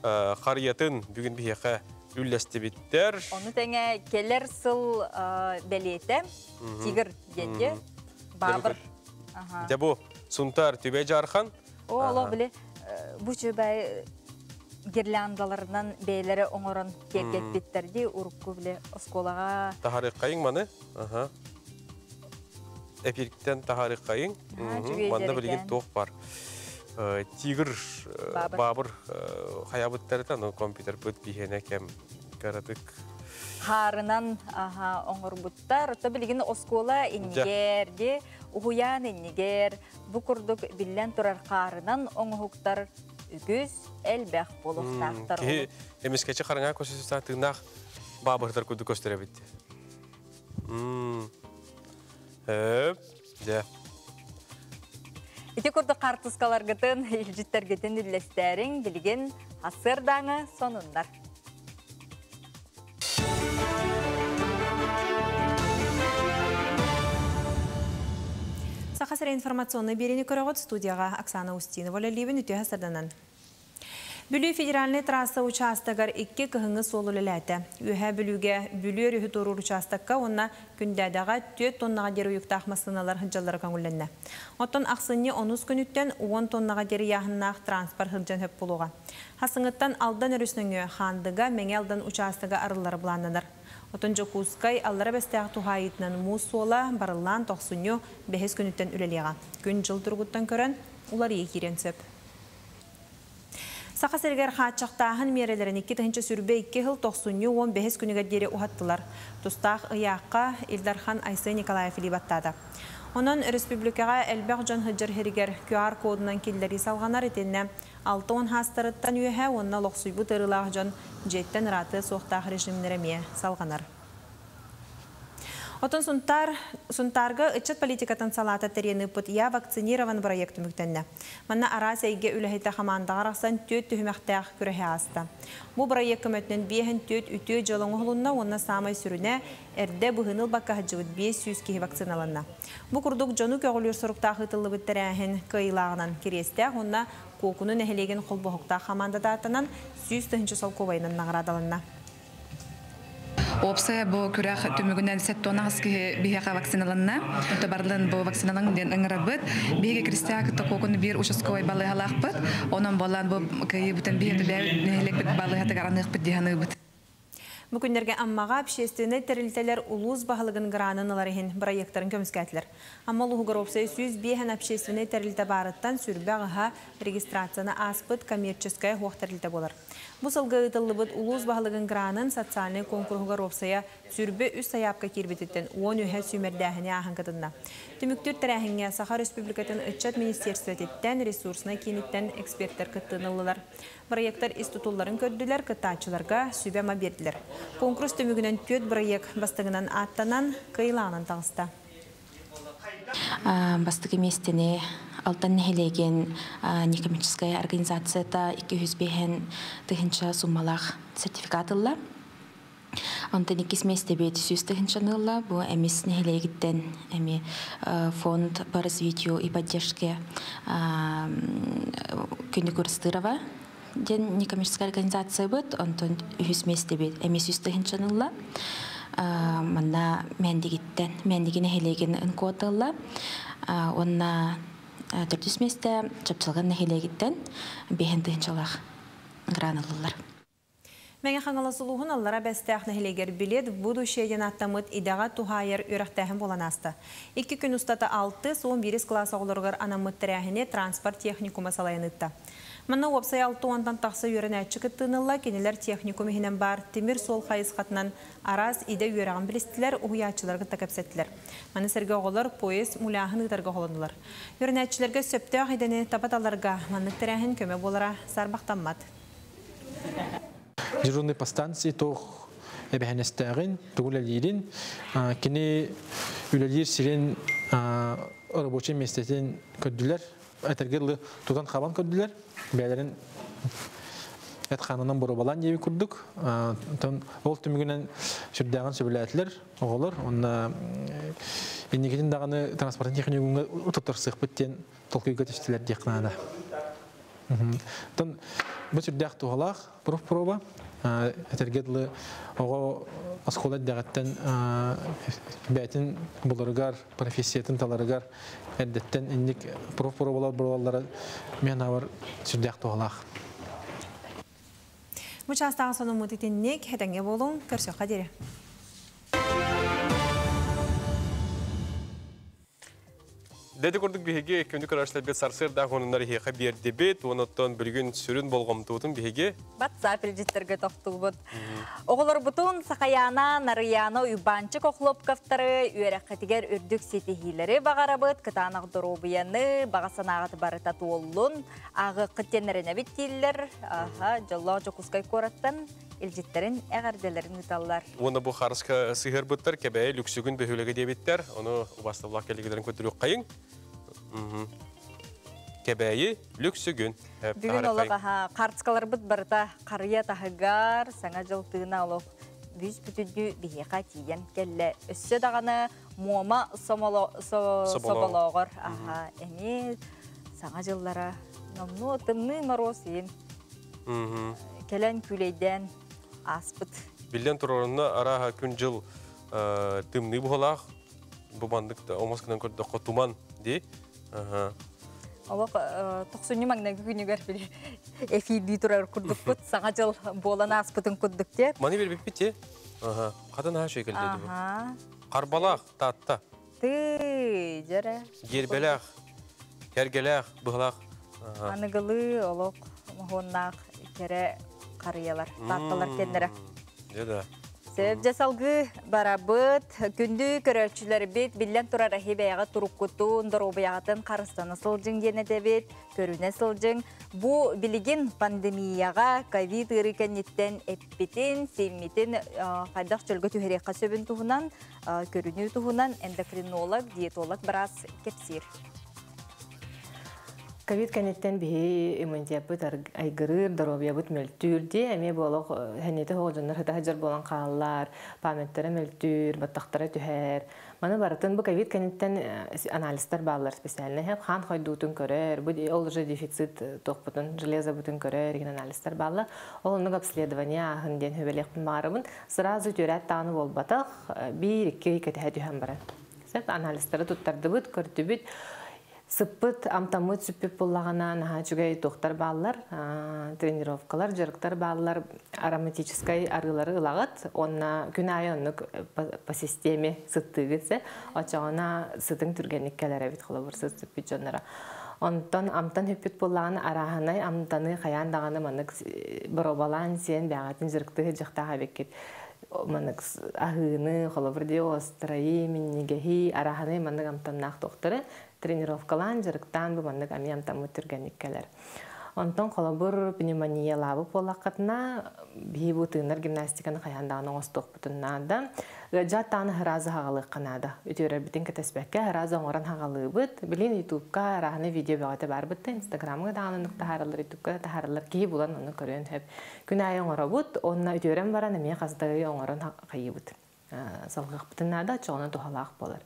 харыйатын бүгүн биһиэхэ үллэстибиттэр. Ону тэҥэ кэлэр сыл бэлиэтэ тигр диэн баабыр. Дьэ бу Сунтаар Түбэй Дьаархан. О, олох били бу чүбай гирляндаларынан бэйэлэрэ оҥорон киэргэппиттэр дии урукку били оскуолаҕа. Таһарыаххайыҥ маны. Аха. Эпирктен таһарыаххайыҥ. Манна билигин туох бар. Тигр баабыр хайабыттарыта, ну компьютербыт биһиэнэ кэм каратык. Хаарынан оҥорбуттар. Оттон билигин оскуола иннигэр, ди уһуйаан иннигэр бу курдук биллэн турар хаарынан оҥоһуктар үгүс элбэх буолуохтаахтар. Киһи эмискэчи хараҥа көсөсүстаах тыыннаах баабырдар курдук көстөр эбит. Дьэ. Ити курдук хаартыскаларгытын, илдьиттэргитин үллэстээриҥ, билигин сарсыардааҥы сонуннар. Саха сирэ информационнай биэриини көрөҕүт, студияҕа Оксана Устинова үлэлиибин, үтүө сарданан. Бүлүү федеральнай трасса учаастагар икки кыһыҥҥы суол үлэлээтэ. Үөһээ Бүлүүгэ Бүлүү өрүһү туоруур учаастакка уонна Күндээдэҕэ 4 тоннаҕа диэри уйуктаах массыыналар сылдьаллара көҥүллэннэ. Оттон ахсынньы онус күнүттэн 10 тоннаҕа диэри ыйааһыннаах транспорт сылдьан сөп буолуоҕа. Хасыҥыттан Алдан өрүс нөҥүө Хаандыга, Мэҥэ Алдан учаастага арыллара былааннанар. Оттон Дьокуускай, Аллара Бэстээх туһаайыытынан муус суола барыллаан тохсунньу бэһис күнүттэн үлэлиэҕэ. Күн-дьыл туругуттан көрөн, уларыйыы киириэн сөп. Саха сиригэр хааччахтааһын миэрэлэрин 2022 сыл тохсунньу 15 күнүгэр диэри уһаттылар. Тустаах ыйаахха Ил Дархан Айсен Николаев илии баттаата. Онон өрөспүүбүлүкэҕэ элбэх дьон сылдьар сиригэр QR кодунан киллэрии салҕанар итиннэ 60 саастарыттан үөһэ уонна олохсуйбут ыарыылаах дьон дьиэттэн ыраатыа суохтаах режимнэрэ эмиэ салҕанар. Оттон Сунтаар Сунтаарга ыччат политикатын салаата тэрийэн ыыппыт Я вакцинирован бырайыак түмүктэннэ. Манна араас эйгэ үлэһитэ хамаандаҕа арахсан түөрт түһүмэхтээх күрэһи ааста. Бу бырайыак көмөтүнэн 54 үтүө дьыала оҥоһулунна уонна саамай сүрүнэ, эрдэ быһыыны ылбакка сылдьыбыт 500 киһи вакциналанна. Бу курдук дьону көҕүлүүр соруктаах ыытыллыбыт тэрээһин кыайыылааҕынан Кириэстээх уонна Куокуну нэһилиэгин холбоһуктаах хамаандата ааттанан 100 000 солкуобайынан наҕараадаланна. Уопсайа бу күрэх түмүгүнэн 78 киһи биһиэхэ вакциналанна. Онто барылын бу вакциналаҥ диэн ыҥырабыт. Биһиги Крестяк Тококуну биир участковай балыыһалаахпыт. Онон буолан бу кыайыыбытын биһиги бэйэбит нэһилиэкпит балыыһатыгар аныахпыт дии саныыбыт. Бу күннэргэ Аммаҕа общественнай тэрилтэлэр улуус баһылыгын гранын ылар иһин бырайыактарын көмүскээтилэр. Амма улууһугар уопсай 105 общественнай тэрилтэ баарыттан сүрбэ аҕыһа регистрацияны ааспыт коммерческай суох тэрилтэ буолар. Бу сылга ыытыллыбыт улуус баһылыгын гранын социальнай куонкуруһугар уопсайа 23 сайаапка киирбититтэн 13 сүүмэрдээһини ааһан кытынна. Түмүктүүр тэрээһиҥҥэ Саха Өрөспүүбүлүкэтин Ыччат министиэристибэтиттэн, ресурснай кииниттэн экспертэр кыттыыны ыллылар. Бырайыактар ис тутулларын көрдүлэр, кыттааччыларга сүбэ-ама биэрдилэр. Куонкурус түмүгүнэн түөрт бырайыак бастыҥынан ааттанан, кыайыылааҕынан таҕыста. Бастакы миэстэни Алтан нэһилиэгин некоммерческая организацията 205 тыһыынча суммалаах сертификат ылла. Онтон иккис миэстэбит 100 тыһыынчаны ылла. Бу эмис нэһилиэгиттэн эми фонд по развитию и поддержке Күнү Курстырова диэн некоммерческая организация быт. Онтон үһүс миэстэбит эмис 100 тыһыынчаны ылла. Манна Мэндигиттэн, Мэндиги нэһилиэгин ынкуота ылла. Уонна төрдүс миэстэ Чапчылган нэһилиэгиттэн биэһин тыһыынчалаах гран ыллылар. Мәңе қаңылы сұлуғын аллара бәстәқ нәхілегер билет в будущее аттамыт идаға тухайыр үрәқтәхін болан асты. 2 күн ұстата 6-11 класс оғылырғыр анамыт тірәхіне транспорт техникума салайынытта. Манна уопсай алты онтан тақсы үйренәтчі кыттынылла кенелер техникум ихинен бар темир сол хайысқатынан араз иде үйрәғын білістілер, уһуячылар кытта кәпсеттілер. Маны сәрге оғылар поезд муляхын ытарға холындылар. Үйренәтчілерге сөптәқ идені табаталарға маннык тірәхін көмө болара сарбақтанмад. Дежурный по станции тох эбэхэнэстээҕин, тугул элиирин, кини үлэлиир сирин рабочий местетин көрдүлэр, этергелы тутан хабан көрдүлэр, бээлерин этханынан боробалан диэби курдук. Ол түмүгүнэн сүрдээҕин сөбүлээтилэр оҕолор, онна инникитин даҕаны транспортын техникумга утуттарсыахпыт диэн толкуйга түстүлэр диэх наада. Тон бу сүрдээх туһалаах профпроба этергедлы оҕо оскола дэҕэттэн бээтин буларыгар, профессиятын таларыгар эрдеттен инник профпробалар буолаллара мен авар сүрдээх туһалаах. Бу частағы сонумут итинник хэтэнге болуң көрсөккө дири. Деди көрдүк биһиги күндү көрөшлөр бет сарсыр да хонунар хеха бердибит, оноттон бүгүн сүрүн болгомтуутун биһиги Батса пилжиттерге тоқтуубут. Оҕолор бутун Сахаяна, Нарыяна, Уйбанчык Охлопковтары үөрэххэтигэр үрдүк ситиһиилэри бағарабыт, кытаанах доруобуйаны, баҕа санааҕыт барыта туоллун, ағы кыттеннеринэбит тииллэр, аха, жоллоо Жокускай куораттан илжиттерин эҕэрделерин ыыталлар. Уонна бу харыска сыһырбыттар, кэбэйэ лүксүгүн бөһүлэгэ диэбиттэр, ону убастабылаах кэлигилерин көтүрүк кайын. Кэбэйи лүксүгүн. Бүгүн олох аха картскаларбыт барыта қарыя таһыгар, саҥа жыл тыына олох бүс бүтүннүү биһиэхэ тиийэн кэллэ. Өссө даҕаны муома соболоҕор аха эми саҥа жыллара номнуо тымныы мороз иин кэлэн күлэйдэн аспыт. Билден турорунна араха күн жыл тымныы буһалаах, бу бандык омоскынан көрдөккө туман ди. Олох тохсунньу маҥнайгы күнүгэр били эфирдии турар курдукпут, саҥа жыл буолан ааспытын курдук те. Маны бербиппит те. Хатын аха шөйкелдеди бу. Карбалаах таатта. Ты, жара. Гербелээх, кергелээх, быһалаах. Аныгылыы олох моһуоннаах кере карыялар, таатталар кеннере. Жада. Сөп жасалгы барабыт, күндү көрөчүлөр бит, биллен турар ахи бәяға туруккутун, доробуяғатын қарыстаны сылжың денетебит, көрүнэ сылжың. Бу билигин пандемияға ковид ырыкенниттен эппитин, симмитин, хайдах чөлгө түһэрекка сөбүн туһунан, көрүнүү туһунан эндокринолог, диетолог барас кепсир. Ковид кэнниттэн биһи иммунитеппыт айгырыыр, доруобуйабыт мөлтүүр дии, эмиэ буолуох хэнниэтэ хоҕодьоннор хыта сылдьар буолан хааллар, памяттара мөлтүүр, баттахтара түһэр. Маны барытын бу ковид кэнниттэн анализтар бааллар специально. Хэп хаан хойдуутун көрөр, бу ол уже дефицит туохпутун, железобутун көрөр деген анализтар бааллар. Ол оннук обследование аахын диэн хөбэлиэхпин баарыбын. Сразу түрээт тааны буолбатах, биир икки кэтэһэ түһэн баран. Сеп анализтары туттардыбыт, көрдүбүт. Сыппыт, амтамыт сүппүт буллагана наһаа үчүгэй туохтар бааллар, тренировкалар, жарыктар бааллар, ароматическай арыылары ылагыт, онна күн айы оннук по системе сыттыгытсе, очоҕуна сытыҥ түргэнник кэлэр эбит холобур сыт сүппүт дьоннора. Онтон амтан хүппүт буллагана арааһынай амтаны хаян даҕаны маннык боробалаан сиэн бэҕэтин жарыктыһы дьахтааха биккит. Маннык аһыыны, холобур дии острайы, миннигэһи, арааһынай маннык амтаннаах туохтары тренировкалаан, жарыктаан бу маннык ами амтаммыт түргэнник кэлэр. Онтон холобур пневмониялаабы буоллаххытына, биһи бу тыынар гимнастиканы хайаан даҕаны оҥостуохпутун наада. Ыадьаат даҕаны ыраазы хаҕалыахха наада. Үтүөрэрбитин кэтэспэккэ ыраазы оҥорон хаҕалыыбыт. Билин ютубка арааһыны видео бөҕөтө баарбыт да, инстаграмҥа даҕаны оннук таһаараллар, ютубка да таһаараллар. Киһи булан онну көрүөн сөп. Күн аайы оҥоробут, онно үтүөрэн баран эмиэ хастагы оҥорон хайыыбыт. Салгыахпытын наада, чоҕуна туһалаах буолар.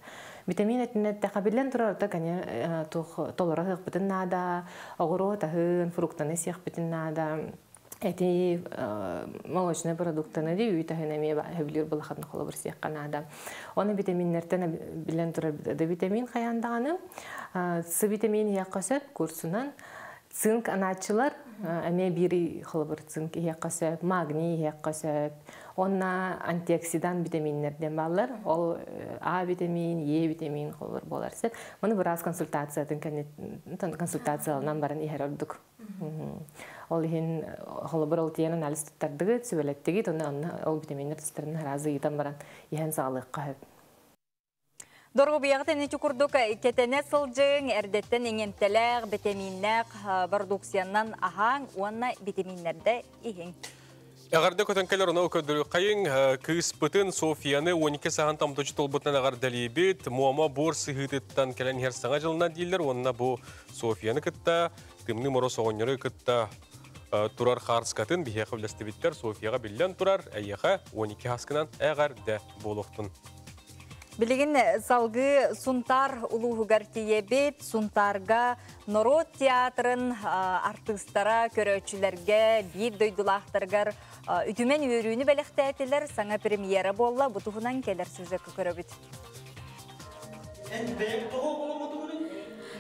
Витамин этиннетте билен турар та кане тух толора хыппытын нада, оҕуруо таһын, фруктаны сиэхпитин нада, эти молочный продуктаны ди үй таһын эмиэ хөблүр булахатын холобур сиэххэ нада. Оны витаминнертен билен турар да витамин хаяндаганы, С витамин яққа сөп курсунан, цинк аначылар, Эмиэ биир холобур цинк иһиэххэ сөп, магний иһиэххэ сөп. Уонна антиоксидант витаминнэрдэн бааллар. Ол А витамин, Е витамин холобур буолар сөп. Маны быраас консультациятын консультацияланан баран иһэр ордук. Ол иһин холобур ол тиийэн анализ туттардыгыт, сүбэлэттигит, онно ол витаминнэр тустарынан араас ыйытан баран иһэн саҕалыахха сөп. Доруобуйаҕыт ини курдук кэтэнэ сылдьыҥ, эрдэттэн иҥэмтэлээх, битэмииннээх продукциянан аһааҥ уонна битэмииннэрдэ иһиҥ. Эҕэрдэ көтөн кэлэр ону көрдөрүөххэйиҥ кыыспытын Софияны 12 саһан томточу толбутунан эҕэрдэлиибит. Муома буор сыһыытыттан кэлэн иһэр саҥа дьылынан дииллэр уонна бу Софияны кытта Тымныы Моруос оҕонньору кытта турар хаарскатын биһиэхэ үллэстибиттэр. Софияҕа биллэн турар, эйиэхэ 12 хаскынан эҕэрдэ буолуохтун. Билигин салгыы Сунтаар улууһугар тиийэбит. Сунтаарга норуот театрын артыыстара көрөөччүлэргэ биир дойдулаахтарыгар үтүмэн үөрүүнү бэлэхтээтилэр. Саҥа премьера буолла. Бу туһунан кэлэр сюжекка көрөбүт.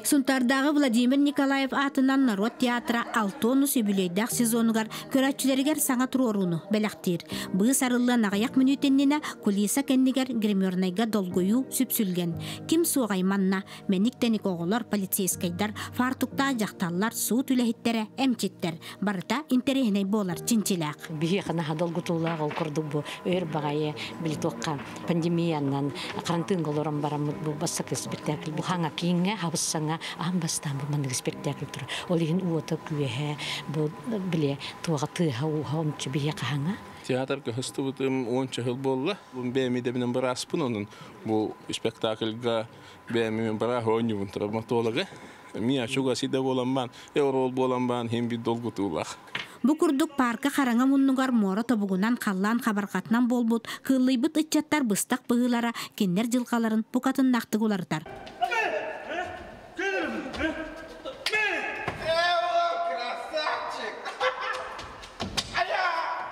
Сунтаардааҕы Владимир Николаев аатынан норуот театра Алтонус үбүлүөйдээх сезонугар көрөөччүлэригэр саҥа туруорууну бэлэхтиир. Быыс арыллыан аҕыйах мүнүүтэ иннинэ кулиса кэннигэр гримернайга долгуйуу сүпсүлгэн. Ким суоҕай манна? Мэник-тэник оҕолор, полицейскайдар, фартуктаах дьахталлар, суут үлэһиттэрэ, эмчиттэр. Барыта интэриэһинэй буолар чинчилээх. Биһиэхэ наһаа долгутуулаах ол курдук бу өр баҕайы били туохха пандемиянан карантинга олорон бараммыт бу бастакы спектакль бу хаҥа кииҥҥэ хабыс-саҥа аан бастаан бу маннык спектакль турар. Ол иһин уота-күөһэ бу били туоҕа тыаһа-ууһа ончу биһиэхэ хаҥа. Театрга хыстыбытым уонча жыл буолла. Бэйэм идэбинэн бырааспын, онон бу спектакльга бэйэм быраах оонньуубун травматолога. Мия чугас идэ буолан баан, оруол буолан баан иһин бир долгутуулаах. Бу курдук паарка хараҥа муннугар муора тобугунан халлаан хабарҕатынан буолбут кыыллыйбыт ыччаттар быстах быһыылара кинилэр дьылҕаларын букатыннаахтык уларытар.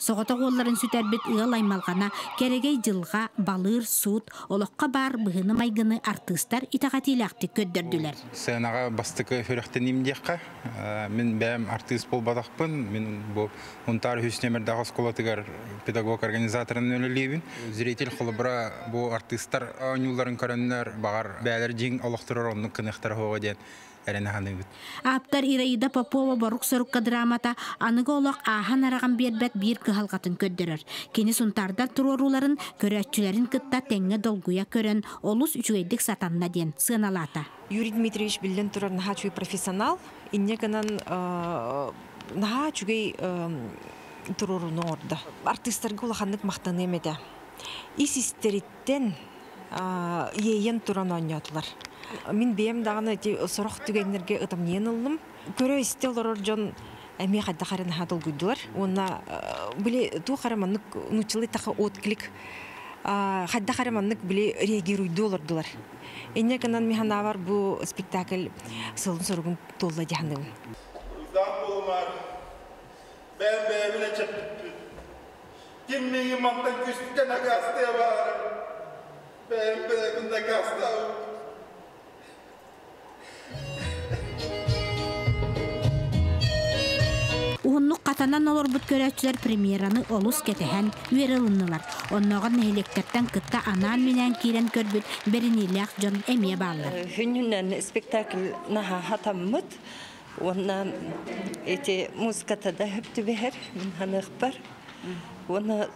Соҕотох уолларын сүтэрбит ыал аймалҕана, кэрэгэй дьылҕа, балыыр, суут, олоххо баар быһыыны-майгыны артыыстар итэҕэтиилээхтик көрдөрдүлэр. Сценаҕа бастакы сүрэхтэниим диэххэ, мин бэйэм артыыс буолбатахпын. Мин бу Унтаар үһүс нүөмэрдээх оскуолатыгар педагог-организаторынан үлэлиибин. Зритель холобура бу артыыстар оонньууларын көрөннөр, баҕар, бэйэлэр дьиҥ олохторор оннук кыныахтара суоҕа диэн эрэнэ саныыбыт. Ааптар Ираида Попова борук-сорукка драмата аныгы олох ааһан-араҕан биэрбэт биир кыһалҕатын көрдөрөр. Кини сунтаардар туруорууларын көрөөччүлэрин кытта тэҥҥэ долгуйа көрөн, олус үчүгэйдик сатанна диэн сыаналаата. Юрий Дмитриевич биллэн турар наһаа үчүгэй профессионал. Инньэ гынан наһаа үчүгэй туруорууну оҥордо. Артыыстарга улаханнык махтаныам этэ. Ис-истэриттэн иэйэн туран оонньоотулар. Мин бэйэм даҕаны ити сорох түгэннэргэ ытамньыйан ыллым. Көрө-истэ олорор дьон эмиэ хайдах эрэ наһаа долгуйдулар. Уонна били туох эрэ маннык нууччалыы таха отклик хайдах эрэ маннык били реагируйдуу олордулар. Инньэ гынан мин санаабар бу спектакль сылын-соругун туолла дии саныыбын. Уйдаах буолумаар, бэйэм бэйэбин эчэппиппин. Ким миигин мантан күстэн акаастыа баарым. Бэйэм бэйэбин дакаастаабыппын. Уһуннук хатанан олорбут көрөөччүлэр премьераны олус кэтэһэн, үөрэ ылыннылар. Оннооҕор нэһилиэктэртэн кытта анаан-минээн киирэн көрбүт бэриниилээх дьон эмиэ бааллар. Хүнүнэн спектакль наһаа хатаммыт. Уонна ити музыката да хөп түбэһэр мин ханыахпар. Уонна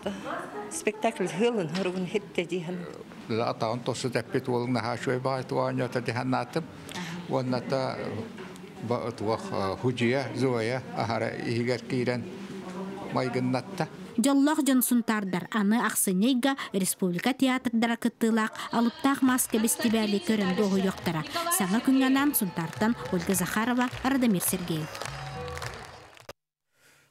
спектакль хылын хоругун хитте диһэн. Атаҕын тосу тэппит уолуҥ наһаа үчүгэй баҕайы оонньоото диһэн наатым. Уонна та туох Худья Зоя аһара иһигэр киирэн майгыннатта. Дьоллоох дьон сунтаардар аны ахсынньы ыйга республика театрдара кыттыылаах Алыптаах мааска бэстибээли көрөн дуоһуйуохтара. Саҥа күҥҥэ анаан Сунтаартан Ольга Захарова, Радомир Сергеев.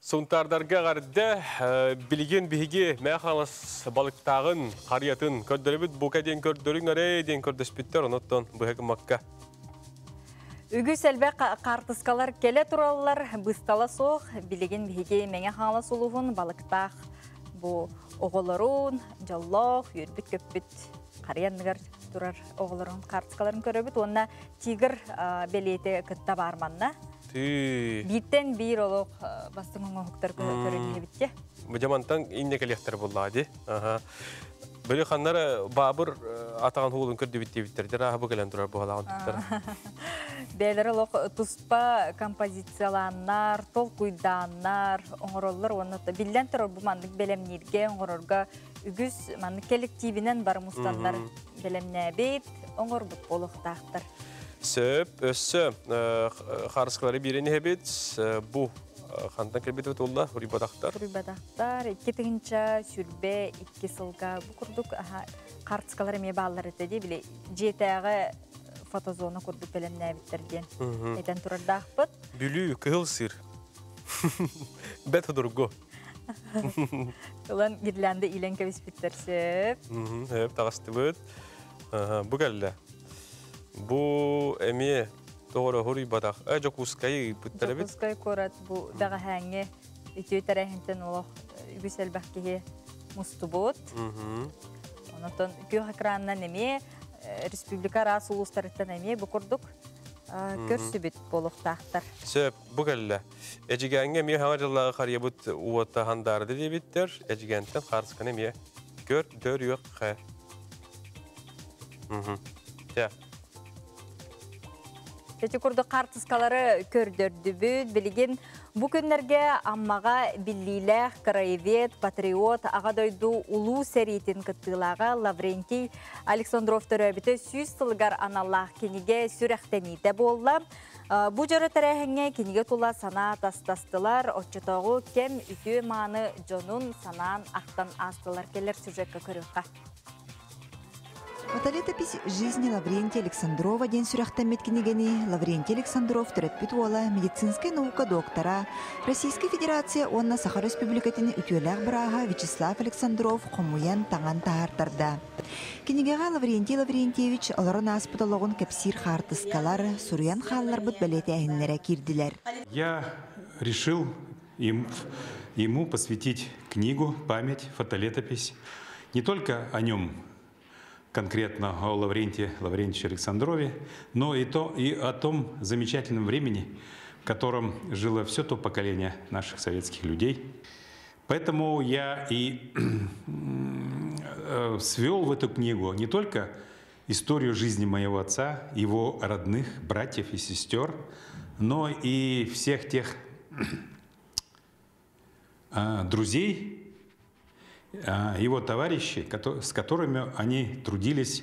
Сунтаардарга эҕэрдэ билигин биһиги Мэхалас балыктааҕын харыйатын көрдөрөбүт бука диэн көрдөрүҥ эрэ диэн көрдөспүттэр онуттан быһа гыммакка. Үгүс элбэх хаартыскалар кэлэ тураллар, быстала суох. Билигин биһиги Мэҥэ Хаҥалас улууһун балыктаах бу оҕолорун, дьоллоох, үөрбүт-көппүт харыйа анныгар турар оҕолорун хаартыскаларын көрөбүт уонна тигр бэлиэтэ кытта баар манна. Тыы. Бииртэн биир олох бастыҥ оҥоһуктар көрүннэбитте. Бу дьамантан инне кэлиэхтэр буллаа ди. Аха. Били ханнара баабыр атаҕын хуулун көрдүбүт диэбиттэр. Дьарааһы бу кэлэн турар буолаҕын туттар. Бэйэлэрэ олох туспа композициялааннар, толкуйдааннар оҥороллор уонна биллэн турар бу маннык бэлэмнииргэ оҥорорго үгүс маннык коллективинэн бары мустаннар бэлэмнээбит, оҥорбут буолуохтаахтар. Сөп, өссө харыскалары биэрэн иһэбит. Бу хантан кэлбит улла Уруйбатахтар. Уруйбатахтар 2022 сылга бу курдук хартыскалар эмиэ бааллар этэ дии били дьиэтээҕи фотозона курдук бэлэмнээбиттэр диэн этэн турардаахпыт. Бүлүү кыһыл сыр. Бэт худургу. Ылан гирлянда илен кэбиспиттэр сөп. Сөп таҕыстыбыт. Бу кэллэ. Бу эмиэ тоҕо хоруйбатах. Дьокуускайы ыыппыттар эбит. Дьокуускай куорат бу бэҕэһээҥҥи үтүө тэрээһинтэн олох үгүс элбэх киһи мустубут. Онотон күөх экранынан эмиэ республика араас улуустарыттан эмиэ бу курдук көрсүбүт буолуохтаахтар. Сөп, бу кэллэ. Эдьигээҥҥэ эмиэ хаҥа дьыллааҕы харыйабыт уота хандаарды диэбиттэр. Эдьигээнтэн хаарысканы эмиэ көр дөрүөххэ. Тя. Ити курдук хаартыскалары көрдөрдүбүт. Билигин бу күннэргэ Аммаҕа биллиилээх краевед, патриот, аҕа дойду улуу сэриитин кыттыылааҕа Лаврентий Александров төрөөбүтэ 100 сылыгар аналлаах кинигэ сүрэхтэниитэ буолла. Бу дьоро тэрээһиҥҥэ кинигэ тула санаа тастастылар, оччотооҕу кэм үтүө мааны дьонун санаан ахтан аастылар кэлэр сюжекка көрүөххэ. Фотолетопись жизни Лаврентия Александрова диэн сүрэхтэммит кинигэни Лаврентий Александров төрөппүт уола, медицинскэй наука доктора, Российскай Федерация уонна Саха Өрөспүүбүлүкэтин үтүөлээх бырааһа Вячеслав Александров хомуйан таҥан таһаартарда. Кинигэҕэ Лаврентий Лаврентьевич олорон ааспыт олоҕун кэпсиир хаартыскалар, суруйан хаалларбыт бэлиэтээһиннэрэ киирдилэр. Я решил им, ему посвятить книгу «Память», фотолетопись. Не только о нем, конкретно о Лаврентии Лаврентьевиче Александрове, но и, то, и о том замечательном времени, в котором жило все то поколение наших советских людей. Поэтому я и свел в эту книгу не только историю жизни моего отца, его родных, братьев и сестер, но и всех тех друзей, его товарищей, с которыми они трудились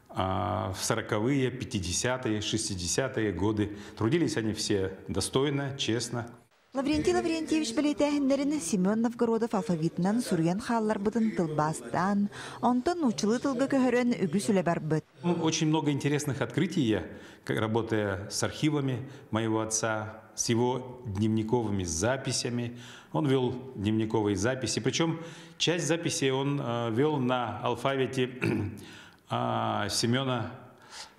в 40-е, 50-е, 60-е годы. Трудились они все достойно, честно. Лаврентий Лаврентьевич бэлиэтээһиннэрин Семен Новгородов алфавитынан суруйан хаалларбытын тылбаастаан, онтон нууччалыы тылга көһөрөн үгүс үлэ барбыт. Очень много интересных открытий я, работая с архивами моего отца, с его дневниковыми записями. Он вел дневниковые записи, причем часть записей он вел на алфавите Семена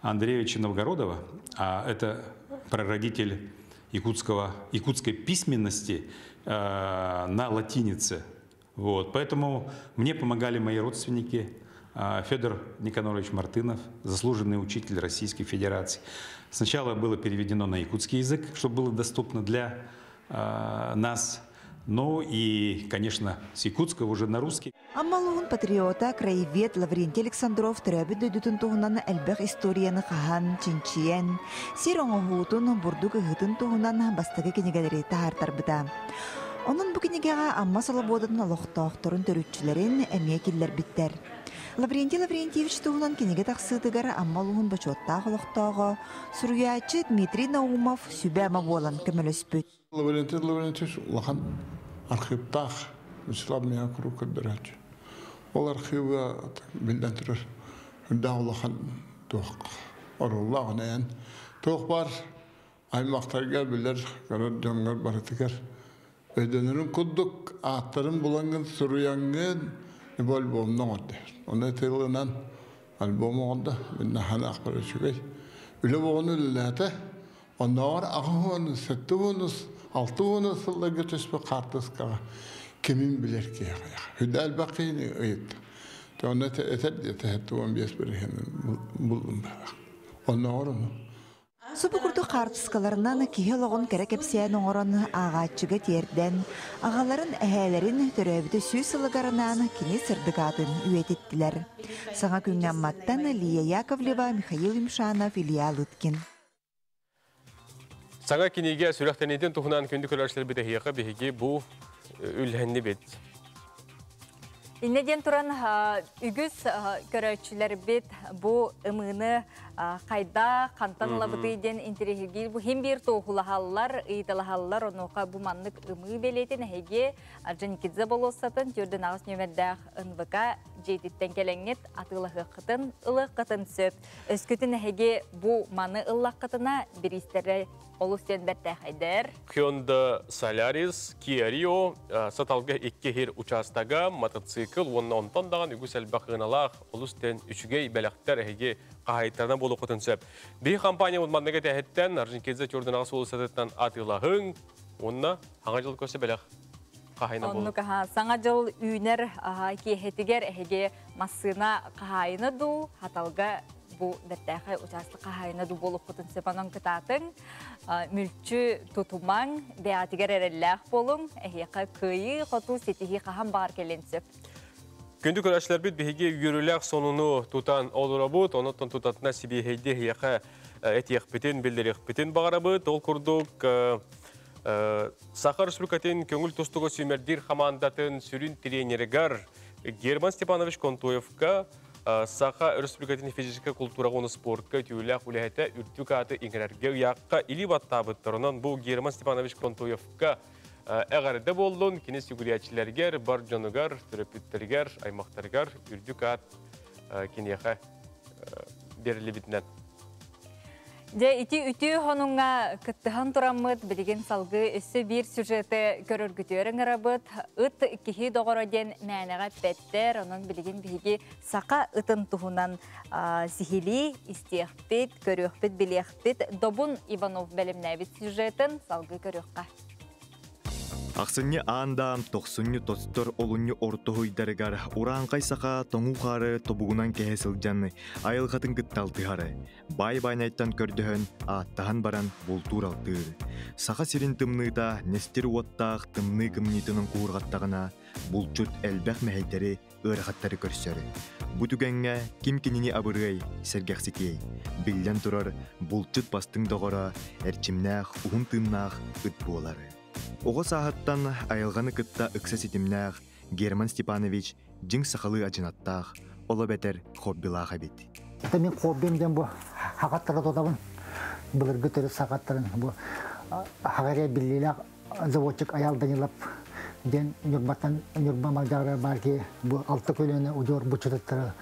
Андреевича Новгородова, а это прародитель якутской письменности на латинице. Вот. Поэтому мне помогали мои родственники, Федор Никанорович Мартынов, заслуженный учитель Российской Федерации. Сначала было переведено на якутский язык, чтобы было доступно для нас. Ну и, конечно, с якутского уже на русский. Амма улууһун патриота, краевед Лаврентий Александров төрөөбүт дойдутун туһунан элбэх историяны хаһан, чинчийэн, сир оҥоһуутун, бурдук ыһыытын туһунан бастакы кинигэлэри таһаартарбыта. Онон бу кинигэҕэ Амма Солобуодатын олохтоохторун төрүччүлэрин эмиэ киллэрбиттэр. Лаврентий Лаврентьевич туһунан кинигэ тахсыытыгар Амма улууһун бочуоттаах олохтооҕо, суруйааччы Дмитрий Наумов сүбэ-ама буолан көмөлөспүт. Лаврентий Лаврентьевич улахан архивтаах Вячеслав миэхэ куруук көрдөрөөччү. Ол архивга биллэн турар үрдээх улахан туох оруоллаах онон туох баар аймахтарга билэр көрөр дьоҥҥор барытыгар өйдөнөрүн курдук ааттарын булаҥҥын суруйаҥҥын бу альбомна оҥордо. Ону тылынан альбом оҥордо. Мин наһаа үчүгэй. Үлэ буолан үлэлээтэ. Оннооҕор 80, 70, 60 сылларга түспүт хаартыскаҕа кимин билэр киһи Хүдэ элбэх киһини ыйытта. Онно этэр диэтэ 75 бирихин булдум. Оннооҕор ону. Субу курдук. Хартыскаларынан киһи олоҕун кэрэ кэпсээн оҥорон ааҕааччыга тиэрдэн, аҕаларын, эһээлэрин төрөөбүтэ 100 сылыгар анаан кини сырдык аатын үйэтиттилэр. Саҥа күҥҥэ Амматтан Лия Яковлева, Михаил Юмшанов, Илья Лыткин. Саҥа кинигэ сүрэхтэниитин туһунан күндү көрөөччүлэрбит эһиэхэ биһиги бу үллэһиннибит. Иннэ диэн туран үгүс көрөөччүлэрбит бу ымыыны хайда хантан ылабытый диэн интэриэһиргиир бу хим биир туоһулаһаллар, ыйыталаһаллар, онуоха бу маннык ымыы бэлиэтин эһиги Орджоникидзе болуоссатын 48 нүөмэрдээх НВК дьиэтиттэн кэлэҥҥит атыылаһыаххытын, ылыаххытын сөп. Өскөтүн эһиги бу маны ыллаххытына бириистэрэ олус диэн бэртээхэйдэр. Hyundai Solaris, Kia Rio, Саталга икки хир учаастага, мотоцикл уонна онтон даҕан үгүс элбэх ыналаах олус диэн үчүгэй бэлэхтэр эһиги хаһаайыттарынан буолуоххутун сөп. Биһи компания манныга тэһиттэн Орджоникидзе Чурдунаҕа суолусатыттан атыылаһыҥ уонна Саҥа дьыл көрсө бэлэх хаһайына буолуо. Оннук аха саҥа дьыл үүнэр киэһэтигэр эһиги массыына хаһаайына дуу, хаталга бу бэртээхэй учаастак хаһаайына дуу буолуоххутун сөп онон кытаатыҥ, мүлчү тутумаҥ, бэйэҕитигэр эрэллээх буолуҥ, эһиэхэ кыайыы-хотуу ситиһии хаһан баҕар кэлиэн сөп. Күндү көрөөччүлэрбит биһиги үөрүүлээх сонуну тутан олоробут, онон тутатына сибиэһэйдии эһиэхэ этиэхпитин, биллэриэхпитин баҕарабыт. Ол курдук Саха Республикатын көҥүл тустууга сүүмэрдиир хамаандатын сүрүн тренеригэр Герман Степанович Контоевка Саха Республикатын физическэй култуураҕа уонна спортка үтүөлээх үлэһитэ үрдүк ааты иҥэрэргэ ыйаахха илии баттаабыттарынан бу Герман Степанович Контоевка эҕэрдэ буоллун, кини сүгүрүйээччилэригэр, бар дьонугар, төрөппүттэригэр, аймахтарыгар үрдүк аат киниэхэ бэриллибитинэн. Дьэ, ити үтүө хонуҥҥа кыттыһан тураммыт, билигин салгыы өссө биир сюжеты көрөргүтүгэр ыҥырабыт. Ыт киһи доҕоро диэн мээнэҕэ эппэттэр, онон билигин биһиги саха ытын туһунан сиһилии истиэхпит, көрүөхпүт, билиэхпит. Добун Иванов бэлэмнээбит сюжетын салгыы көрүөххэ. Ахсынньы аан-даам, тохсунньу тостор олунньу ортоһуйдарыгар урааҥхай саха тоҥуу хаары тобугунан кэһэ сылдьан айылҕатын кытта алтыһар. Баай-баайнайтан көрдөһөн, ааттаһан баран бултуур-алтыыр. Саха сирин тымныыта нестир уоттаах тымныы кымньыытынан куурҕаттаҕына, булчут элбэх мэһэйдэри, ыарахаттары көрсөр. Бу түгэҥҥэ ким кинини абырыай, сэргэхситиэй? Биллэн турар, булчут бастыҥ доҕоро, эрчимнээх, уһун тыыннаах ыт буолар. Оҕо сааһыттан айылҕаны кытта ыкса ситимнээх Герман Степанович дьиҥ сахалыы адьынаттаах, ол эбэтэр хоббилаах эбит. Это мин хоббим диэн бу хагаттары тутабын. Былыргы төрүт сахаттарын бу хагария биллиилээх заводчик Аял Данилов диэн Ньурбаттан Ньурба Малдьаҕара баар киһи бу алта көлүөнэ удьуор буччутуттары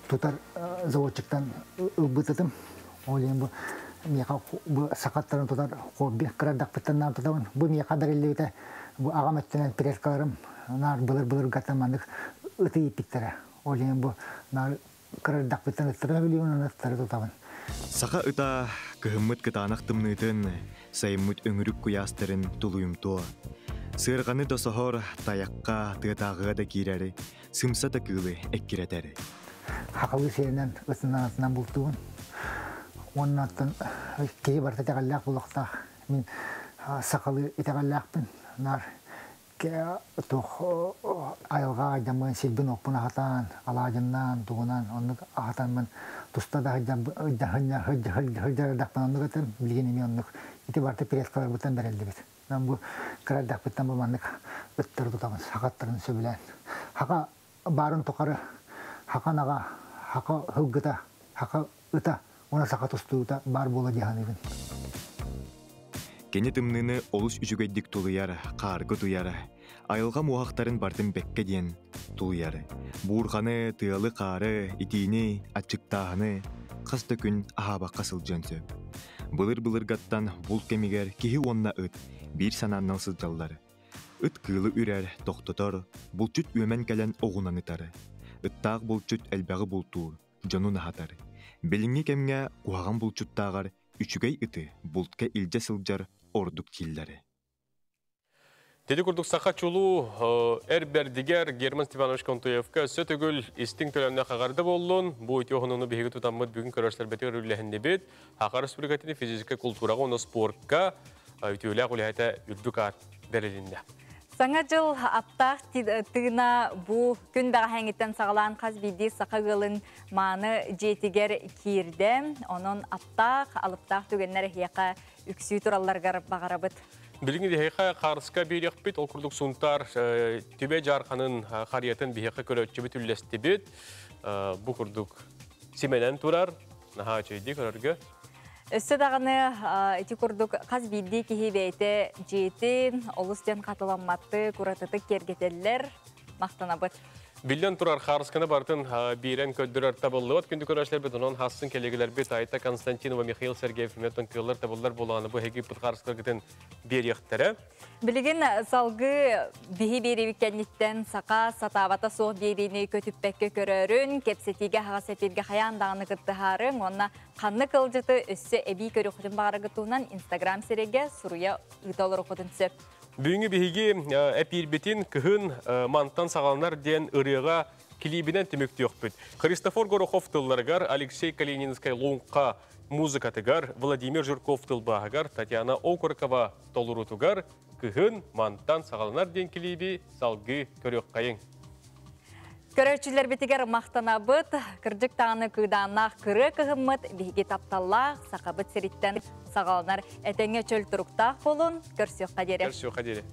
тутар заводчиктан ылбытытым. Ол иһин бу миэхэ бу сахаттарын тутар хобби кырадахпыттан наан тутабын. Бу миэхэ бэриллибитэ бу аҕам өттүнэн предкаларым наар былыр-былыргаттан маннык ыты ииппиттэрэ. Ол иһин бу наар кырардахпыттан ыттара билиибин, ыттары тутабын. Саха ыта кыһыммыт кытаанах тымныытын, сайыммыт өҥүрүк куйаастарын тулуйумтуо. Сыарҕаны да соһор, тайахха, тыатааҕыга да киирэри, сымса да кыылы эккирэтэр. Хахалы сиэринэн ытынан атынан бултуубун. Уонна оттон киһи барыта итэҕэллээх буолуохтаах. Мин сахалыы итэҕэллээхпин. Наар туох айылҕа дьаммын сирбин-уоппун аһатан, алаадьыннаан, тугунан оннук аһатанмын туста да сылдьардахпын оннук этим, билигин эмиэ оннук. Ити барыта предкаларбыттан бэриллибит. Мен бу кыра эрдэхпиттэн бу маннык ыттары тутабын, сахаттарын сөбүлээн. Хака баарын тухары хака наҕа, хака һылгыта, хака ыта уонна саха тустуута баар буола дии саныыбын. Кини тымныыны олус үчүгэйдик тулуйар, хаарга утуйар, айылҕа муоһахтарын бартын бэккэ диэн тулуйар. Буурҕаны, тыалы-хаары, итиини, аччыктааһыны хас да күн аһаабакка сылдьыан сөп. Былыр-былыргаттан булт кэмигэр киһи уонна ыт биир санааннан сылдьаллар. Ыт кыылы үрэр, тохтотор, булчут үөмэн кэлэн оҕунан ытар. Ыттаах булчут элбэҕи бултуур, дьонун аһатар. Билиҥҥи кэмҥэ куһаҕан булчуттааҕар үчүгэй ыты бултка илдьэ сылдьар ордук дииллэр. Теди курдук саха чулуу эр бэрдигэр Герман Степанович Контоевка өссө төгүл истиҥ төлөннө хаҕарда буоллун. Бу үтүө хонуну биһиги тутаммыт бүгүн көрөшлөрбетигэр үллэһиннибит. Саха Республикатын физическэй култуураҕа уонна спортка үтүөлээх үлэһитэ үрдүк аат бэрилиннэ. Саҥа дьыл аптаах тыына бу күн бэҕэһээҥиттэн саҕалаан хас биирдии саха ыалын мааны дьиэтигэр киирдэ. Онон аптаах, алыптаах түгэннэр эһиэхэ үксүү туралларыгар баҕарабыт. Билиҥҥи биһиэхэ хаарыска биэриэхпит, ол курдук Сунтаар Түбэ Дьаарханын харыйатын биһиэхэ көрөөччүбүт үллэстибит. Бу курдук симэнэн турар, наһаа үчүгэйдик көрөргө. Өссө даҕаны ити курдук хас биирдии киһи бэйэтэ дьиэтин олус диэн хатыламматтык, уратытык киэргэтэллэр. Махтанабыт. Биллэн турар, хаарысканы барытын биэрэн көрдөрөр табыллыбат. Күндү көрөөччүлэрбит, онон хассын кэлигэлэрбит Айта Константинова, Михаил Сергеев Метон кыаллар табыллар буолааны бу эһиги ыппыт хаарыскаларгытын биэриэхтэрэ. Билигин салгыы биһи биэриибит кэнниттэн саха сатаабата суох биэриини көтүппэккэ көрөөрүн, кэпсэтиигэ аһаҕас эфиргэ хайаан даҕаны кыттыһаарыҥ уонна ханнык ыалдьыты өссө эбии көрүөххүтүн баҕараргыт туһунан Инстаграм сирэйгэ суруйа ыыта олоруоххутун сөп. Бүгүҥҥү биһиги эпиирбитин кыһын мантан саҕаланар диэн ырыаҕа килиибинэн түмүктүөхпүт. Христофор Горохов тылларыгар, Алексей Калининскай Луҥха музыкатыгар, Владимир Жирков тылбааһыгар, Татьяна Окорокова толоруутугар Кыһын мантан саҕаланар диэн килииби салгыы көрүөххэйиҥ. Көрөөччүлэрбитигэр махтанабыт. Кырдьык даҕаны кыыдааннаах кырыа кыһыммыт биһиги тапталлаах Сахабыт сириттэн саҕаланар. Этэҥҥэ чөл туруктаах буолун. Көрсүөххэ диэри. Көрсүөххэ диэри.